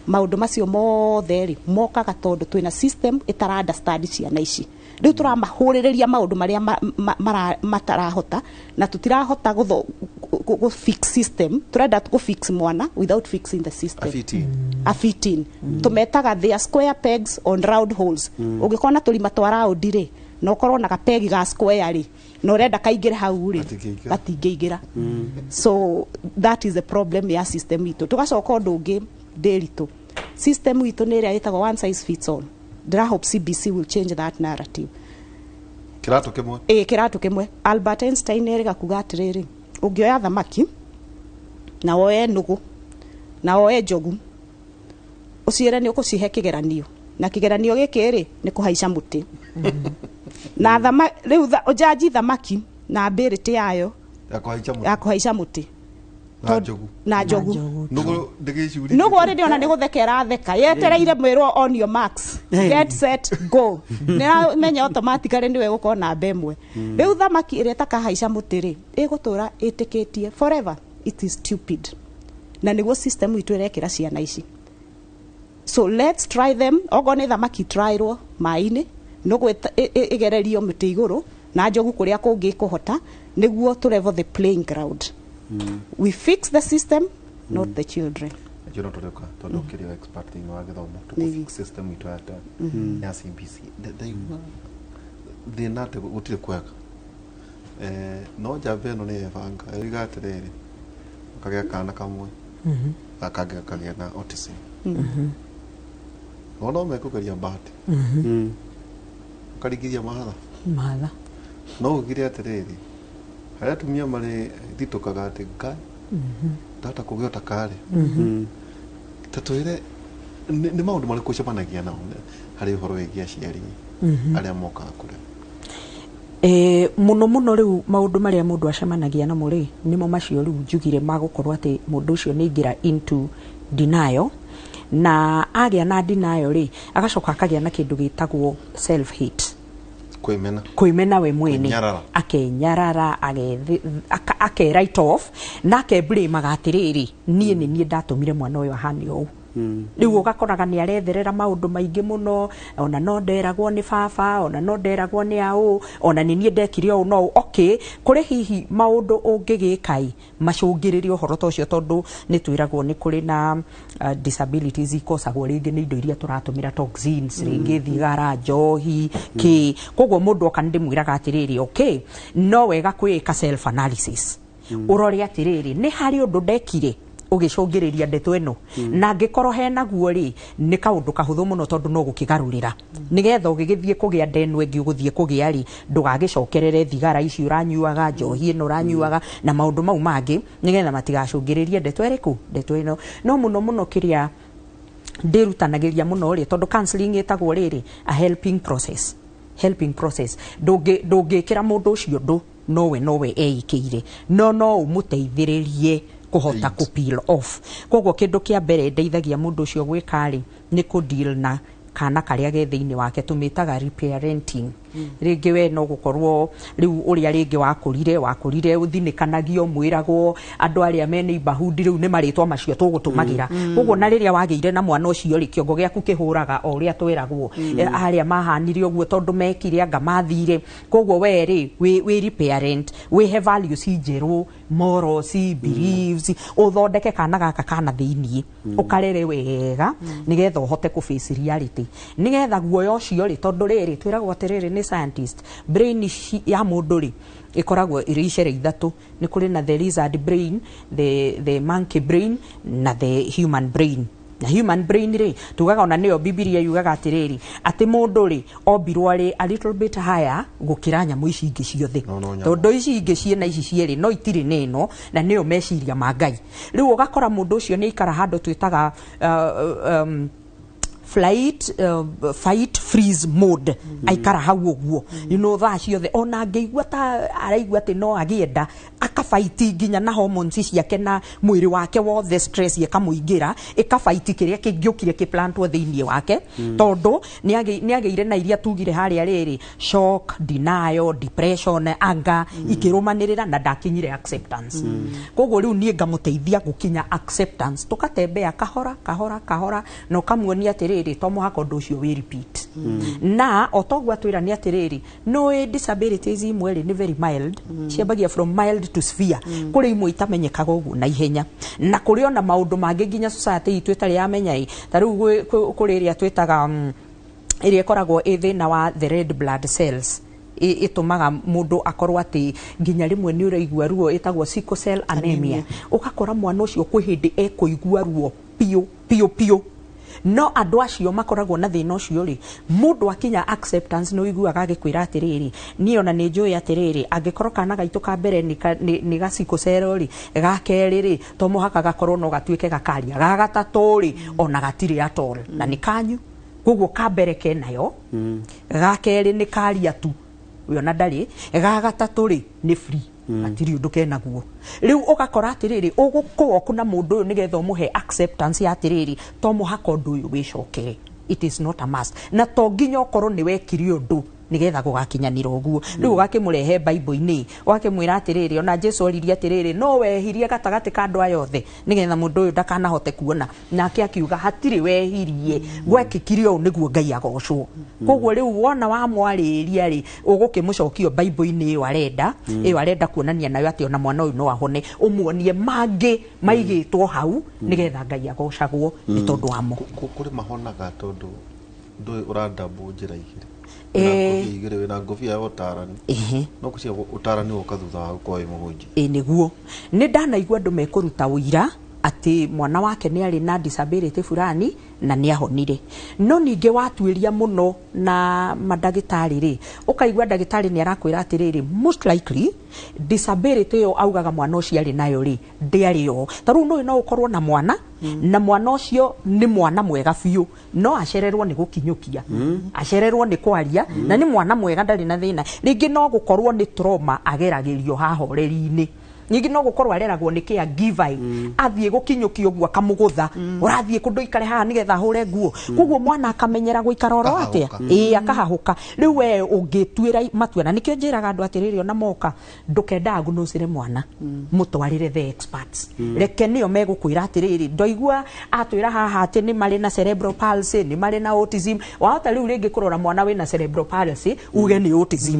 Maũndũ macio mothe rĩ mokaga tondũ twĩna system ĩtara understand ciana ici. Rĩu tũramahũrĩrĩria maũndũ marĩa matarahota na tũtirahota gũ fix system. Tũrenda gũ fix mwana without fixing the system. A fit in. A fit in. Tũmetaga they are square pegs on round holes. Ũngĩkorwo na tũrima twa round rĩ, na ũkorwo na gapegi ga square rĩ, na ũrenda kaingĩre hau rĩ, Gatingĩingĩra. Gatingĩingĩra. So that is the problem ya system itũ. Tũgacoka ũndũ ũngĩ ndĩritũ, system itũ nĩ ĩrĩa ĩtagwo one size fits all. Ndĩra hope CBC will change that narrative. Kĩratũ kĩmwe. Ĩ, kĩratũ kĩmwe. Albert Einstein erĩga kuga atĩrĩrĩ, ũngĩoya thamaki na woe nũgũ na woe njogu, ũciĩre nĩ ũkũcihe kĩgeranio, na kĩgeranio gĩkĩ rĩ nĩ kũhaica mũtĩ na thama, rĩu ũjanji thamaki na ability yayo ya kũhaica mũtĩ ya kũhaica mũtĩ na njogu. Na njogu. Nũgũ ndĩgĩcuri. Nũgũ already ona nĩ gũtheka ĩratheka yetereire mwĩrwo on your marks, get set, go, nĩramenya automatically nĩwe gũkorwo namba ĩmwe. Rĩu thamaki ĩrĩa ĩtakahaica mũtĩ rĩ, ĩgũtũra ĩtĩkĩtie forever it is stupid, na nĩguo system itũ ĩrekĩra ciana ici. So let's try them. Okorwo nĩ thamaki tryirwo maĩ-inĩ, nũgũ ĩgererio mũtĩ igũrũ na njogu kũrĩa kũngĩ ĩkũhota, nĩguo tũ level the playing ground. We fix the system, not the children. Nĩkĩo no tũrĩũka tondũ ũkĩrĩ expert thĩinĩ wa gĩthomo, tũkũ fix system itũ ya CBC. Ndaigua thĩna atĩ gũtirĩ kwega. No njamba ĩno nĩ yebanga ĩriga atĩrĩrĩ, ũkagĩa kana kamwe, gaka kangĩ gakagĩa na autism, no no mekũgeria bahati ũkaringithia mahatha. Matha. No ugire atĩrĩrĩ, harĩa atumia marĩ thitũkaga atĩ ngai ndahota kũgĩa ta karĩ ta twĩre nĩ maũndũ marĩkũ ũcemanagia nao harĩ ũhoro wĩgiĩ aciari arĩa mokaga kũrĩ? Mũno mũno rĩu maũndũ marĩa mũndũ acemanagia namo rĩ, nĩmo macio rĩu njugire magũkorwo atĩ mũndũ ũcio nĩ aingĩra into denial, na agĩa na denial rĩ, agacoka akagĩa na kĩndũ gĩtagwo self hate. Kwĩmena. Kwĩmena we mwene. Kwĩnyarara. Akenyarara, ake write off na akeblame atĩrĩrĩ, niĩ nĩ niĩ ndatũmire mwana ũyũ ahane ũũ. Rĩu ũgakoraga nĩ aretherera maũndũ maingĩ mũno, ona no nderagwo nĩ baba, ona no nderagwo nĩ aũ, ona nĩ niĩ ndekire ũũ no ũũ. Okay, kũrĩ hihi maũndũ ũngĩgĩka macũngĩrĩrie ũhoro ta ũcio, tondũ nĩ twĩragwo nĩ kũrĩ na disabilities ikosagwo rĩngĩ nĩ indo iria tũratũmĩra, toxins, rĩngĩ thigara, njohi, kĩ. Koguo mũndũ oka nĩ ndĩmwĩraga atĩrĩrĩ, okay, no wega kwĩĩka self analysis, ũrore atĩrĩrĩ, nĩ harĩ ũndũ ndekire ũgĩcũngĩrĩria ndeto ĩno, na angĩkorwo henaguo rĩ, nĩ kaũndũ kahũthũ mũno tondũ no gũkĩgarũrĩra nĩgetha ũgĩgĩthiĩ kũgĩa ndeno ĩngĩ ũgũthiĩ kũgĩa rĩ, ndũgagĩcokerere thigara ici ũranyuaga, njohi ĩno ũranyuaga na maũndũ mau mangĩ, nĩgetha matigacũngĩrĩrie ndeto ĩrĩkũ, ndeto ĩno. No mũno mũno kĩrĩa ndĩrutanagĩria mũno rĩ, tondũ counseling ĩtagwo rĩrĩ a helping process, helping process, ndũngĩkĩra mũndũ ũcio ũndũ nowe nowe eikĩire, no no ũmũteithĩrĩrie kũhota kũ peel off. Koguo kĩndũ kĩa mbere ndeithagia mũndũ ũcio gwĩka rĩ, nĩ kũ deal na kana karĩa ge thĩinĩ wake, tũmĩtaga reparenting. Rĩngĩ we no gũkorwo rĩu ũrĩa rĩngĩ wakũrire wakũrire ũthinĩkanagio, mwĩragwo andũ arĩa me neighborhood rĩu nĩ marĩtwa macio tũgũtũmagĩra. Koguo na rĩrĩa wagĩire na mwana ũcio rĩ, kĩongo gĩaku kĩhũraga o ũrĩa twĩragwo. Arĩa mahanire ũguo tondũ mekire anga mathire. Koguo we rĩ wĩ reparent, wĩhe values njerũ, morals, beliefs, ũthondeke kana gaka kana thĩiniĩ, ũkarere wega nĩgetha ũhote kũ face reality, nĩgetha guoya ũcio rĩ, tondũ rĩrĩ twĩragwo atĩrĩrĩ nĩ scientist, brain ya mũndũ rĩ ĩkoragwo ĩrĩ icere ithatũ. Nĩ kũrĩ na the lizard brain, the monkey brain na the human brain. Na human brain rĩ, tugaga ona nĩyo Bibilia yugaga atĩrĩrĩ, atĩ mũndũ rĩ ombirwo arĩ a little bit higher gũkĩra nyamũ ici ingĩ ciothe. No, no, nyamũ. Tondũ ici ingĩ ciĩna ici cierĩ no itirĩ na ĩno, na nĩyo meciria ma Ngai. Rĩu ũgakora mũndũ ũcio nĩ aikara handũ twĩtaga flight, fight, freeze mode. Aikara hau ũguo, thaa ciothe ona angĩigua ta araigua atĩ no agĩenda akabaiti nginya na hormones ciake na mwĩrĩ wake wothe, stress ĩkamũingĩra, ĩkabaiti kĩrĩa kĩngĩũkire kĩplantwo thĩinĩ wake. Tondũ nĩ agĩire na iria tugire harĩa rĩrĩ, shock, denial, depression, anger, ikĩrũmanĩrĩra na ndakinyire acceptance. Koguo rĩu niĩ ngamũteithia gũkinya acceptance, tũkatembea kahora kahora kahora, na ũkamuonia atĩrĩrĩ, to mũhaka ũndũ ũcio wĩ repeat. Na o toguo atwĩra nĩ atĩrĩrĩ, nũĩ disabilities imwe rĩ nĩ very mild, ciambagia from mild to severe. Kũrĩ imwe itamenyekaga ũguo na ihenya, na kũrĩ ona maũndũ mangĩ nginya society itũ ĩtarĩ yamenya ĩ. Ta rĩu kũrĩ ĩrĩa twĩtaga ĩrĩa ĩkoragwo ĩ thĩna wa the red blood cells, ĩtũmaga mũndũ akorwo atĩ nginya rĩmwe nĩ ũraigua ruo, ĩtagwo sickle cell anemia. Ũgakora mwana ũcio kwĩ hĩndĩ ekũigua ruo piũ piũ piũ. No andũ acio makoragwo na thĩna ũcio rĩ, mũndũ akinya acceptance nĩ ũiguaga agĩkwĩra atĩrĩrĩ, niĩ ona nĩ njũĩ atĩrĩrĩ, angĩkorwo kana gaitũ ka mbere nĩ ga sickle cell rĩ, ga kerĩ rĩ to mũhaka gakorwo no gatuĩke gakaria, ga gatatũ rĩ ona gatirĩ at all, na nĩ kanyu. Koguo ka mbere kenayo, ga kerĩ nĩ karia tu we ona ndarĩ, ga gatatũ rĩ nĩ free, hatirĩ ũndũ kenaguo. Rĩu ũgakora atĩrĩrĩ, ũgũkũwoku na mũndũ ũyũ nĩgetha ũmũhe acceptance ya atĩrĩrĩ, to mũhaka ũndũ ũyũ wĩcokere, it is not a must, na to nginya ũkorwo nĩ wekire ũndũ nĩgetha gũgakinyanĩra ũguo. Rĩu ũgakĩmũrehe Bible-inĩ, ũgakĩmwĩra atĩrĩrĩ, ona Jesu oririe atĩrĩrĩ, no wehirie gatagatĩ ka andũ aya othe nĩgetha mũndũ ũyũ ndakanahote kuona? Nake akiuga hatirĩ wehirie, gwekĩkire ũũ nĩguo Ngai agocwo. Koguo rĩu wona wamwarĩria rĩ, ũgũkĩmũcokio Bible-inĩ ĩyo arenda, ĩyo arenda kuonania nayo atĩ ona mwana ũyũ no ahone, ũmuonie mangĩ maigĩtwo hau nĩgetha Ngai agocagwo nĩ tondũ wamo. Kũrĩ mahonaga tondũ ndũĩ ũrandambwo njĩra igĩrĩ. Wĩna ngũbia igĩrĩ, wĩna ngũbia ya ũtarani, no kũcia ũtarani woka thutha wa gũkorwo wĩ mũhunjia. Ĩ nĩguo nĩ ndanaigua andũ mekũruta ũira atĩ mwana wake nĩ arĩ na disability fulani na nĩ ahonire. No ningĩ watuĩria mũno na mandagĩtarĩ rĩ, ũkaigua ndagĩtarĩ nĩ arakwĩra atĩrĩrĩ, most likely disability ĩyo augaga mwana ũcio arĩ nayo rĩ ndĩarĩ yo. Ta rĩu nũĩ no ũkorwo na mwana, na mwana ũcio nĩ mwana mwega biũ, no acererwo nĩ gũkinyũkia, acererwo nĩ kwaria, na nĩ mwana mwega, ndarĩ na thĩna. Rĩngĩ no gũkorwo nĩ trauma ageragĩrio hahoreri-inĩ, ningĩ no gũkorwo areragwo nĩ caregiver, athiĩ gũkinyũkia ũguo akamũgũtha, ũrathiĩ kũndũ ikare haha nĩgetha ahũre nguo. Koguo mwana akamenyera gũikara oro atĩa. Akahahũka. Ĩĩ, akahahũka. Rĩu we ũngĩtuĩra matua, na nĩkĩo njĩraga andũ atĩrĩrĩ, ona moka ndũkendaagnosĩre mwana, mũtwarĩre the experts. Reke nĩo megũkwĩra atĩrĩrĩ, ndoigua atwĩra haha atĩ nĩ marĩ na cerebral palsy, nĩ marĩ na autism. Wahota rĩu rĩngĩ kũrora mwana wĩna cerebral palsy uge nĩ autism.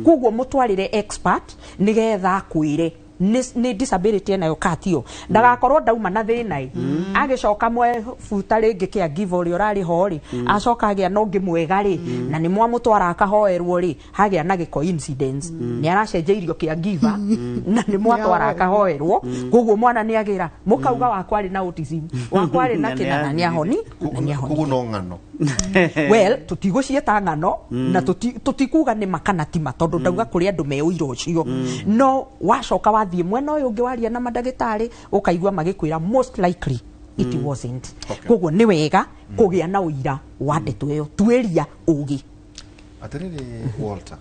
Koguo mũtwarĩre expert nĩgetha akwĩre nĩ disability enayo katio, ndagakorwo ndauma na thĩna ĩ, agĩcoka mwebuta rĩngĩ caregiver ũrĩa ũrarĩ ho rĩ, acoka agĩa na ũngĩ mwega rĩ, na nĩ mwamũtwara akahoerwo rĩ, hagĩa na gĩ coincidence nĩ aracenjeirio caregiver na nĩ mwatwara akahoerwo. Koguo mwana nĩ agĩra mũkauga wakwa arĩ na autism, wakwa arĩ na Na nĩ kĩna, na nĩ ahoni, na nĩ ahoni. Koguo no ng'ano? Well, tũtigũciĩta ng'ano, na tũtikuga nĩ ma kana ti ma, tondũ ndauga kũrĩ andũ me ũira ũcio. No wacoka wathiĩ mwena ũyũ ũngĩ waria na mandagĩtarĩ, ũkaigua magĩkwĩra most likely it wasn't. Koguo nĩ wega kũgĩa na ũira wa ndeto ĩyo, tuĩria ũgĩ. Atĩrĩrĩ Walter,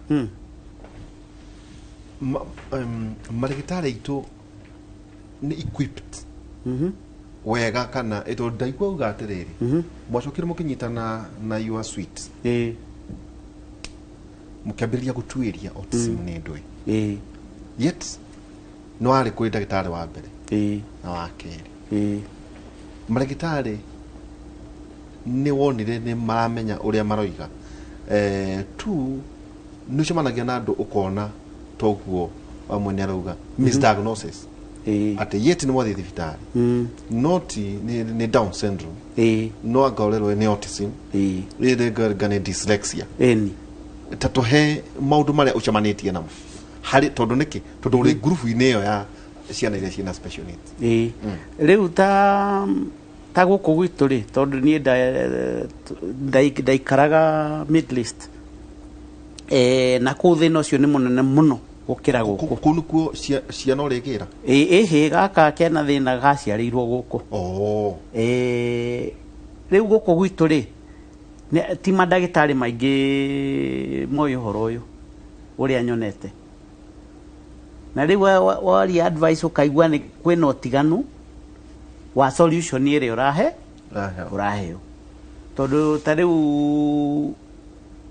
marĩgĩtarĩ aitũ nĩ equipped wega kana ĩ? Tondũ ndaigua uga atĩrĩrĩ, mwacokire mũkĩnyitana na your suite, mũkĩambĩrĩria gũtuĩria autism nĩ ndũĩ, yet nĩ warĩ kũrĩ ndagĩtarĩ wa mbere na wa kerĩ. Marĩgĩtarĩ nĩ wonire nĩ maramenya ũrĩa maroiga? Tu nĩ ũcemanagia na andũ ũkona toguo wamwe nĩ arauga misdiagnosis, atĩ yet nĩ mwathiĩ thibitarĩ, no ti nĩ Down syndrome, no anga ũrerwo nĩ autism, ĩrĩ nĩ dyslexia. Ta tũhe maũndũ marĩa ũcemanĩtie namo harĩ, tondũ nĩkĩ? Tondũ ũrĩ ngurubu-inĩ ĩyo ya ciana iria ciĩna special needs. Ĩĩ, rĩu ta Ta gũkũ gwitũ rĩ, tondũ niĩ ndaikaraga Middle East, na kũu thĩna ũcio nĩ mũnene mũno gũkĩra gũkũ. Kũu nĩkuo ciana ũrĩgĩra? Ĩhĩ, gaka kena thĩna gaciarĩirwo gũkũ. Rĩu gũkũ gwitũ rĩ, ti mandagĩtarĩ maingĩ moĩ ũhoro ũyũ ũrĩa nyonete. Na rĩu waria advice ũkaigua nĩ kwĩna ũtiganu wa solution ĩrĩa ũraheo. Tondũ ta rĩu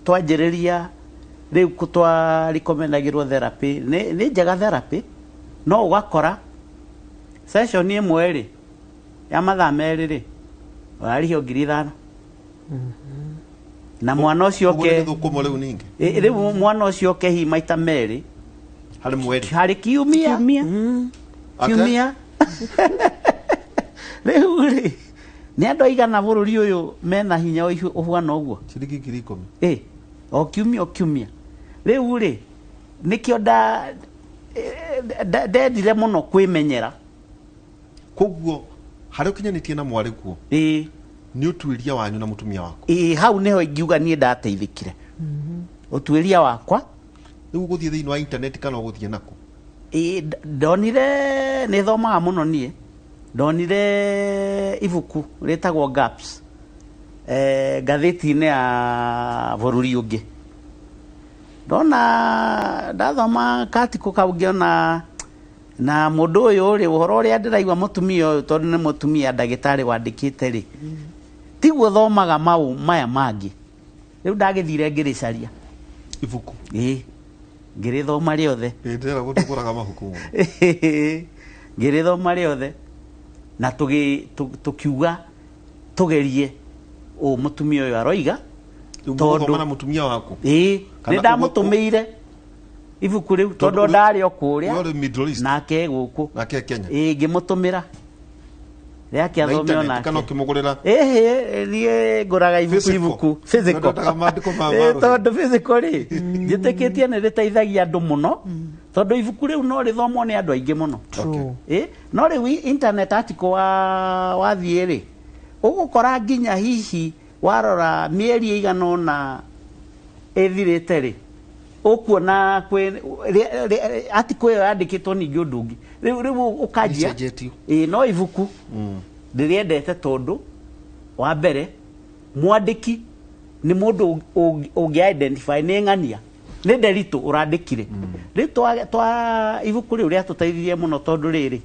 twanjĩrĩria rĩu twa recommendagĩrwo therapy, nĩ njega therapy, no ũgakora session ĩmwe rĩ ya mathaa merĩ rĩ ũrarĩhio 5,000. Na mwana ũcio Ũguo oke nĩ gĩthũkũmo rĩu ningĩ? Rĩu mwana ũcio oke hihi maita merĩ harĩ mweri, harĩ kiumia. Ate? Kiumia. Rĩu rĩ, nĩ andũ aigana bũrũri ũyũ mena hinya ũhuana ũguo? Ciringi 10,000. O kiumia, o kiumia. Rĩu rĩ, nĩkĩo ndendire mũno kwĩmenyera. Koguo harĩa ũkinyanĩtie na mwarĩ guo, nĩ ũtuĩria wanyu na mũtumia waku? Ĩĩ, hau nĩho ingiuga niĩ ndateithĩkire. Ũtuĩria wakwa. Rĩu ũgũthiĩ thĩinĩ wa internet kana ũgũthiĩ nakũ? Ĩĩ, ndonire nĩ thomaga mũno niĩ. Ndonire ibuku rĩtagwo Gaps, ngathĩti-inĩ ya bũrũri ũngĩ. Ndona ndathoma katikũ kau ngĩona na mũndũ ũyũ rĩ, ũhoro ũrĩa ndĩraigua mũtumia ũyũ, tondũ nĩ mũtumia ndagĩtarĩ wandĩkĩte rĩ, tiguo thomaga mau maya mangĩ. Rĩu ndagĩthire ngĩrĩcaria ibuku. Ĩĩ, ngĩrĩthoma rĩothe. Ĩĩ, ndĩrera gũtũgũraga mabuku mũno. Ngĩrĩthoma rĩothe na tũkiuga tũgerie ũũ mũtumia ũyũ aroiga. Rĩu mũgũthoma na mũtumia waku? Ĩĩ, Kana nĩ ndamũtũmĩire ibuku rĩu tondũ ndarĩ o kũrĩa we ũrĩ Middle East. Nake gũkũ. Nake Kenya. Ĩĩ, ngĩmũtũmĩra rĩake Na athome internet, onake. kana ũkĩmũgũrĩra? Ĩhĩ, niĩ ngũraga ibuku. Physical. Ibuku physical. Ndendaga maandĩko ma Ĩĩ, marũhi. tondũ physical rĩ, njĩtĩkĩtie nĩ rĩteithagia andũ mũno, tondũ ibuku rĩu no rĩthomwo nĩ andũ aingĩ mũno. Ĩĩ, no rĩu internet article wathiĩ rĩ, ũgũkora nginya hihi warora mĩeri ĩigana ũna ĩthirĩte rĩ, ũkuona kwĩ article ĩyo yandĩkĩtwo ningĩ ũndũ ũngĩ. Rĩu ũkanjia. Icenjetio. Ĩĩ, no ibuku ndĩrĩendete tondũ wa mbere mwandĩki nĩ mũndũ ũngĩ identify nĩ ng'ania nĩ Nderitu ũrandĩkire. Rĩu twa ibuku rĩu rĩatũteithirie mũno tondũ rĩrĩ,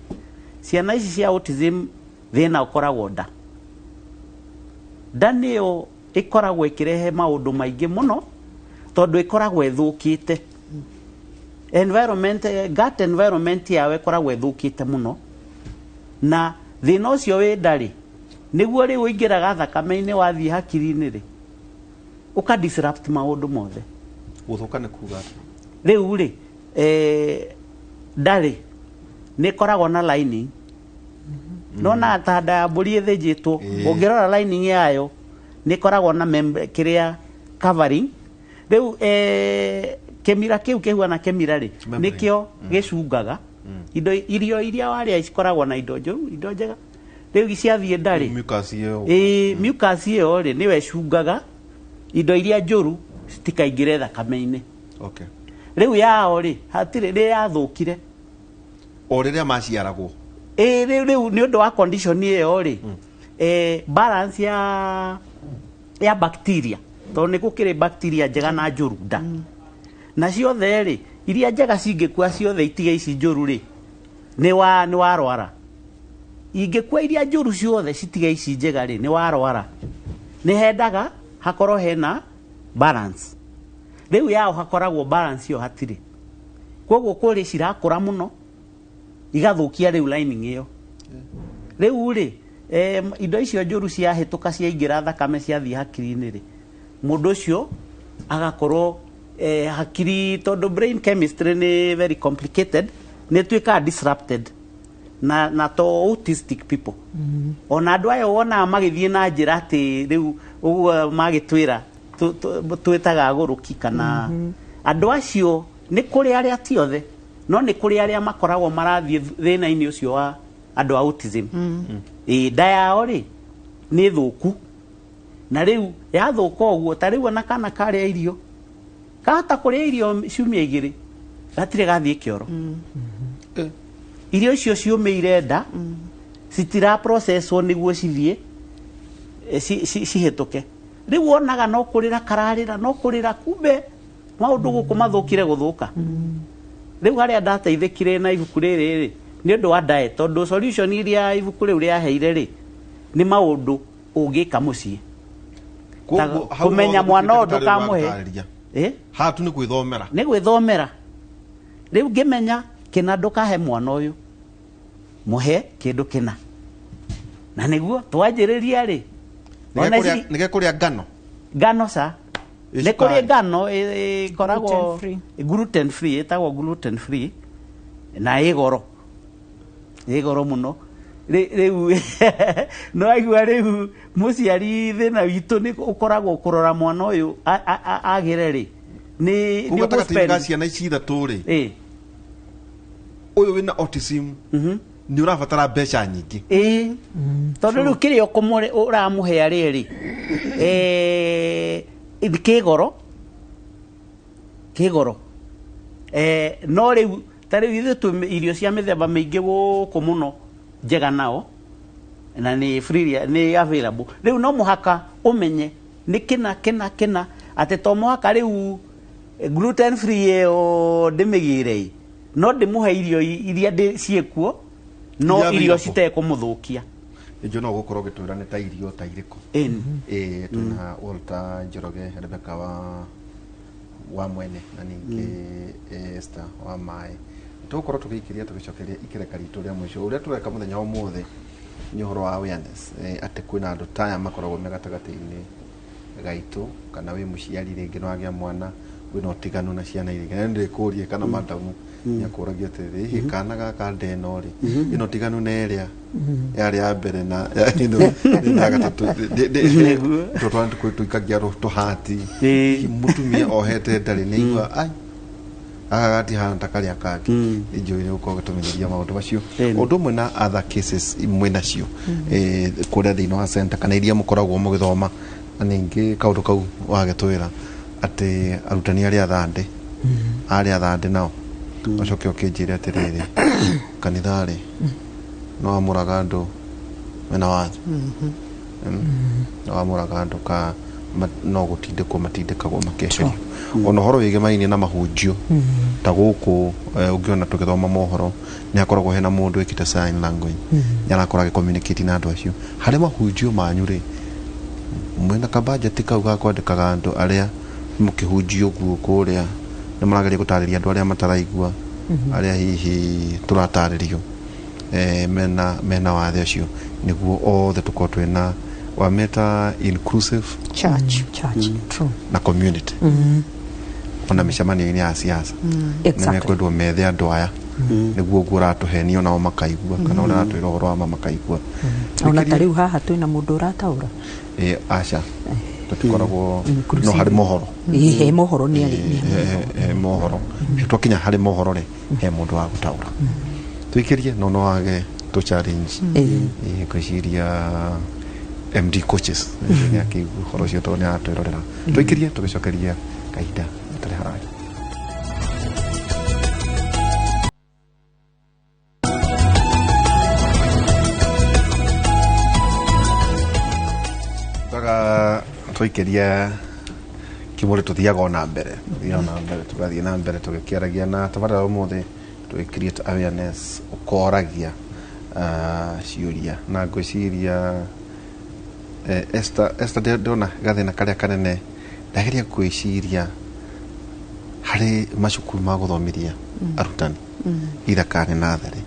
ciana ici cia autism thĩna ũkoragwo nda. Nda nĩyo ĩkoragwo ĩkĩrehe maũndũ maingĩ mũno tondũ ĩkoragwo ĩthũkĩte. Environment, gut environment yao ĩkoragwo ĩthũkĩte mũno, na thĩna ũcio wĩ nda rĩ, nĩguo rĩu ũingĩraga thakame-inĩ wathiĩ hakiri-inĩ rĩ, ũka disrupt maũndũ mothe. Gũthũka nĩ kuga atĩa? Rĩu rĩ, nda rĩ nĩ ĩkoragwo na lining. Nona ta nda ya mbũri ĩthĩnjĩtwo, ũngĩrora lining yayo nĩ ĩkoragwo na kĩrĩa covering. Rĩu kĩmira kĩu kĩhuana kĩmira rĩ, Membrane. nĩkĩo gĩcungaga indo irio iria warĩa cikoragwo na indo njũru, indo njega. Rĩu ciathiĩ nda rĩ, Mucus ĩyo. Ĩĩ, mucus ĩyo rĩ nĩyo ĩcungaga indo iria njũru citikaingĩre thakame-inĩ. Rĩu yao rĩ, hatirĩ, nĩ yathũkire. O rĩrĩa maciaragwo. Ĩĩ, rĩu nĩ ũndũ wa condition ĩyo rĩ, balance ya bacteria, tondũ nĩ gũkĩrĩ bacteria njega na njũru nda. Na ciothe rĩ, iria njega cingĩkua ciothe itige ici njũru rĩ, nĩ warwara. Ingĩkua iria njũru ciothe citige ici njega rĩ, nĩ warwara. Nĩ hendaga hakorwo hena balance. Rĩu yao hakoragwo balance ĩyo hatirĩ. Koguo kũrĩ cirakũra mũno igathũkia rĩu lining ĩyo. Rĩu rĩ, indo icio njũru ciahĩtũka ciaingĩra thakame ciathiĩ hakiri-inĩ rĩ, mũndũ ũcio agakorwo hakiri, tondũ brain chemistry nĩ very complicated, nĩ ĩtuĩkaga disrupted na to autistic people. Ona andũ aya wonaga magĩthiĩ na njĩra atĩ rĩu ũguo magĩtwĩra twĩtaga agũrũki kana andũ acio, nĩ kũrĩ arĩa ti othe, no nĩ kũrĩ arĩa makoragwo marathiĩ thĩna-inĩ ũcio wa andũ a autism. Ĩĩ, nda yao rĩ Nĩ thũku. Na rĩu yathũka ũguo, ta rĩu ona kana karĩa irio, kahota kũrĩa irio ciumia 2, gatirĩ gathiĩ kĩoro. Irio icio ciũmĩire nda, citira processwo nĩguo cithiĩ cihĩtũke. Rĩu wonaga no kũrĩra kararĩra, no kũrĩra, kumbe maũndũ gũkũ mathũkire gũthũka. Rĩu harĩa ndateithĩkire na ibuku rĩrĩ rĩ, nĩ ũndũ wa diet, tondũ solution iria ibuku rĩu rĩaheire rĩ, nĩ maũndũ ũngĩka mũciĩ. Kũmenya mwana ũyũ ndũkamũhe. Hatu nĩ gwĩthomera. Nĩ gwĩthomera. Rĩu ngĩmenya kĩna ndũkahe mwana ũyũ, mũhe kĩndũ kĩna. Na nĩguo twanjĩrĩria rĩ. Nĩ kũrĩa ngano. Ngano ca. Nĩ kũrĩ ngano ĩkoragwo gluten free, ĩtagwo gluten free, na ĩ goro. Ĩ goro mũno. Rĩu no aigua rĩu mũciari thĩna witũ nĩ ũkoragwo kũrora mwana ũyũ agĩre rĩ. Nĩ nĩ gatagatĩ ga ciana ici ithatũ rĩ. Ũyũ wĩna autism nĩ ũrabatara mbeca nyingĩ. Tondũ rĩu kĩrĩa ũramũhe rĩrĩ, kĩgoro. Kĩgoro. No rĩu ta rĩu ithuĩ twĩ irio cia mĩthemba mĩingĩ gũkũ mũno njega nao, na nĩ free, nĩ available. Rĩu no mũhaka ũmenye nĩ kĩna kĩna kĩna, atĩ to mũhaka rĩu gluten free ĩyo ndĩmĩgĩre, no ndĩmũhe irio iria ciĩkuo, no irio citekũmũthũkia. Nĩnjũĩ no ũgũkorwo ũgĩtwĩra nĩ ta irio ta irĩkũ. Twĩna Walter Njoroge, Rebecca wa mwene, na ningĩ Esther wa maĩ. Tũgũkorwo tũgĩikĩria tũgĩcokeria ikereka ritũ rĩa mũico. Ũrĩa tũreka mũthenya wa ũmũthĩ nĩ ũhoro wa awareness, atĩ kwĩna andũ ta aya makoragwo me gatagatĩ-inĩ gaitũ, kana wĩ mũciari rĩngĩ no wagĩa mwana wĩna ũtiganu na ciana iria ingĩ. Na nĩndĩkũrie kana madamu nĩakũragia atĩrĩrĩ, hihi kana gaka ndeno rĩ, ĩno ũtiganu na ĩrĩa yarĩ ya mbere na ĩno ya gatatũ. Twana tũikagia tũhati, mũtumia ohete ndarĩ nĩ aigua ai gaka gatihana ta karĩa kangĩ. Njũĩ nĩ gũkorwo gĩtũmenyeria maũndũ macio. Ũndũ ũmwe na other cases mwĩ nacio kũrĩa thĩinĩ wa center kana iria mũkoragwo mũgĩthoma, na ningĩ kaũndũ kau wagĩtwĩra atĩ arutani arĩa thandĩ, arĩa thandĩ nao ũcoke ũkĩnjĩre atĩrĩrĩ, kanitha rĩ no amũraga andũ mena watho, no amũraga andũ ka no gũtindĩkwo matindĩkagwo makeherio. Ona ũhoro wĩgemaine na mahunjio ta gũkũ, ũngĩona tũgĩthoma mohoro nĩ hakoragwo hena mũndũ wĩkĩte sign language, nĩ arakorwo agĩcommunicate na andũ acio. Harĩ mahunjio manyu rĩ, mwĩna kabajeti kau ga kwandĩkaga andũ arĩa mũkĩhunjio ũguo kũrĩa nĩ mũrageria gũtarĩria andũ arĩa mataraigua, arĩa hihi tũratarĩrio mena wathe ũcio, nĩguo othe tũkorwo twĩna wameta inclusive church, true, na community. Ona mĩcemanio-inĩ ya siasa nĩ mekwendwo methe andũ aya nĩguo ũguo ũratũhenio nao makaigua, kana ũrĩa ũratwĩra ũhoro wa ma makaigua. Ona ta rĩu haha twĩna mũndũ ũrataũra. Aca tũtikoragwo no harĩ mohoro. He mohoro nĩ arĩ mohoro. Twakinya harĩ mohoro rĩ, he mũndũ wa gũtaũra. Tũikĩrie no no wage tũ challenge. Ngwĩciria MD coaches nĩ akĩigua ũhoro ũcio tondũ nĩ aratwĩrorera. Tũikĩrie tũgĩcokeria kahinda gatarĩ haraya. Tũikĩria kĩmũrĩ tũthiaga ona mbere, tũgathiĩ na mbere tũgĩkĩaragia na tabarĩra ũmũthĩ tũgĩ create awareness, ũkoragia ciũria na ngwĩciria Esther ndona gathĩna karĩa kanene ndageria gwĩciria harĩ macukuru ma gũthomithia arutani, either kana nĩ natharĩ,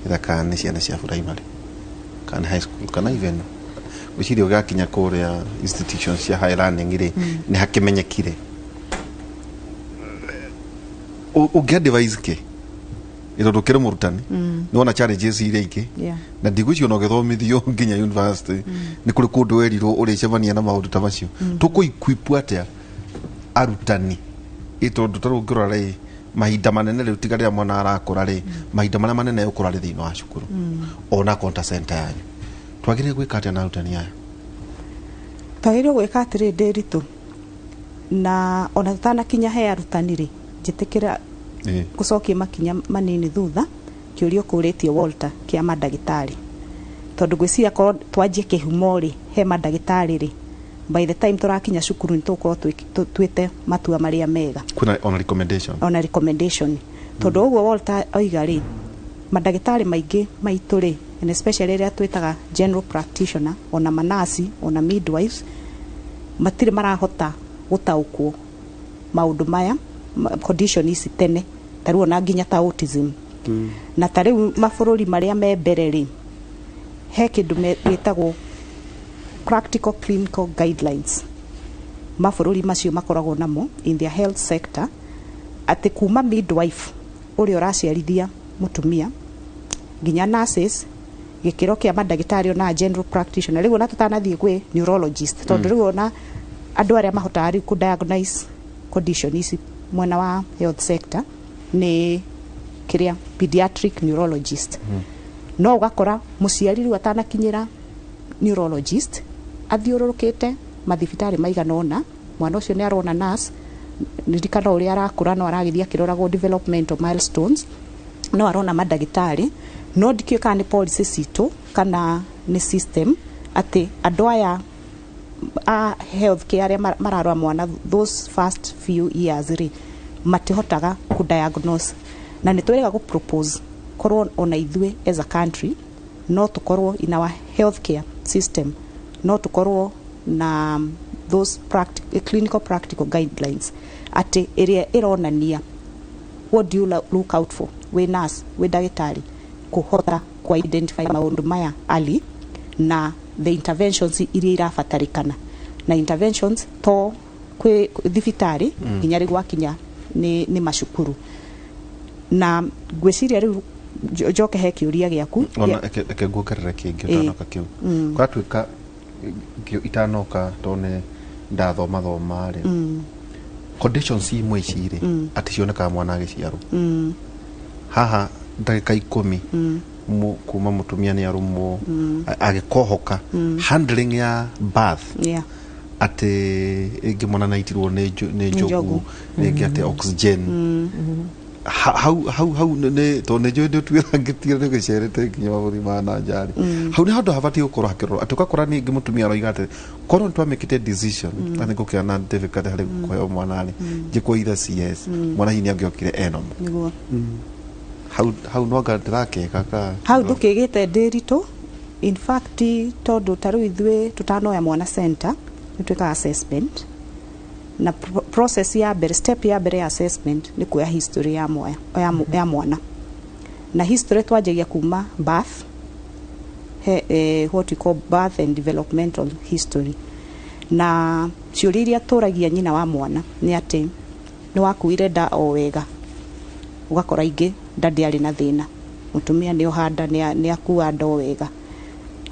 either kana nĩ ciana cia primary kana high school kana even gwĩciria ũgakinya kũrĩa institutions cia high learning rĩ, nĩ hakĩmenyekire. Ũngĩ advise kĩ tondũ ũkĩrĩ mũrutani nĩ wona challenges iria ingĩ, na ndigwĩciria ona ũgĩthomithio nginya university nĩ kũrĩ kũndũ werirwo ũrĩcemania na maũndũ ta macio. Tũkũ equip atĩa arutani tondũ ta rĩu ũngĩrora rĩ, mahinda manene rĩu tiga rĩrĩa mwana arakũra rĩ, mahinda marĩa manene ũkũra rĩ thĩinĩ wa cukuru ona contact center yanyu, Twagĩrĩire gwĩka atĩa na arutani aya? Twagĩrĩirwo gwĩka atĩrĩ, Ndĩritũ, na ona tũtanakinya he arutani rĩ, njĩtĩkĩra gũcokia makinya manini thutha kĩũria ũkũrĩtie, Walter, kĩa mandagĩtarĩ, tondũ ngwĩciria korwo twanjie kĩhumo rĩ, he mandagĩtarĩ rĩ, by the time tũrakinya cukuru nĩ tũgũkorwo twĩte matua marĩa mega. Kwĩna ona recommendation. Ona recommendation, tondũ ũguo Walter oiga rĩ, mandagĩtarĩ maingĩ maitũ rĩ, and especially arĩa twĩtaga general practitioner, ona manasi, ona midwives, matirĩ marahota gũtaũkwo maũndũ maya, condition ici tene, ta rĩu ona nginya ta autism. Na ta rĩu mabũrũri marĩa me mbere rĩ, he kĩndũ gĩtagwo practical clinical guidelines mabũrũri macio makoragwo namo in their health sector, atĩ kuma midwife ũrĩa ũraciarithia mũtumia nginya nurses, gĩkĩro kĩa mandagĩtarĩ, ona general practitioner, rĩu ona tũtanathiĩ gwĩ neurologist, tondũ rĩu ona andũ arĩa mahotaga rĩu kũ diagnose condition ici mwena wa health sector nĩ kĩrĩa pediatric neurologist. No ũgakora mũciari rĩu atanakinyĩra neurologist athiũrũrũkĩte mathibitarĩ maigana ũna, mwana ũcio nĩ arona nurse, ririkana ũrĩa arakũra no aragĩthiĩ akĩroragwo developmental milestones, no arona mandagĩtarĩ, no ndikĩũĩ kana nĩ policy citũ kana nĩ system atĩ andũ aya a health care arĩa mararora mwana those first few years rĩ, matihotaga ku diagnose. Na nĩ twĩrĩga gũ propose korwo ona ithuĩ as a country no tũkorwo in our health care system no tũkorwo na those clinical practical guidelines, atĩ ĩrĩa ĩronania what do you look out for wĩ nurse, wĩ ndagĩtarĩ, kũhota ku identify maũndũ maya early na the interventions iria irabatarĩkana, na interventions to kwĩ thibitarĩ nginya rĩu gwakinya nĩ macukuru. Na ngwĩciria rĩu njoke he kĩũria gĩaku. Ona eke nguongerere kĩngĩ ũtanoka kĩu. Kũratuĩka itanoka, tondũ nĩ ndathoma thoma rĩ, conditions imwe ici rĩ, atĩ cionekaga mwana agĩciarwo, haha ndagĩka 10 kuma mũtumia nĩ arũmwo, agĩkohoka, handling ya birth, atĩ rĩngĩ mwana naitirwo nĩ njogu, njogu. Rĩngĩ atĩ oxygen hau hau hau nĩ tondũ nĩ njũĩ nĩ ũtuĩra ngĩtira nĩ gĩcerete nginya mabũrũri ma na nja rĩ, hau nĩ handũ habatiĩ gũkorwo hakĩrorwo, atĩ ũgakora ningĩ mũtumia aroiga atĩ korwo nĩ twamĩkĩte decision atĩ ngũkĩona na difficulty harĩ kũheo mwana rĩ, njĩkwo either CS, mwana hihi nĩ angĩokire enomo. Nĩguo. Hau hau no anga ndĩrakeka ka Hau ndũkĩgĩte ndĩritũ, in fact, tondũ ta rĩu ithuĩ tũtanoya mwana center nĩ twĩkaga assessment, na process ya mbere, step ya mbere ya assessment nĩ kuoya history ya mwana. Na history twanjagia kuma birth, what we call birth and developmental history. Na ciũria iria tũragia nyina wa mwana nĩ atĩ nĩ wakuire nda o wega? Ũgakora ingĩ nda ndĩarĩ na thĩna, mũtumia nĩ oha nda, nĩ akua nda o wega.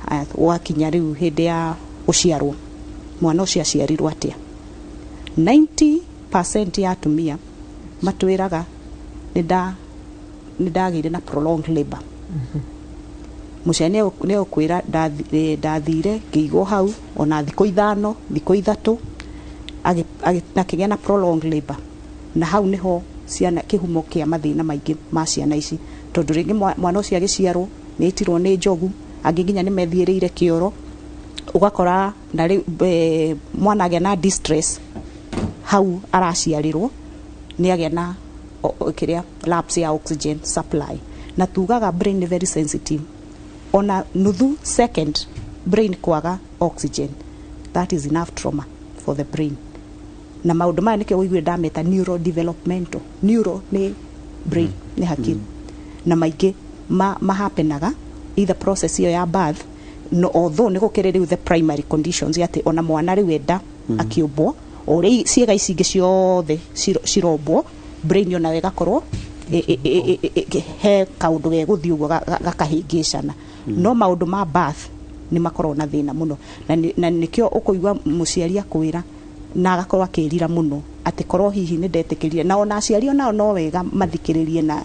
Aya, gwakinya rĩu hĩndĩ ya gũciarwo, mwana ũcio aciarirwo atĩa? 90% ya atumia matwĩraga nĩ ndagĩire na prolonged labor. Mũciari nĩ egũkwĩra ndathire ngĩigwo hau ona thikũ 5, thikũ 3, akĩgĩa na prolonged labor. Na hau nĩho ciana kĩhumo kĩa mathĩna maingĩ ma ciana ici, tondũ rĩngĩ mwana ũcio agĩciarwo nĩ aitirwo nĩ njogu, angĩ nginya nĩ methiĩrĩire kĩoro, ũgakora na rĩu mwana agĩa na distress hau araciarĩrwo, nĩ agĩa na kĩrĩa lapse ya oxygen supply. Na tugaga brain nĩ very sensitive, ona nuthu second brain kwaga oxygen, that is enough trauma for the brain. Na maũndũ maya nĩkĩo ũiguire ndameta neurodevelopmental. Neuro nĩ brain, nĩ hakiri. Na maingĩ mahapenaga either process ĩyo ya birth, no although nĩ gũkĩrĩ rĩu the primary conditions, atĩ ona mwana rĩu enda akĩũmbwo, o ũrĩa ciĩga ici ingĩ ciothe cirombwo, brain onayo ĩgakorwo he kaũndũ gegũthiĩ ũguo gakahĩngĩcana. No maũndũ ma birth nĩ makoragwo na thĩna mũno, na nĩkĩo ũkũigua mũciari akwĩra na agakorwo akĩrira mũno atĩ korwo hihi nĩ ndetĩkĩrire. Na ona aciari onao no wega mathikĩrĩrie, na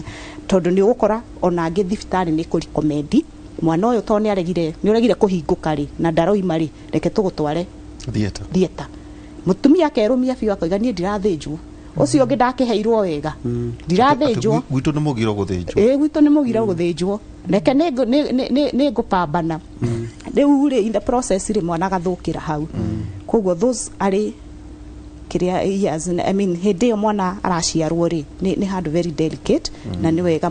tondũ nĩ ũgũkora ona angĩ thibitarĩ nĩ kũ recommend Mwana ũyũ tondũ nĩ aregire kũhingũka rĩ na ndaroima rĩ, reke tũgũtware theatre. Theatre. Mũtumia akerũmia biũ akoiga niĩ ndirathĩnjwo, ũcio ũngĩ ndakĩheirwo wega, ndirathĩnjwo. Gwitũ nĩ mũgiro gũthĩnjwo. Ĩĩ, gwitũ nĩ mũgiro gũthĩnjwo, reke nĩ ngũpambana. Rĩu rĩ, in the process rĩ, mwana agathũkĩra hau. Koguo those arĩ kĩrĩa years, I mean, hĩndĩ ĩyo mwana araciarwo rĩ, nĩ handũ very delicate, na nĩ wega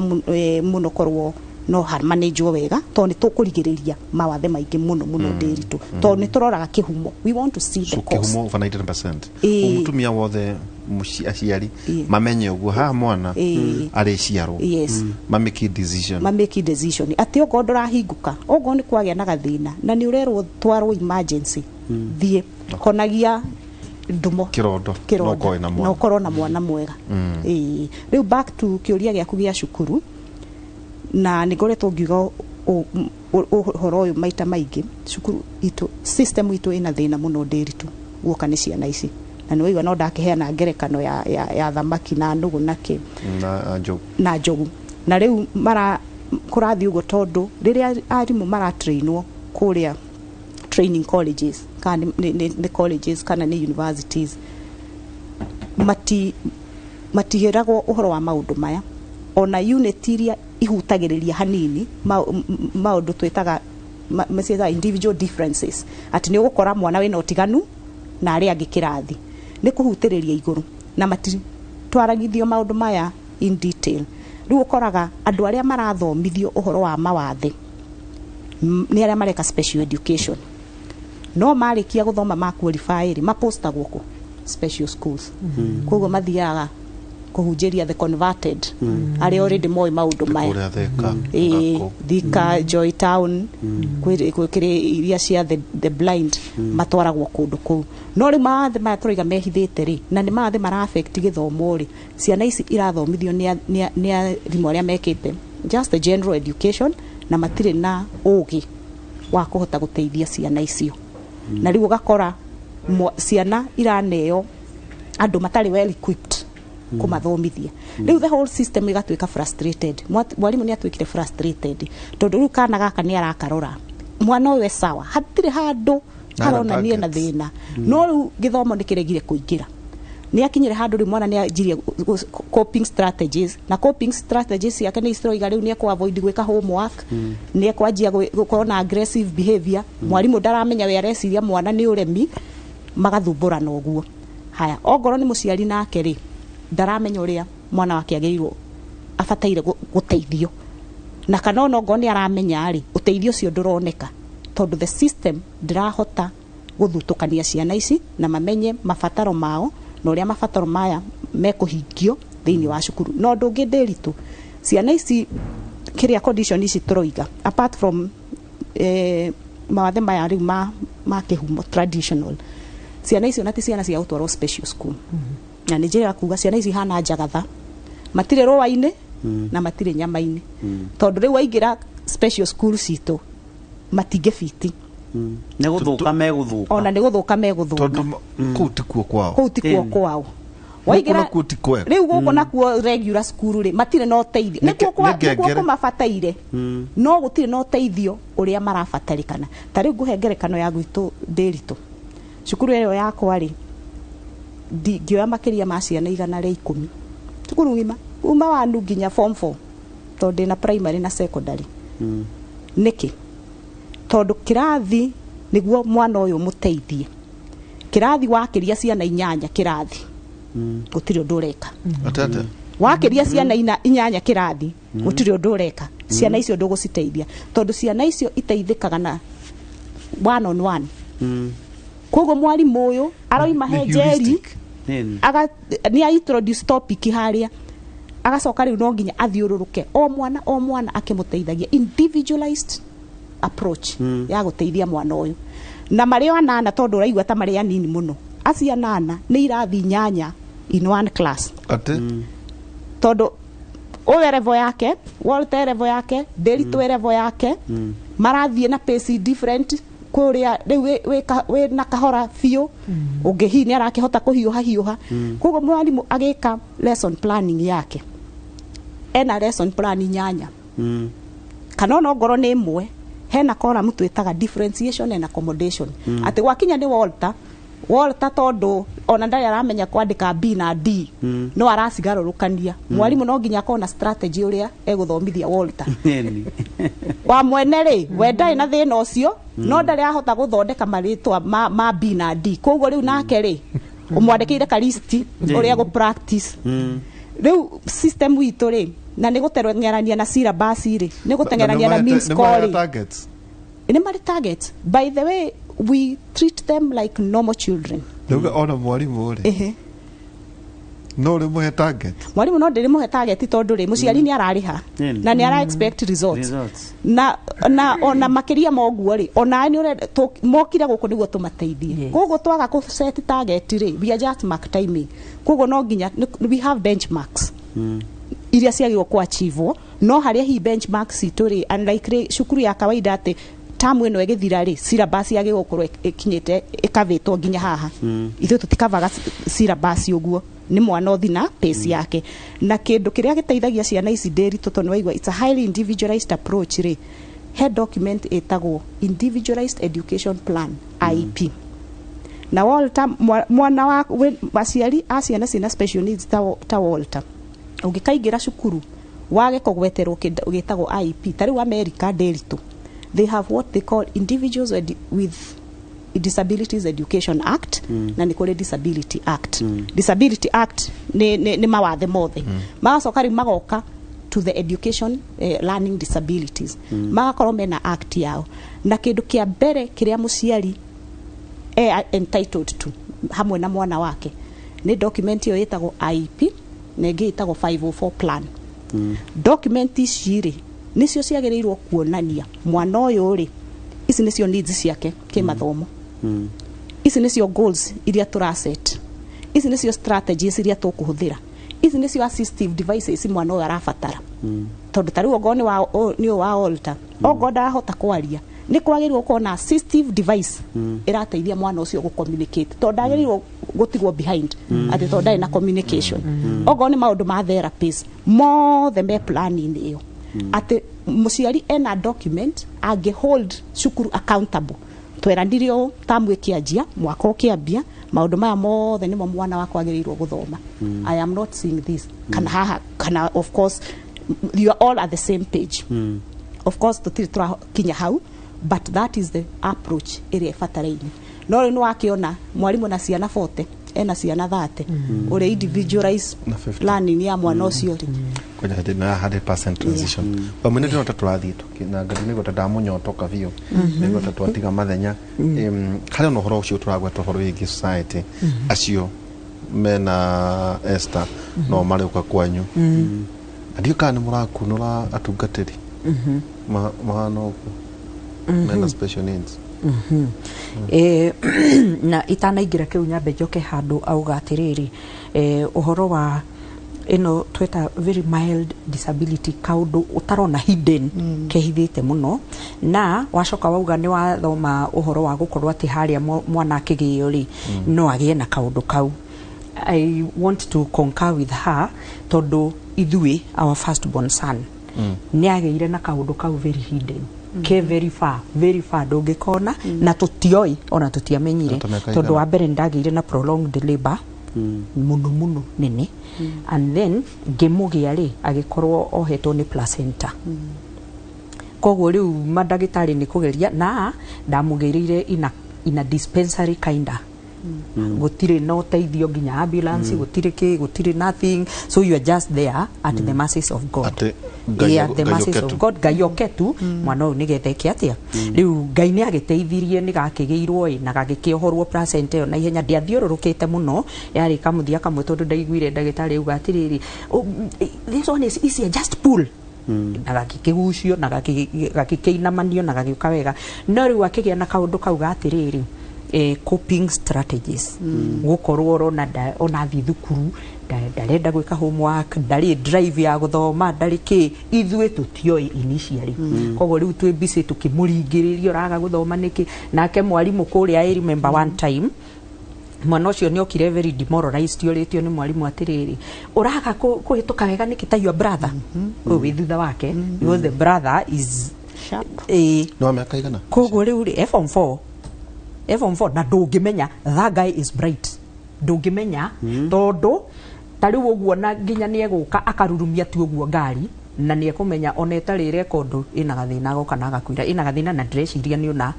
mũno korwo no hamanĩnjwo wega, tondũ nĩ tũkũrigĩrĩria mawathe maingĩ mũno mũno ndĩritũ, tondũ nĩ tũroraga kĩhumo. We want to see the So cause. kĩhumo over 90%. Ĩĩ. Mũtumia wothe aciari mamenye ũguo haha mwana arĩciarwo, mamake decision. Mamake decision atĩ okorwo ndũrahingũka, okorwo nĩ kwagĩa na gathĩna na nĩ ũrerwo twarwo emergency, thiĩ honagia ndumo. Kĩrondo. Kĩronda. No ũkorwo na na mwana. ũkorwo na mwana mwega. Ĩĩ. Rĩu back to kĩũria gĩaku gĩa cukuru, na nĩ ngoretwo ngiuga ũhoro ũyũ maita maingĩ. Cukuru itũ, system itũ ĩna thĩna mũno ndĩritũ guoka nĩ ciana ici, na nĩ waigua no ndakĩheana ngerekano ya thamaki na nũgũ na kĩ. Na njogu. Na njogu. Na rĩu mara kũrathiĩ ũguo tondũ rĩrĩa arimũ maratrainwo kũrĩa training colleges, kana nĩ colleges kana nĩ universities, matigĩragwo ũhoro wa maũndũ maya. Ona unit iria ihutagĩrĩria hanini maũndũ twĩtaga maciĩtaga individual differences, atĩ nĩ ũgũkora mwana wĩna ũtiganu na arĩa angĩ kĩrathi, nĩ kũhutĩrĩria igũrũ na matitwaragithio maũndũ maya in detail. Rĩu ũkoraga andũ arĩa marathomithio ũhoro wa mawathe nĩ arĩa mareka special education, no marĩkia gũthoma ma qualify rĩ, mapostagwo kũ special schools. Koguo mathiaga kũhunjĩria the converted, arĩa already moĩ maũndũ maya. Kũrĩa Thika. Ĩĩ. Ngakũ. Thika, Joy Town, kwĩrĩ iria cia the blind, matwaragwo kũndũ kũu. No rĩu mawathe maya tũraiga mehithĩte rĩ, na nĩ mawathe mara affect gĩthomo rĩ, ciana ici irathomithio nĩ arimũ arĩa mekĩte just the general education, na matirĩ na ũgĩ wa kũhota gũteithia ciana icio. Na rĩu ũgakora ciana iraneo andũ matarĩ well equipped kũmathomithia. Rĩu the whole system ĩgatuĩka frustrated. Mwarimũ nĩ atuĩkire frustrated tondũ rĩu kana gaka nĩ arakarora mwana ũyũ e sawa, hatirĩ handũ Na haronania ena targets. thĩna, no rĩu gĩthomo nĩ kĩregire kũingĩra. Nĩ akinyire handũ rĩu mwana nĩ anjirie coping strategies, na coping strategies ciake nĩ ciroiga rĩu nĩ ekũ avoid gwĩka homework, nĩ ekwanjia gũkorwo na aggressive behavior. Mwarimũ ndaramenya we areciria mwana nĩ ũremi, magathumbũrana ũguo. Haya, ongorwo nĩ mũciari nake rĩ, ndaramenya ũrĩa mwana wake agĩrĩirwo abataire gũteithio, na kana ona ongorwo nĩ aramenya rĩ, ũteithio ũcio ndũroneka tondũ the system ndĩrahota gũthutũkania ciana ici na mamenye mabataro mao na ũrĩa mabataro maya mekũhingio thĩinĩ wa cukuru. Na ũndũ ũngĩ ndĩritũ, ciana ici kĩrĩa condition ici tũroiga, apart from mawathe maya rĩu ma kĩhumo traditional, ciana icio na ti ciana cia gũtwarwo special school. Na nĩ njĩra kuga ciana ici ihana njagatha, matirĩ rũa-inĩ na matirĩ nyama-inĩ, tondũ rĩu waingĩra special school citũ matingĩbiti. Nĩ gũthũka megũthũka. Ona nĩ gũthũka megũthũka. Tondũ kũu tikuo kwao. Kũu tikuo kwao. Gũkũ nakuo ti kwega. Rĩu gũkũ nakuo regular school rĩ, matirĩ na ũteithio. Nĩkuo Nĩ nĩkuo ngengere. kũmabataire, no gũtirĩ na ũteithio ũrĩa marabatarĩkana. Ta rĩu ngũhe ngerekano ya gwitũ ndĩritũ, cukuru ĩyo yakwa rĩ, ndingĩoya makĩria ma ciana 110 cukuru ng'ima kuma wanu nginya form 4, tondũ ndĩna primary na secondary. Nĩkĩ? Tondũ kĩrathi nĩguo mwana ũyũ mũteithie, kĩrathi wakĩria ciana inyanya kĩrathi, gũtirĩ ũndũ ũreka. Atete. Wakĩria ciana inyanya kĩrathi, gũtirĩ ũndũ ũreka. Ciana icio ndũgũciteithia tondũ ciana icio iteithĩkaga na one on one. Koguo mwarimũ ũyũ aroima he Nĩ njeri heuristic. Aga nĩ a introduce topic harĩa, agacoka rĩu no nginya athiũrũrũke o mwana o mwana akĩmũteithagia, individualized approach ya gũteithia mwana ũyũ. Na marĩ o anana, tondũ ũraigua ta marĩ anini mũno, acio anana nĩ irathi inyanya in one class. Ate. Tondũ ũyũ level yake, Walter level yake, Ndĩritũ level yake, marathiĩ na pace different. Kũrĩa rĩu wĩ na kahora biũ, ũngĩ hihi nĩ arakĩhota kũhiũha hiũha. Koguo mwarimũ agĩka lesson planning yake, ena lesson plan inyanya, kana ona ongorwo nĩ ĩmwe. Hena column twĩtaga differentiation and accommodation, atĩ gwakinya nĩ Walter, Walter tondũ ona ndarĩ aramenya kwandĩka B na D, no aracigarũrũkania. Mwarimũ no nginya akorwo na strategy ũrĩa egũthomithia Walter. Wa mwene rĩ, we ndarĩ na thĩna ũcio, no ndarĩ ahota gũthondeka marĩtwa ma B na D. Koguo rĩu nake rĩ, ũmwandĩkĩire kalisti ũrĩa gũ practice. Rĩu system witũ rĩ, na nĩ gũteng'erania na syllabus rĩ, nĩ gũteng'erania na mean score rĩ. Targets. Nĩ marĩ targets. By the way, we treat them like normal children. Ndauga ona mwarimũ rĩ, no rĩmũhe target? Mwarimũ no ndĩrĩmũhe target, tondũ rĩ, mũciari nĩ ararĩha na nĩ ara expect results. Results. Na ona makĩria ma ũguo rĩ, ona nĩ ũrenda mokire gũkũ nĩguo tũmateithie. Koguo twaga kũ set target rĩ, we are just mark timing. Koguo no nginya we have benchmarks iria ciagĩrĩirwo kũ achieve, no harĩa hihi benchmarks citũ rĩ, unlike rĩ cukuru ya kawaida atĩ tamu ĩno ĩgĩthira rĩ, syllabus yagĩrĩirwo gũkorwo ĩkinyĩte ĩkavĩtwo nginya haha, ithuĩ tũtikavaga syllabus ũguo. Nĩ mwana ũthi na pace yake, na kĩndũ kĩrĩa gĩteithagia ciana ici ndĩritũ, tondũ waigua it's a highly individualized approach rĩ, he document ĩtagwo individualized education plan, IEP. Na Walter, mwana wa aciari a ciana ciĩna special needs ta Walter, ũngĩkaingĩra cukuru wage kũgweterwo kĩndũ gĩtagwo IEP, ta rĩu America ndĩritũ, they have what they call Individuals with Disabilities Education Act, na nĩ kũrĩ Disability Act. Disability Act nĩ mawathe mothe. Magacoka rĩu magoka to the education, learning disabilities, magakorwo mena act yao. Na kĩndũ kĩa mbere kĩrĩa mũciari entitled to hamwe na mwana wake nĩ document ĩyo ĩtagwo IEP na ĩngĩ ĩtagwo 504 plan. Document ici rĩ, nĩcio ciagĩrĩirwo kuonania mwana ũyũ rĩ, ici nĩcio needs ciake kĩmathomo, ici nĩcio goals iria tũraset, ici nĩcio strategies iria tũkũhũthĩra, ici nĩcio assistive devices mwana ũyũ arabatara. Tondũ ta rĩu okorwo nĩ ũyũ wa Walter, okorwo ndarahota kwaria, nĩ kwagĩrĩirwo gũkorwo na assistive device ĩrateithia mwana ũcio gũ communicate, tondũ ndagĩrĩirwo gũtigwo behind atĩ tondũ ndarĩ na communication. Okorwo nĩ maũndũ ma therapies, mothe me plan-inĩ ĩyo, atĩ mũciari ena document angĩ hold cukuru accountable. Tweranire ũũ tamu ĩkĩanjia, mwaka ũkĩambia, maũndũ maya mothe nĩmo mwana wakwa agĩrĩirwo gũthoma. I am not seeing this kana haha kana, of course you are all at the same page. Of course tũtirĩ tũrakinya hau, but that is the approach ĩrĩa ĩbataraine. No rĩu nĩ wakĩona mwarimũ na ciana 40, ena ciana 30, ũrĩa individualize Na 50. learning ya mwana ũcio rĩ. Kwenya hĩndĩ ĩno ya 100% transition pamwe nĩ ndĩrona ta tũrathiĩ na ngari nĩguo ta ndamũnyotoka biũ, nĩguo ta twatiga mathenya. Harĩ ona ũhoro ũcio tũragweta, ũhoro wĩgiĩ society, acio mena Esther no marĩũka kwanyu, na ndiũ kana nĩ mũrakunũra atungatĩri mahana ũguo mena special needs. Na itanaingĩra kĩu, nyambe njoke handũ auga atĩrĩrĩ, ũhoro wa ĩno tweta very mild disability, kaũndũ ũtarona hidden, kehithĩte mũno. Na wacoka wauga nĩ wathoma ũhoro wa gũkorwo atĩ harĩa mwana akĩgĩo rĩ, no agĩe na kaũndũ kau. I want to concur with her, tondũ ithuĩ our first born son nĩ agĩire na kaũndũ kau very hidden, ke very far, very far, ndũngĩkona na tũtioĩ ona tũtiamenyire. Na ta mĩaka Tondũ ĩigana? wa mbere nĩ ndagĩire na prolonged labor mũno mũno nene, and then ngĩmũgĩa rĩ, agĩkorwo ohetwo nĩ placenta. Koguo rĩu mandagĩtarĩ nĩ kũgeria, na ndamũgĩrĩire ina dispensary kinda, gũtirĩ na ũteithio nginya ambulance, gũtirĩ kĩ, gũtirĩ nothing, so you are just there at the mercies of God. Atĩ Ngai Yeah, at the Ngai mercies oke of tu. God, Ngai oke tu mwana ũyũ nĩgetha eke atĩa. Rĩu Ngai nĩ agĩteithirie, nĩ gakĩgĩirwo ĩ na gagĩkĩohorwo placenta ĩyo na ihenya, ndĩathiũrũrũkĩte mũno, yarĩ kamũthia kamwe, tondũ ndaiguire ndagĩtarĩ auga atĩrĩrĩ, "Oh, this one is easier, just pull," na gagĩkĩgucio na gagĩkĩinamanio na gagĩũka wega. No rĩu akĩgĩa na kaũndũ kau ga atĩrĩrĩ, coping strategies, gũkorwo ũrona ona athiĩ thukuru ndarenda gwĩka homework, ndarĩ drive ya gũthoma, ndarĩ kĩ. Ithuĩ tũtioĩ initially, koguo rĩu twĩ busy tũkĩmũringĩrĩria, ũraga gũthoma nĩkĩ? Nake mwarimũ kũrĩa, I remember one time mwana ũcio nĩ okire very demoralized, orĩtio nĩ mwarimũ atĩrĩrĩ, ũraga kũhĩtũka wega nĩkĩ ta your brother ũyũ wĩ thutha wake? Because the brother is Ĩĩ. Nĩ wa mĩaka igana? Koguo rĩu rĩ, e form 4, e form 4, na ndũngĩmenya. That guy is bright, ndũngĩmenya, tondũ ta rĩu ũguo na nginya nĩ egũka akarurumia tu ũguo ngari na nĩ ekũmenya ona ĩtarĩ rekondo ĩna gathĩna, agoka na agakwĩra ĩna gathĩna, na ndĩreciria nĩ ũna.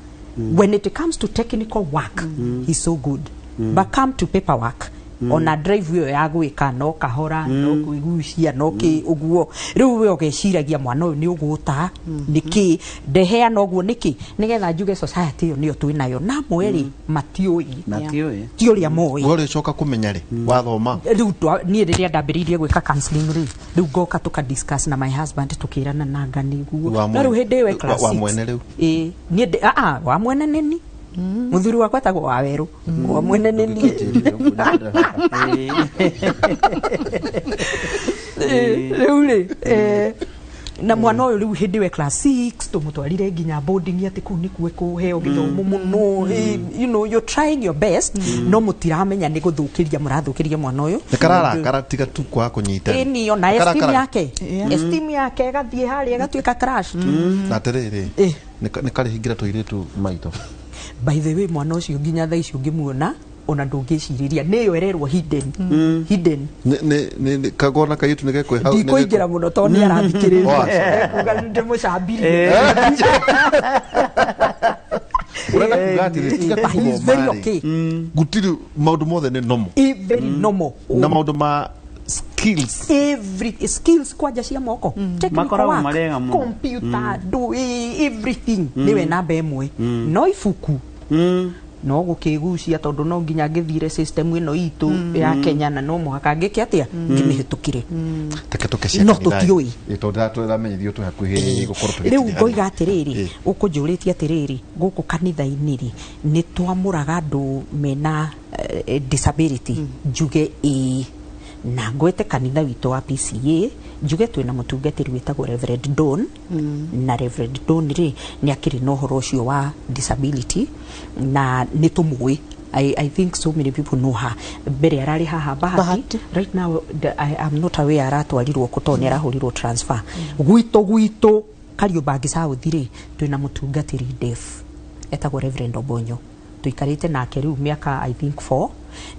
When it comes to technical work, he's so good, but come to paperwork, ona drive ĩyo ya gwĩka no kahora, no kwĩgucia, no kĩ ũguo. Rĩu we ũgeciragia mwana ũyũ nĩ ũgũta nĩkĩ ndeheana ũguo nĩkĩ, nĩgetha njuge society ĩyo nĩyo twĩnayo na amwe rĩ matiũĩ. Matiũĩ. Ti ũrĩa moĩ. We ũrĩcoka kũmenya rĩ wathoma? Rĩu niĩ rĩrĩa ndambĩrĩirie gwĩka counseling rĩ, rĩu ngoka tũka discuss na my husband, tũkĩrana nanga nĩguo. Wa No rĩu hĩndĩ ĩyo e class wa six. mwene rĩu? Ĩĩ, niĩ ndĩ wa mwene nĩni mũthuri wakwa etagwo Wawerũ, wa mwene nĩni. Rĩu rĩ, na mwana ũyũ rĩu hĩndĩ ĩyo e class 6 tũmũtwarire nginya boarding atĩ kũu nĩkuo kũheo gĩthomo mũno. You're trying your best, no mũtiramenya nĩ gũthũkĩria mũrathũkĩria mwana ũyũ. Nĩ kararakara tiga tu kwaga kũnyita. Ĩni ona esteem Karakara. yake, esteem yake ĩgathiĩ harĩa ĩgatuĩka crash. Na atĩrĩrĩ, nĩ karĩhingĩra tũirĩtu maitho? By the way, mwana ũcio nginya thaa ici ũngĩmuona ona ndũngĩcirĩria nĩ ĩyo ĩrerwo hidden, hidden. Nĩ kagona kairĩtu nĩ gekwĩ hau? Ndikũingĩra mũno tondũ nĩ Oh, arathikĩrĩria. aca. Ekuga ndĩmũcambirie. Ũrenda kuga atĩrĩ, tiga But he is very gũthoma rĩ, okay. gũtirĩ maũndũ mothe nĩ normal. Very normal. Na maũndũ ma skills. Every skills, kwanja cia moko, technical Makoragwo work, marĩ ega mũno. computer, ndũĩ everything, nĩwe namba ĩmwe, no ibuku no gũkĩgucia, tondũ no nginya ngĩthire system ĩno itũ ya Kenya na no mũhaka ngĩke atĩa ngĩmĩhĩtũkire. Reke tũke cia No kanitha. tũtiũĩ. Ĩ, tondũ ndĩramenyithio twĩ hakuhĩ gũkorwo Rĩu tũgĩkinya ngoiga harĩa. atĩrĩrĩ, ũkũnjũrĩtie atĩrĩrĩ, gũkũ kanitha-inĩ rĩ, nĩ twamũraga andũ mena disability, njuge ĩĩ, na ngwete kanitha witũ wa PCA, njuge twĩna mũtungatĩri wĩtagwo Reverend Don, na Reverend Don rĩ, nĩ akĩrĩ na ũhoro ũcio wa disability na nĩ tũmũĩ. I think so many people know her. Mbere ararĩ haha Bahati. Bahati. Right now I am not aware aratwarirwo kũ tondũ nĩ arahũrirwo transfer. Gwitũ Kariobangi South rĩ, twĩna mũtungatĩri deaf etagwo Reverend Obonyo, tũikarĩte nake rĩu mĩaka I think 4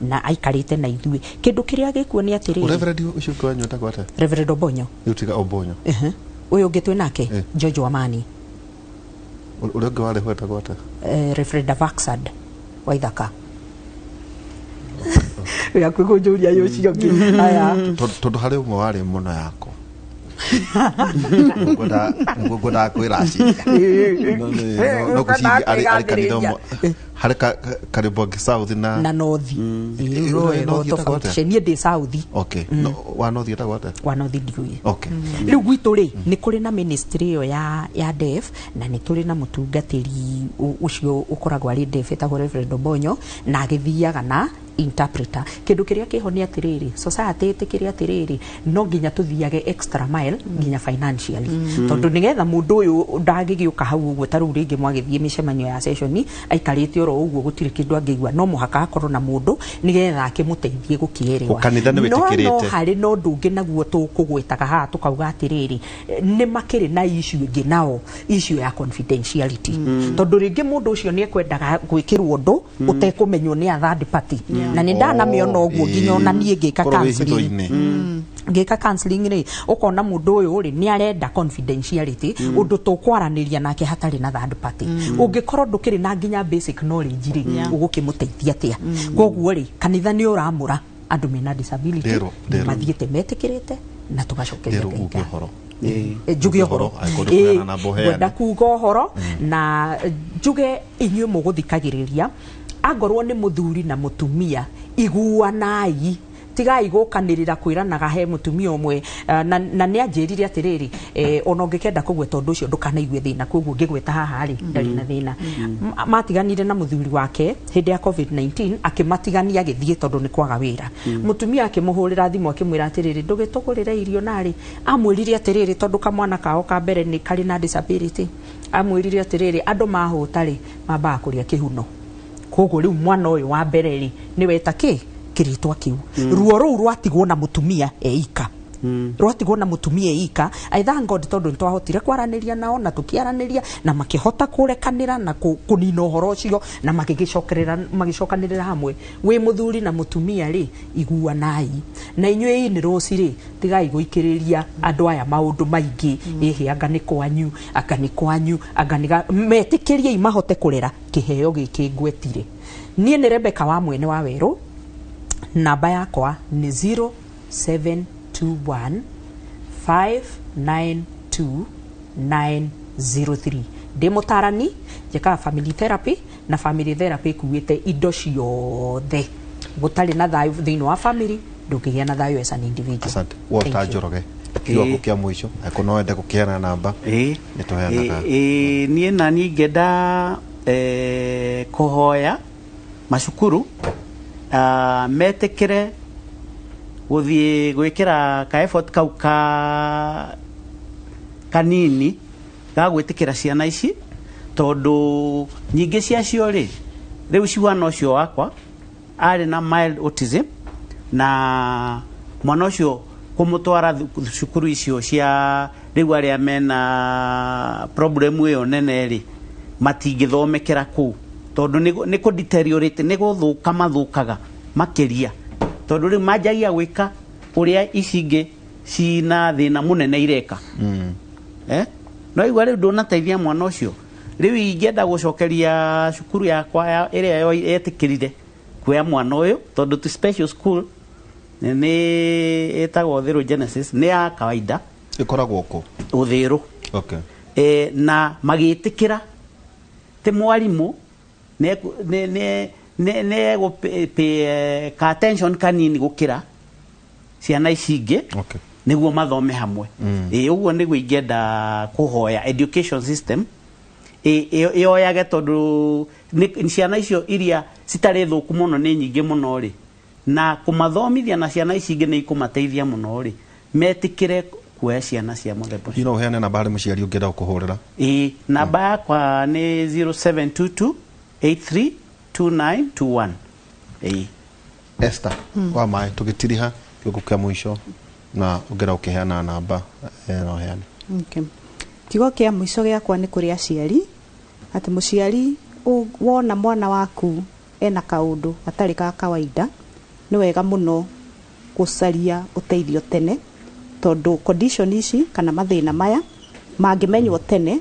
na aikarĩte na ithuĩ. Kĩndũ kĩrĩa gĩkuo nĩ atĩrĩrĩ, Reverend ũcio ũngĩ wanyu etagwo atĩa? Reverend Obonyo. Rĩu tiga Obonyo. Ũyũ ũngĩ twĩ nake, George Wamani. Ũrĩa ũngĩ warĩ ho etagwo atĩa? Reverend Avaxad Waithaka. Wĩ kũnjũria ũyũ ũcio ũngĩ aya. Tondũ harĩ ũmwe warĩ mũno yakwa nĩguo ngwendaga kwĩraciria. No ngwĩciria arĩ kanitha ũmwe harĩ Kariobangi South na na North. Ũrĩa North etagwo atĩa? Niĩ ndĩ South. Okay. No, wa North etagwo atĩa? Wa North ndiũĩ. Okay. Rĩu gwitũ rĩ, nĩ kũrĩ na ministry ĩyo ya deaf na nĩ tũrĩ na mũtungatĩri ũcio ũkoragwo arĩ deaf etagwo Reverend Obonyo na agĩthiaga na interpreter. Kĩndũ kĩrĩa kĩho nĩ atĩrĩrĩ, society ĩtĩkĩre atĩrĩrĩ, no nginya tũthiage extra mile nginya financially, tondũ nĩgetha mũndũ ũyũ ndangĩgĩũka hau ũguo. Ta rĩu rĩngĩ mwagĩthiĩ mĩcemanio ya session, aikarĩte oro ũguo gũtirĩ kĩndũ angĩigua, no mũhaka akorwo na mũndũ nĩgetha akĩmũteithie gũkĩerewa. Kanitha nĩ No wĩtĩkĩrĩte. harĩ na ũndũ ũngĩ naguo tũkũgwetaga haha tũkauga atĩrĩrĩ, nĩ makĩrĩ na issue ĩngĩ nao, issue ya confidentiality, tondũ rĩngĩ mũndũ ũcio nĩ ekwendaga gwĩkĩrwo ũndũ ũtekũmenywo nĩ a third party, na nĩ ndanamĩona ũguo nginya ona niĩ ngĩka Korwo wĩ counseling. hitho-inĩ. Ngĩka counseling rĩ, ũkona mũndũ ũyũ rĩ, nĩ arenda confidentiality, ũndũ tũkwaranĩria nake hatarĩ na third party. Ũngĩkorwo ndũkĩrĩ na nginya basic knowledge rĩ, ũgũkĩmũteithia atĩa? Koguo rĩ, kanitha nĩ ũramũra andũ mena disability. Nderwo, nderwo. Mathiĩte metĩkĩrĩte na tũgacokeria Nderwo Ngai uge ngatho. ũhoro. Njuge ũhoro. Angĩkorwo ndũkũheana namba ũheane. Ngwenda kuga ũhoro na njuge inyuĩ mũgũthikagĩrĩria, angorwo nĩ mũthuri na mũtumia, iguanai, tigai gũkanĩrĩra kwĩranaga. He mũtumia ũmwe na nĩ anjĩrire atĩrĩrĩ, ona ũngĩkenda kũgweta ũndũ ũcio ndũkanaigue thĩna, koguo ngĩgweta haha rĩ, ndarĩ na thĩna. Matiganire na mũthuri wake hĩndĩ ya COVID-19, akĩmatigania agĩthiĩ tondũ nĩ kwaga wĩra. Mũtumia akĩmũhũrĩra thimũ akĩmwĩra atĩrĩrĩ, ndũgĩtũgũrĩre irio, narĩ amwĩrire atĩrĩrĩ, tondũ kamwana kao ka mbere nĩ karĩ na disability, amwĩrire atĩrĩrĩ, andũ mahũta rĩ, mambaga kũrĩa kĩhuno, koguo rĩu mwana ũyũ wa mbere rĩ, nĩ weta kĩ kĩrĩtwa kĩu. Ruo rũu rwatigwo na mũtumia eika. Rwatigwo na mutumia ika. I thank God tondu nitwahotire kwaraniria nao na tukiaraniria na makihota kurekanira na kunina uhoro ucio na magigicokerera magicokanirira hamwe. Wi muthuri na mutumia ri, iguanai na inyuĩ nĩ rũci rĩ, tigai gũikĩrĩria andũ aya maũndũ maingĩ. Ĩhĩ, anga nĩ kwanyu, anga nĩ kwanyu, anga nĩ metĩkĩriei mahote kũrera kĩheo gĩkĩ ngwetire. Niĩ nĩ Rebecca wa mwene wa werũ, namba yakwa nĩ 0721 592 903. Ndĩ mũtarani, njĩkaga family therapy, na family therapy ĩkuĩte indo ciothe. Gũtarĩ na thayũ thĩinĩ wa family, ndũngĩgĩa na thayũ as an individual. Asante. Walter Thank you. Njoroge, kiugo kĩa mũico, angĩkorwo no wende gũkĩheana namba, nĩ tũheanaga. Niĩ na niĩ ingĩenda kũhoya macukuru metĩkĩre gũthiĩ gwĩkĩra ka effort kau ka kanini ga gwĩtĩkĩra ciana ici, tondũ nyingĩ ciacio rĩ, rĩu ciwana ũcio wakwa arĩ na mild autism, na mwana ũcio kũmũtwara cukuru icio cia rĩu arĩa mena problem ĩyo nene rĩ, matingĩthomekera kũu, tondũ nĩ kũ deteriorate, nĩ gũthũka mathũkaga makĩria, tondũ rĩu manjagia gwĩka ũrĩa ici ingĩ cina thĩna mũnene ireka. No igua rĩu ndũnateithia mwana ũcio. Rĩu ingĩenda gũcokeria cukuru yakwa ĩrĩa yetĩkĩrire kuoya mwana ũyũ, tondũ ti special school, nĩ ĩtagwo Uthiru Genesis, nĩ ya kawaida. Ĩkoragwo kũ? Uthiru. Na magĩtĩkĩra ti mwarimũ nĩ egũ ka attention kanini gũkĩra ciana ici ingĩ, nĩguo mathome hamwe. Ĩ ũguo nĩguo ingĩenda kũhoya education system ĩoyage, tondũ ciana icio iria citarĩ thũku mũno nĩ nyingĩ mũno rĩ, na kũmathomithia na ciana ici ingĩ nĩ ikũmateithia mũno rĩ, metĩkĩre kuoya ciana cia mũthemba ũcio. No ũheane namba harĩ mũciari ũngĩenda gũkũhũrĩra. Ĩ, namba yakwa nĩ 0722 832921. Ĩ. Esther wa maĩ, tũgĩtiriha, kiugo kĩa mũico, na ũngĩenda gũkĩheana namba, no ũheane. Okay. Kiugo kĩa mũico gĩakwa nĩ kũrĩ aciari, atĩ mũciari wona mwana waku ena kaũndũ gatarĩ ka kawaida, nĩ wega mũno gũcaria ũteithio tene, tondũ condition ici kana mathĩna maya mangĩmenywo tene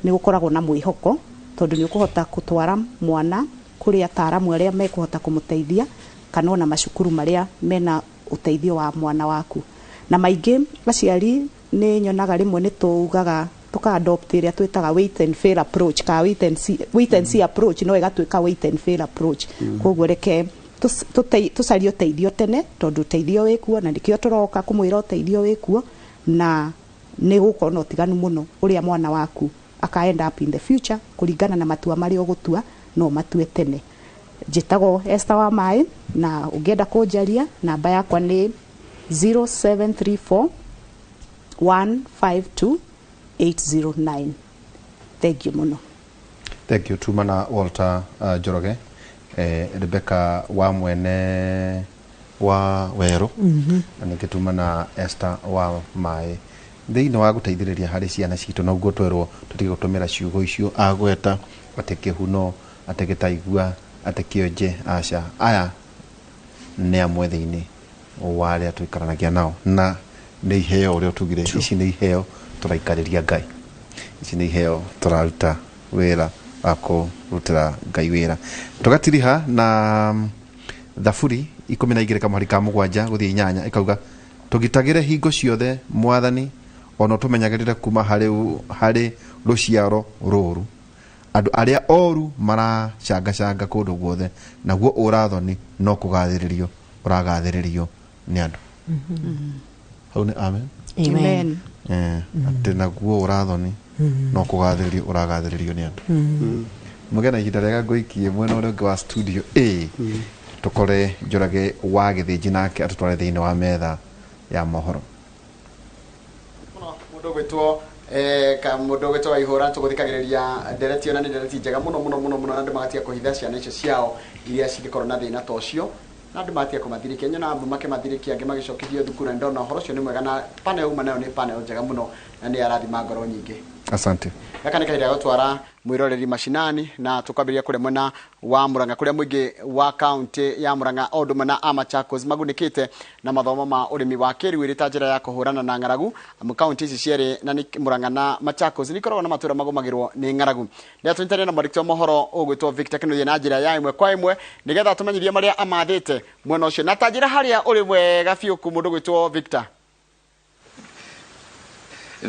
nĩ gũkoragwo na mwĩhoko, tondũ nĩ ũkũhota gũtwara mwana kũrĩ ataaramu arĩa mekũhota kũmũteithia, kana ona macukuru marĩa mena ũteithio wa mwana waku. Na maingĩ aciari nĩ nyonaga rĩmwe nĩ tugaga tuka adopt ĩrĩa twĩtaga wait and fail approach, ka wait and see approach, no ĩgatuĩka wait and fail approach. Koguo reke tũcarie ũteithio tene, tondũ ũteithio wĩkuo, na nĩkĩo tũroka kũmwĩra ũteithio wĩkuo, na nĩ gũkorwo na ũtiganu mũno ũrĩa mwana waku aka end up in the future kũringana na matua marĩa ũgũtua. No matue tene. Njĩtagwo Esther wa Maĩ, na ũngĩenda kũnjaria, namba yakwa nĩ 0734 152 809. Thank you mũno. Thank you. Tuma na Walter Njoroge, Rebecca wa mwene wa werũ, na ningĩ tuma na Esther wa maĩ thĩinĩ wa gũteithĩrĩria harĩ ciana citũ. Noguo twerwo tũtige gũtũmĩra ciugo icio agweta, atĩ kĩhuno, atĩ gĩtaigua, atĩ kĩonje. Aca, aya nĩ amwe thĩinĩ wa arĩa tũikaranagia nao, na nĩ iheo ũrĩa tugire, ici nĩ iheo tũraikarĩria Ngai, ici nĩ iheo tũraruta wĩra wa kũrutĩra Ngai wĩra. Tũgatiriha na Thaburi 12 kamũhari ka 7 gũthiĩ 8, ĩkauga, "Tũgitagĩre hingo ciothe, Mwathani, ona tũmenyagĩrĩre kuma harĩ rũciaro rũru. Andũ arĩa oru maracangacanga kũndũ guothe, naguo ũrathoni no kũgathĩrĩrio ũragathĩrĩrio nĩ andũ." Hau nĩ amen. Amen. Atĩ naguo ũrathoni no kũgathĩrĩrio ũragathĩrĩrio nĩ andũ. Mũgĩe na ihinda rĩega. Ngũikie mwena ũrĩa ũngĩ wa studio A, tũkore Njũrage wa Gĩthĩnji, nake atũtware thĩinĩ wa metha ya mohoro. Mũndũ ũgwĩtwo ka mũndũ ũgwĩtwo Waihũra, tũgũthikagĩrĩria ndereti ĩyo, na nĩ ndereti njega mũno mũno mũno mũno, na andũ magatiga kũhitha ciana icio ciao iria cingĩkorwo na thĩna ta ũcio. Na andũ matiga kũmathirĩkia. Nyonaga amwe makĩmathirĩkia, angĩ magĩcokithio thukuru, na ndona ũhoro ũcio nĩ mwega, na panel uma nayo nĩ panel njega mũno na nĩ arathima ngoro nyingĩ. Asante. Gaka nĩ kahinda ga gũtwara mwĩroreri macinani, na tũkwambĩrĩria kũrĩa mwena wa Murang'a, kũrĩa mũingĩ wa kaunti ya Murang'a o ũndũ ũmwe na a Machakos magunĩkĩte na mathomo ma ũrĩmi wa kĩrĩu ĩrĩ ta njĩra ya kũhũrana na ng'aragu, amu kaunti ici cierĩ, na nĩ Murang'a na Machakos, nĩ ikoragwo na matũra magũmagĩrwo nĩ ng'aragu. Nĩ atũnyitanĩre na mwandĩki wa mohoro ũgwĩtwo Victor Kinuthia na njĩra ya ĩmwe kwa ĩmwe nĩgetha atũmenyithie marĩa amathĩte mwena ũcio. Na ta njĩra harĩa ũrĩ wega biũ ku mũndũ gwĩtwo Victor.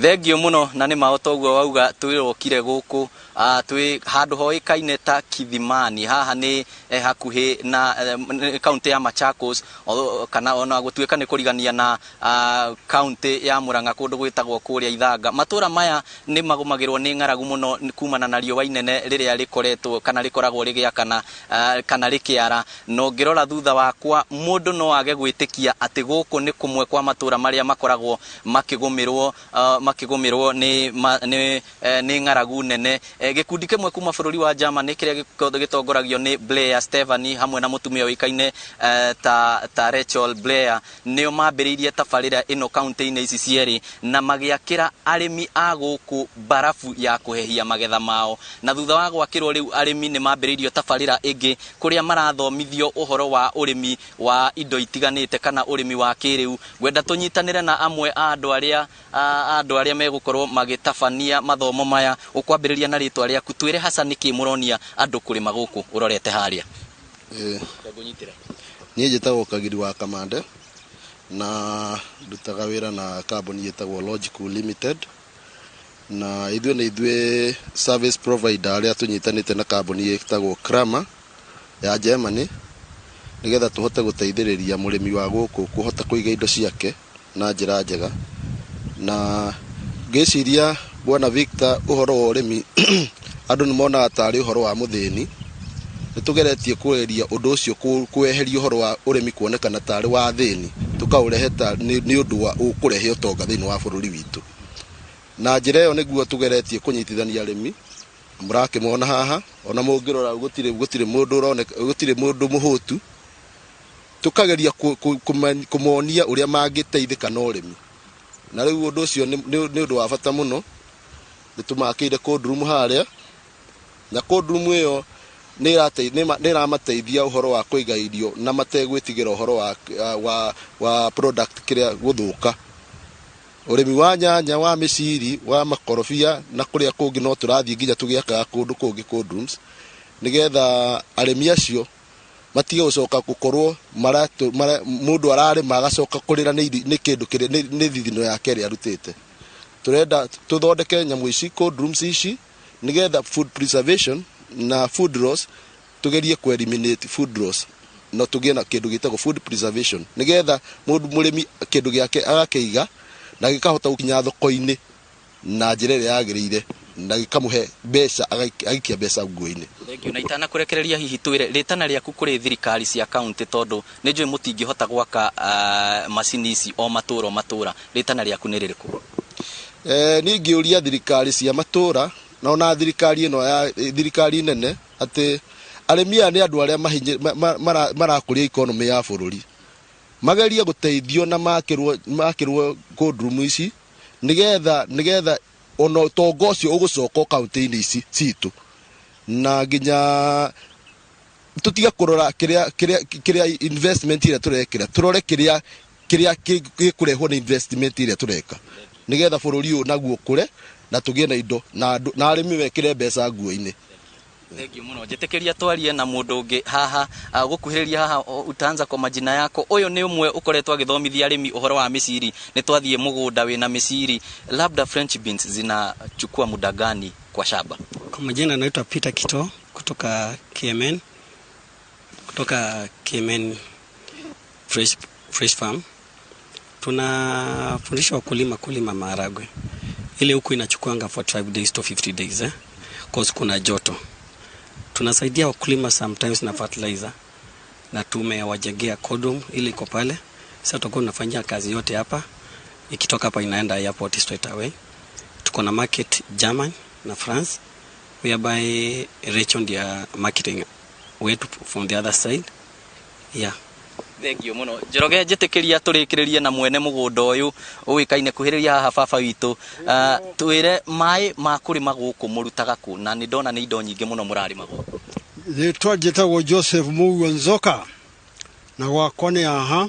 Thengio muno, na nĩ ma toguo wauga, twĩrokire gũkũ twĩ handũ hoĩkaine ta Kithimani. Haha nĩ hakuhĩ na kaunti ya Machakos, kana ona gũtuĩka nĩ kũrigania na kaunti ya Murang'a, kũndũ gwĩtagwo kũrĩa Ithanga. Matũra maya nĩ magũmagĩrwo nĩ ng'aragu mũno kumana na riũa inene rĩrĩa rĩkoretwo kana rĩkoragwo rĩgĩakana kana rĩkĩara. Na ũngĩrora thutha wakwa, mũndũ no age gwĩtĩkia atĩ gũkũ nĩ kũmwe kwa matũra marĩa makoragwo makĩgũmĩrwo nĩ ng'aragu nene. Gĩkundi kĩmwe kuma bũrũri wa Germany kĩrĩa gĩtongoragio nĩ Blair Stephanie hamwe na mũtumia ũĩkaine ta Rachel Blair nĩo mambĩrĩirie tabarĩra ĩno kaunti-inĩ ici cierĩ, na magĩakĩra arĩmi a gũkũ barabu ya kũhehia magetha mao. Na thutha wa gwakĩrwo, rĩu arĩmi nĩ mambĩrĩirio tabarĩra ĩngĩ kũrĩa marathomithio ũhoro wa ũrĩmi wa indo itiganĩte kana ũrĩmi wa kĩrĩu. Ngwenda tũnyitanĩre na amwe a andũ arĩa megũkorwo magĩtabania mathomo maya. Ũkwambĩrĩria na rĩtwa rĩaku, twĩre haca nĩkĩ mũronia andũ kũrĩma gũkũ ũrorete harĩa. Ngũnyitĩra. Niĩ njĩtagwo Kagiri wa Kamande na ndutaga wĩra na kambuni ĩtagwo Logical Limited, na ithuĩ nĩ ithuĩ service provider arĩa tũnyitanĩte na kambuni ĩtagwo Krama ya Germany, nĩgetha tũhote gũteithĩrĩria mũrĩmi wa gũkũ kũhota kũiga indo ciake na njĩra njega. Na ngĩciria, bwana Victor, ũhoro wa ũrĩmi andũ nĩ monaga tarĩ ũhoro wa mũthĩni. Nĩ tũgeretie kweheria ũndũ ũcio, kweheria ũhoro wa ũrĩmi kuonekana tarĩ wa thĩni, tũkaũrehe ta nĩ ũndũ wa ũkũrehe ũtonga thĩinĩ wa bũrũri witũ. Na njĩra ĩyo nĩguo tũgeretie kũnyitithania arĩmi. Mũrakĩmona haha, ona mũngĩrora gũtirĩ mũndũ ũroneka, gũtirĩ mũndũ mũhũtu. Tũkageria kũmonia ũrĩa mangĩteithĩka na ũrĩmi, na rĩu ũndũ ũcio nĩ ũndũ wa bata mũno. Nĩ tũmakĩire cold room harĩa, na cold room ĩyo nĩ ĩramateithia ũhoro wa kũiga irio na mategwĩtigĩra ũhoro wa product kĩrĩa gũthũka. Ũrĩmi wa nyanya, wa mĩciri, wa makorobia na kũrĩa kũngĩ, no tũrathiĩ nginya tũgĩakaga kũndũ kũngĩ cold rooms, nĩgetha arĩmi acio matige gũcoka gũkorwo mũndũ ararĩma agacoka kũrĩra nĩ kĩndũ kĩrĩa nĩ thithino yake ĩrĩa arutĩte. Tũrenda tũthondeke nyamũ ici, cold rooms ici, nĩgetha food preservation na food loss, tugerie ku eliminate food loss no tũgĩe na kĩndũ gĩtagwo food preservation, nĩgetha mũndũ mũrĩmi kĩndũ gĩake agakĩiga na gĩkahota gũkinya thoko-inĩ na njĩra ĩrĩa yagĩrĩire na gĩkamũhe mbeca, agaikia mbeca nguo-inĩ. Thank you. Na itanakũrekereria, hihi twĩre rĩtana rĩaku kũrĩ thirikari cia kaunti, tondũ nĩ njũĩ mũtingĩhota gwaka macini ici o matũra o matũra. Rĩtana rĩaku nĩ rĩrĩkũ? Niĩ ingĩũria thirikari cia matũra na ona thirikari ĩno ya thirikari nene atĩ arĩmi aya nĩ andũ arĩa marakũria economy ya bũrũri, magerie gũteithio na makĩrwo cold room ici, nĩgetha ona ũtonga ũcio ũgũcoka kaunti-inĩ ici citũ, na nginya tũtige kũrora kĩrĩa investment ĩrĩa tũrekĩra, tũrore kĩrĩa gĩkũrehwo nĩ investment ĩrĩa tũreka, nĩgetha bũrũri ũyũ naguo ũkũre na tũgĩe na indo na andũ na arĩmi mekĩre mbeca nguo-inĩ. Thank you mũno. Njĩtĩkĩria twarie na mũndũ ũngĩ haha gũkuhĩrĩria haha. Utaanza kwa majina yako. Ũyũ nĩ ũmwe ũkoretwo agĩthomithia arĩmi ũhoro wa mĩciri. Nĩ twathiĩ mũgũnda wĩna mĩciri. Labda French beans zinachukua muda gani kwa shamba? Kwa majina naitwa Peter Kito kutoka KMN, kutoka KMN Fresh Farm. Tunafundisha wakulima kulima maharagwe. Ile huku inachukuanga 45 days to 50 days, eh? 'Cause kuna joto. Tunasaidia wakulima sometimes na fertilizer na tumewajengea cold room ile iko pale. Sasa tutakuwa tunafanyia kazi yote hapa. Ikitoka hapa inaenda airport straight away. Tuko na market German na France, whereby Rachel ndiye marketing wetu from the other side. Yeah. Thengio muno Njoroge, njĩtĩkĩria tũrĩkĩrĩrie na mwene mũgũnda ũyũ ũĩkaine kuhĩrĩria haha baba witũ. Twĩre maĩ ma kũrĩma gũkũ mũrutaga kũ, na nĩ ndona nĩ indo nyingĩ mũno mũrarĩma gũkũ. Rĩtwa njĩtagwo Joseph Mũguo Nzoka, na gwakwa nĩ haha.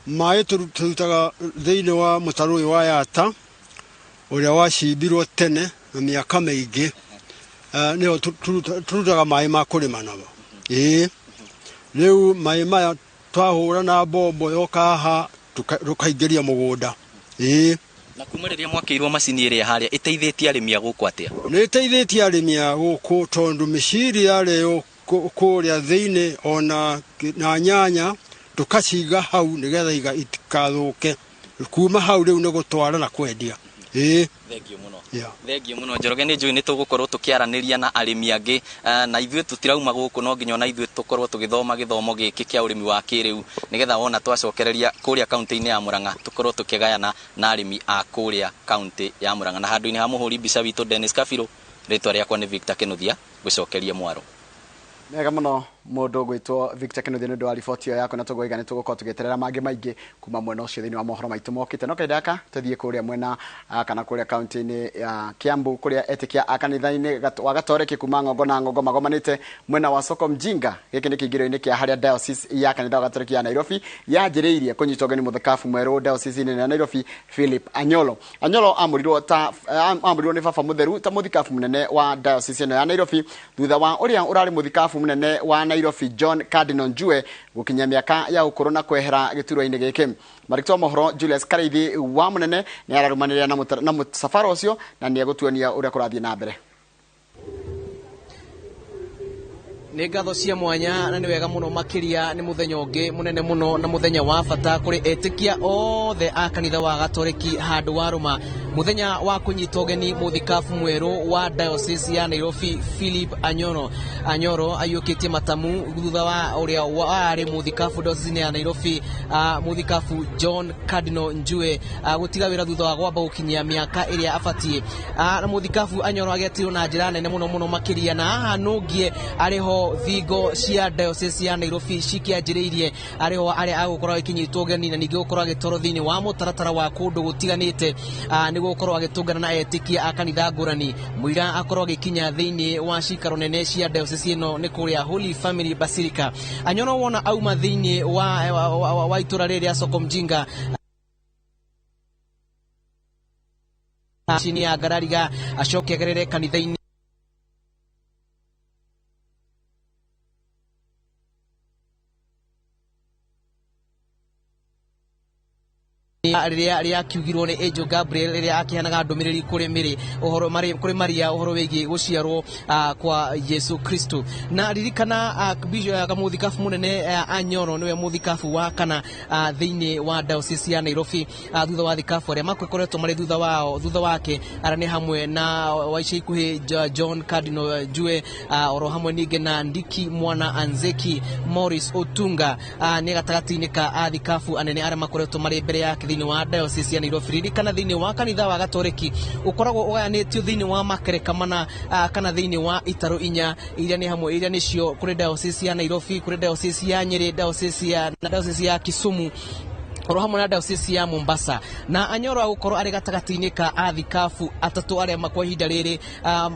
Maĩ tũrutaga thĩinĩ wa mũtaro ũyũ wa Yata ũrĩa wacimbirwo tene na mĩaka mĩingĩ. Nĩho tũrutaga maĩ ma kũrĩma namo. Ĩĩ, rĩu maĩ maya twahũra na mbombo yoka haha tũkaingĩria mũgũnda. Ĩĩ. Na kuma rĩrĩa mwakĩirwo macini ĩrĩa harĩa, ĩteithĩtie arĩmi a gũkũ atĩa? Nĩ ĩteithĩtie arĩmi a gũkũ tondũ mĩciri yarĩo kũrĩa thĩinĩ ona na nyanya tũkaciga hau nĩgetha itikathũke. Kuma hau rĩu nĩ gũtwara na kwendia. Ĩĩ. Thengio mũno. Yeah. Thengio mũno Njoroge, nĩ njũĩ nĩ tũgũkorwo tũkĩaranĩria na arĩmi angĩ, na ithuĩ tũtirauma gũkũ, no nginya ona ithuĩ tũkorwo tũgĩthoma gĩthomo gĩkĩ kĩa ũrĩmi wa kĩrĩu, nĩgetha wona twacokereria kũrĩa kaunti-inĩ ya Murang'a tũkorwo tũkĩgayana na arĩmi a kũrĩa kaunti ya Murang'a. Na handũ-inĩ ha mũhũri mbica witũ Dennis Kabirũ, rĩtwa rĩakwa nĩ Victor Kinuthia, ngũcokerie mwaro. Mega mũno mũndũ gwĩtwo Victor Kinuthia nĩ ũndũ wa riboti ĩyo yaku, na tũgũiga nĩ tũgũkorwo tũgĩeterera mangĩ maingĩ kuma mwena ũcio thĩinĩ wa mohoro maitũ mokĩte. No kahinda gaka tũthiĩ kũrĩa mwena kana kũrĩa kaunti-inĩ ya Kiambu, kũrĩa etĩkia a kanitha-inĩ wa Gatoreki kuma ng'ongo na ng'ongo magomanĩte mwena wa Soko Mjinga. Gĩkĩ nĩ kĩingĩrio-inĩ kĩa harĩa diocese ya kanitha wa Gatoreki ya Nairobi yanjĩrĩirie kũnyitwo ũgeni mũthikabu mwerũ diocese-inĩ ya Nairobi, Philip Anyolo. Anyolo amũrirwo nĩ baba mũtheru ta mũthikabu mũnene wa diocese ĩno ya Nairobi thutha wa ũrĩa ũrarĩ mũthikabu mũnene wa Nairobi John Cardinal Njue gũkinyia mĩaka ya ũkũrũ na kwehera gĩturwa-inĩ gĩkĩ. Marĩtwa mohoro Julius Kareithi wa mũnene nĩ ararũmanĩrĩra na mũcabara ũcio na nĩ egũtuonia ũrĩa kũrathiĩ na mbere. Nĩ ngatho cia mwanya na nĩ wega mũno makĩria nĩ mũthenya ũngĩ mũnene mũno na mũthenya wa bata kũrĩ etĩkia othe a kanitha wa Gatoreki handũ wa Rũma, mũthenya wa kũnyita ũgeni mũthikabu mwerũ wa diocese ya Nairobi Philip Anyoro. Anyoro aiyũkĩtie matamu thutha wa ũrĩa warĩ mũthikabu diocese ya Nairobi, mũthikabu John Cardinal Njue, gũtiga wĩra thutha wa gwamba gũkinyia mĩaka ĩrĩa abatiĩ. Na mũthikabu Anyoro agĩetirwo na njĩra nene mũno mũno makĩria, na haha nũngie arĩ ho thingo cia diocese ya Nairobi cikĩanjĩrĩirie, arĩ ho arĩa agũkorwo agĩkinyitwo ũgeni na ningĩ gũkorwo agĩtwarwo thĩinĩ wa mũtaratara wa kũndũ gũtiganĩte, nĩguo gũkorwo agĩtũngana na etĩkia a kanitha ngũrani. Mũira akorwo agĩkinya thĩinĩ wa cikaro nene cia diocese ĩno nĩ kũrĩa Holy Family Basilica. Anyoro wona auma thĩinĩ wa itũra rĩrĩ rĩa Soko Mjinga chini ya Ngarariga, acoke agerere kanitha-inĩ rĩrĩa rĩakiugirwo nĩ Angel Gabriel rĩrĩa akĩheanaga ndũmĩrĩri kũrĩ Mary ũhoro kũrĩ Maria ũhoro wĩgiĩ gũciarwo kwa Yesu Kristo. Na ririkana mũthikabu mũnene Anyoro nĩwe mũthikabu wa kana thĩinĩ wa diocese ya Nairobi, thutha wa thikabu arĩa makoretwo marĩ thutha wao thutha wake arĩa nĩ hamwe na wa ica ikuhĩ John Cardinal Njue, oro hamwe ningĩ na Ndiki Mwana Anzeki, Morris Otunga, nĩ gatagatĩ-inĩ ka athikabu anene arĩa makoretwo marĩ mbere yake thĩinĩ wa diocese ya Nairobi. Ririkana thĩinĩ wa kanitha wa Gatoreki ũkoragwo ũgayanĩtio thĩinĩ wa makereka mana, kana thĩinĩ wa itarũ inya iria nĩ hamwe iria nĩcio kũrĩ diocese ya Nairobi, kũrĩ diocese ya Nyeri, diocese ya Kisumu, oro hamwe na diocese ya Mombasa. Na Anyoro agũkorwo arĩ gatagatĩ-inĩ ka athikabu atatũ arĩa kwa ihinda rĩrĩ,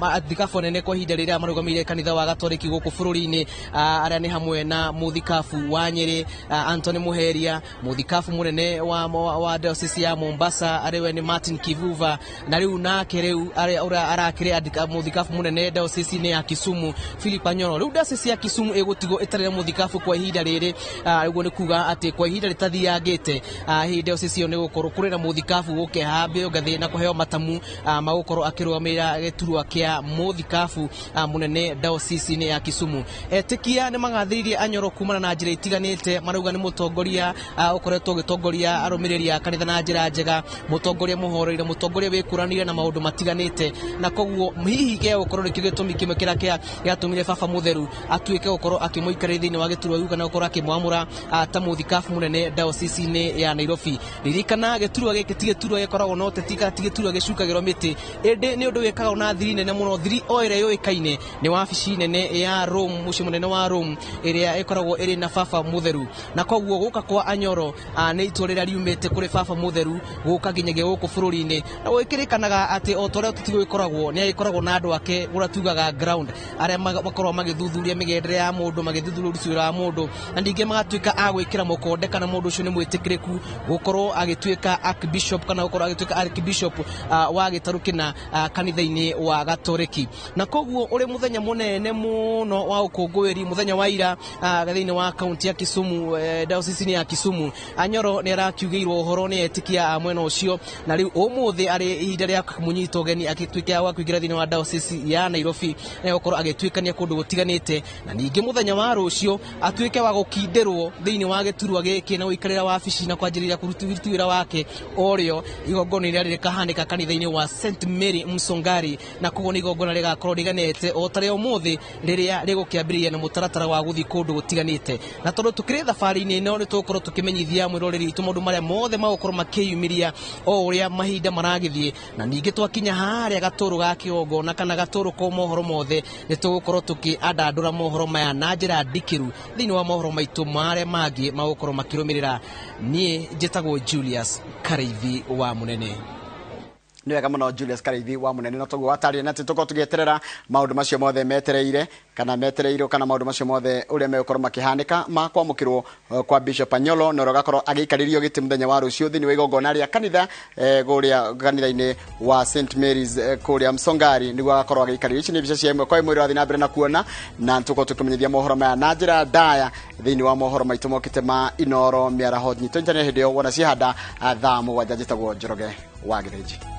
athikabu anene kwa ihinda rĩrĩ marũgamĩrĩire kanitha wa Gatoreki gũkũ bũrũri-inĩ, arĩa nĩ hamwe na mũthikabu wa Nyeri Anthony Muheria, mũthikabu mũnene wa diocese ya Mombasa arĩwe nĩ Martin Kivuva, na rĩu nake rĩu ũrĩa arakĩrĩ mũthikabu mũnene diocese-inĩ ya Kisumu Philip Anyoro. Rĩu diocese ya Kisumu ĩgũtigwo ĩtarĩ na mũthikabu kwa ihinda rĩrĩ, ũguo nĩ kuga atĩ kwa ihinda rĩtathiangĩte hĩndĩ diocese ĩyo nĩ gũkorwo kũrĩ na mũthikabu gũkĩhambio ngathĩ na kũheo matamu magũkorwo akĩrũgamĩrĩra gĩturwa kĩa mũthikabu mũnene diocese-inĩ ya Kisumu. Etĩkia nĩ magathĩrĩirie Anyoro kumana na njĩra itiganĩte, marauga nĩ mũtongoria ũkoretwo ũgĩtongoria arũmĩrĩri a kanitha na njĩra njega, mũtongoria mũhoreire, mũtongoria wĩkũranĩire na maũndũ matiganĩte, na koguo hihi gĩa gũkorwo nĩkĩo gĩtũmi kĩmwe kĩrĩa gĩatũmire baba mũtheru atuĩke gũkorwo akĩmũikarĩria thĩinĩ wa gĩturwa gĩu kana gũkorwo akĩmwamũra ta mũthikabu mũnene diocese-inĩ kaunti-inĩ ya Nairobi. Ririkana gĩturwa gĩkĩ ti gĩturwa gĩkoragwo na ũteti kana ti gĩturwa gĩcukagĩrwo mĩtĩ, ĩndĩ nĩ ũndũ wĩkagwo na thiri nene mũno, thiri o ĩrĩa yũĩkaine nĩ wabici nene ya Rome, mũciĩ mũnene wa Rome ĩrĩa ĩkoragwo ĩrĩ na baba mũtheru. Na koguo gũka kwa Anyoro nĩ itua rĩrĩa riumĩte kũrĩ baba mũtheru gũka nginyagia gũkũ bũrũri-inĩ, na gwĩkĩrĩkanaga atĩ o ta ũrĩa ũteti gũgĩkoragwo nĩ agĩkoragwo na andũ ake ũrĩa tugaga ground, arĩa makoragwo magĩthuthuria mĩgendere ya mũndũ, magĩthuthuria ũruti wĩra wa mũndũ, na ningĩ magatuĩka a gwĩkĩra mũkonde kana mũndũ ũcio nĩ mwĩtĩkĩrĩku gũkorwo agĩtuĩka archbishop kana gũkorwo agĩtuĩka archbishop wa gĩtarũ kĩna kanitha-inĩ wa Gatoreki. Na koguo ũrĩ mũthenya mũnene mũno wa ũkũngũĩri, mũthenya wa ira thĩinĩ wa kaunti ya Kisumu, diocese ya Kisumu, Anyoro nĩ arakiugĩirwo ũhoro nĩ etĩkia a mwena ũcio, na rĩu ũmũthĩ arĩ ihinda rĩa kũmũnyita ũgeni agĩtuĩka wa kũingĩra thĩinĩ wa diocese ya Nairobi na gũkorwo agĩtuĩkania kũndũ gũtiganĩte, na ningĩ mũthenya wa rũciũ atuĩke wa gũkindĩrwo thĩinĩ wa gĩturwa gĩkĩ na gũikarĩra wabici na kwanjĩrĩria kũruta wĩra wake orĩo igongona rĩrĩa rĩkahanĩka kanitha-inĩ wa St Mary Msongari, na koguo nĩ igongona rĩgakorwo rĩganete o ta rĩa ũmũthĩ rĩrĩa rĩgũkĩambĩrĩria na mũtaratara wa gũthiĩ kũndũ gũtiganĩte. Na tondũ tũkĩrĩ thabarĩ-inĩ ĩno nĩ tũgũkorwo tũkĩmenyithia mwĩroreri witũ maũndũ marĩa mothe magũkorwo makĩyumĩria o ũrĩa mahinda maragĩthiĩ, na ningĩ twakinya harĩa gatũrũ ga kĩgongona kana gatũrũ ka mohoro mothe nĩ tũgũkorwo tũkĩandandũra mohoro maya na njĩra ndikĩru thĩinĩ wa mohoro maitũ marĩa mangĩ magũkorwo makĩrũmĩrĩra. Niĩ njĩtagwo Julius Karaithi wa Mũnene. Nĩ wega mũno Julius Karaithi wa Mũnene, no toguo watarĩria na atĩ tũkorwo tũgĩeterera maũndũ macio mothe metereire kana metereirwo kana maũndũ macio mothe ũrĩa megũkorwo makĩhanĩka ma kwamũkĩrwo kwa Bishop Anyolo, na ũrĩa ũgakorwo agĩikarĩrio gĩtĩ mũthenya wa rũciũ thĩinĩ wa igongona rĩa kanitha kũrĩa kanitha-inĩ wa St Mary's kũrĩa Msongari, nĩguo agakorwo agĩikarĩrio. Ici nĩ mbica cia ĩmwe kwa ĩmwe ũrathiĩ na mbere na kuona, na tũkorwo tũkĩmenyithia mohoro maya na njĩra ndaya thĩinĩ wa mohoro maitũ mokĩte ma Inoro mĩaraho. Nyitwo nyitanĩre hĩndĩ ĩyo wona ciahanda thaa 7. Njĩtagwo Njoroge wa Gĩthĩnji.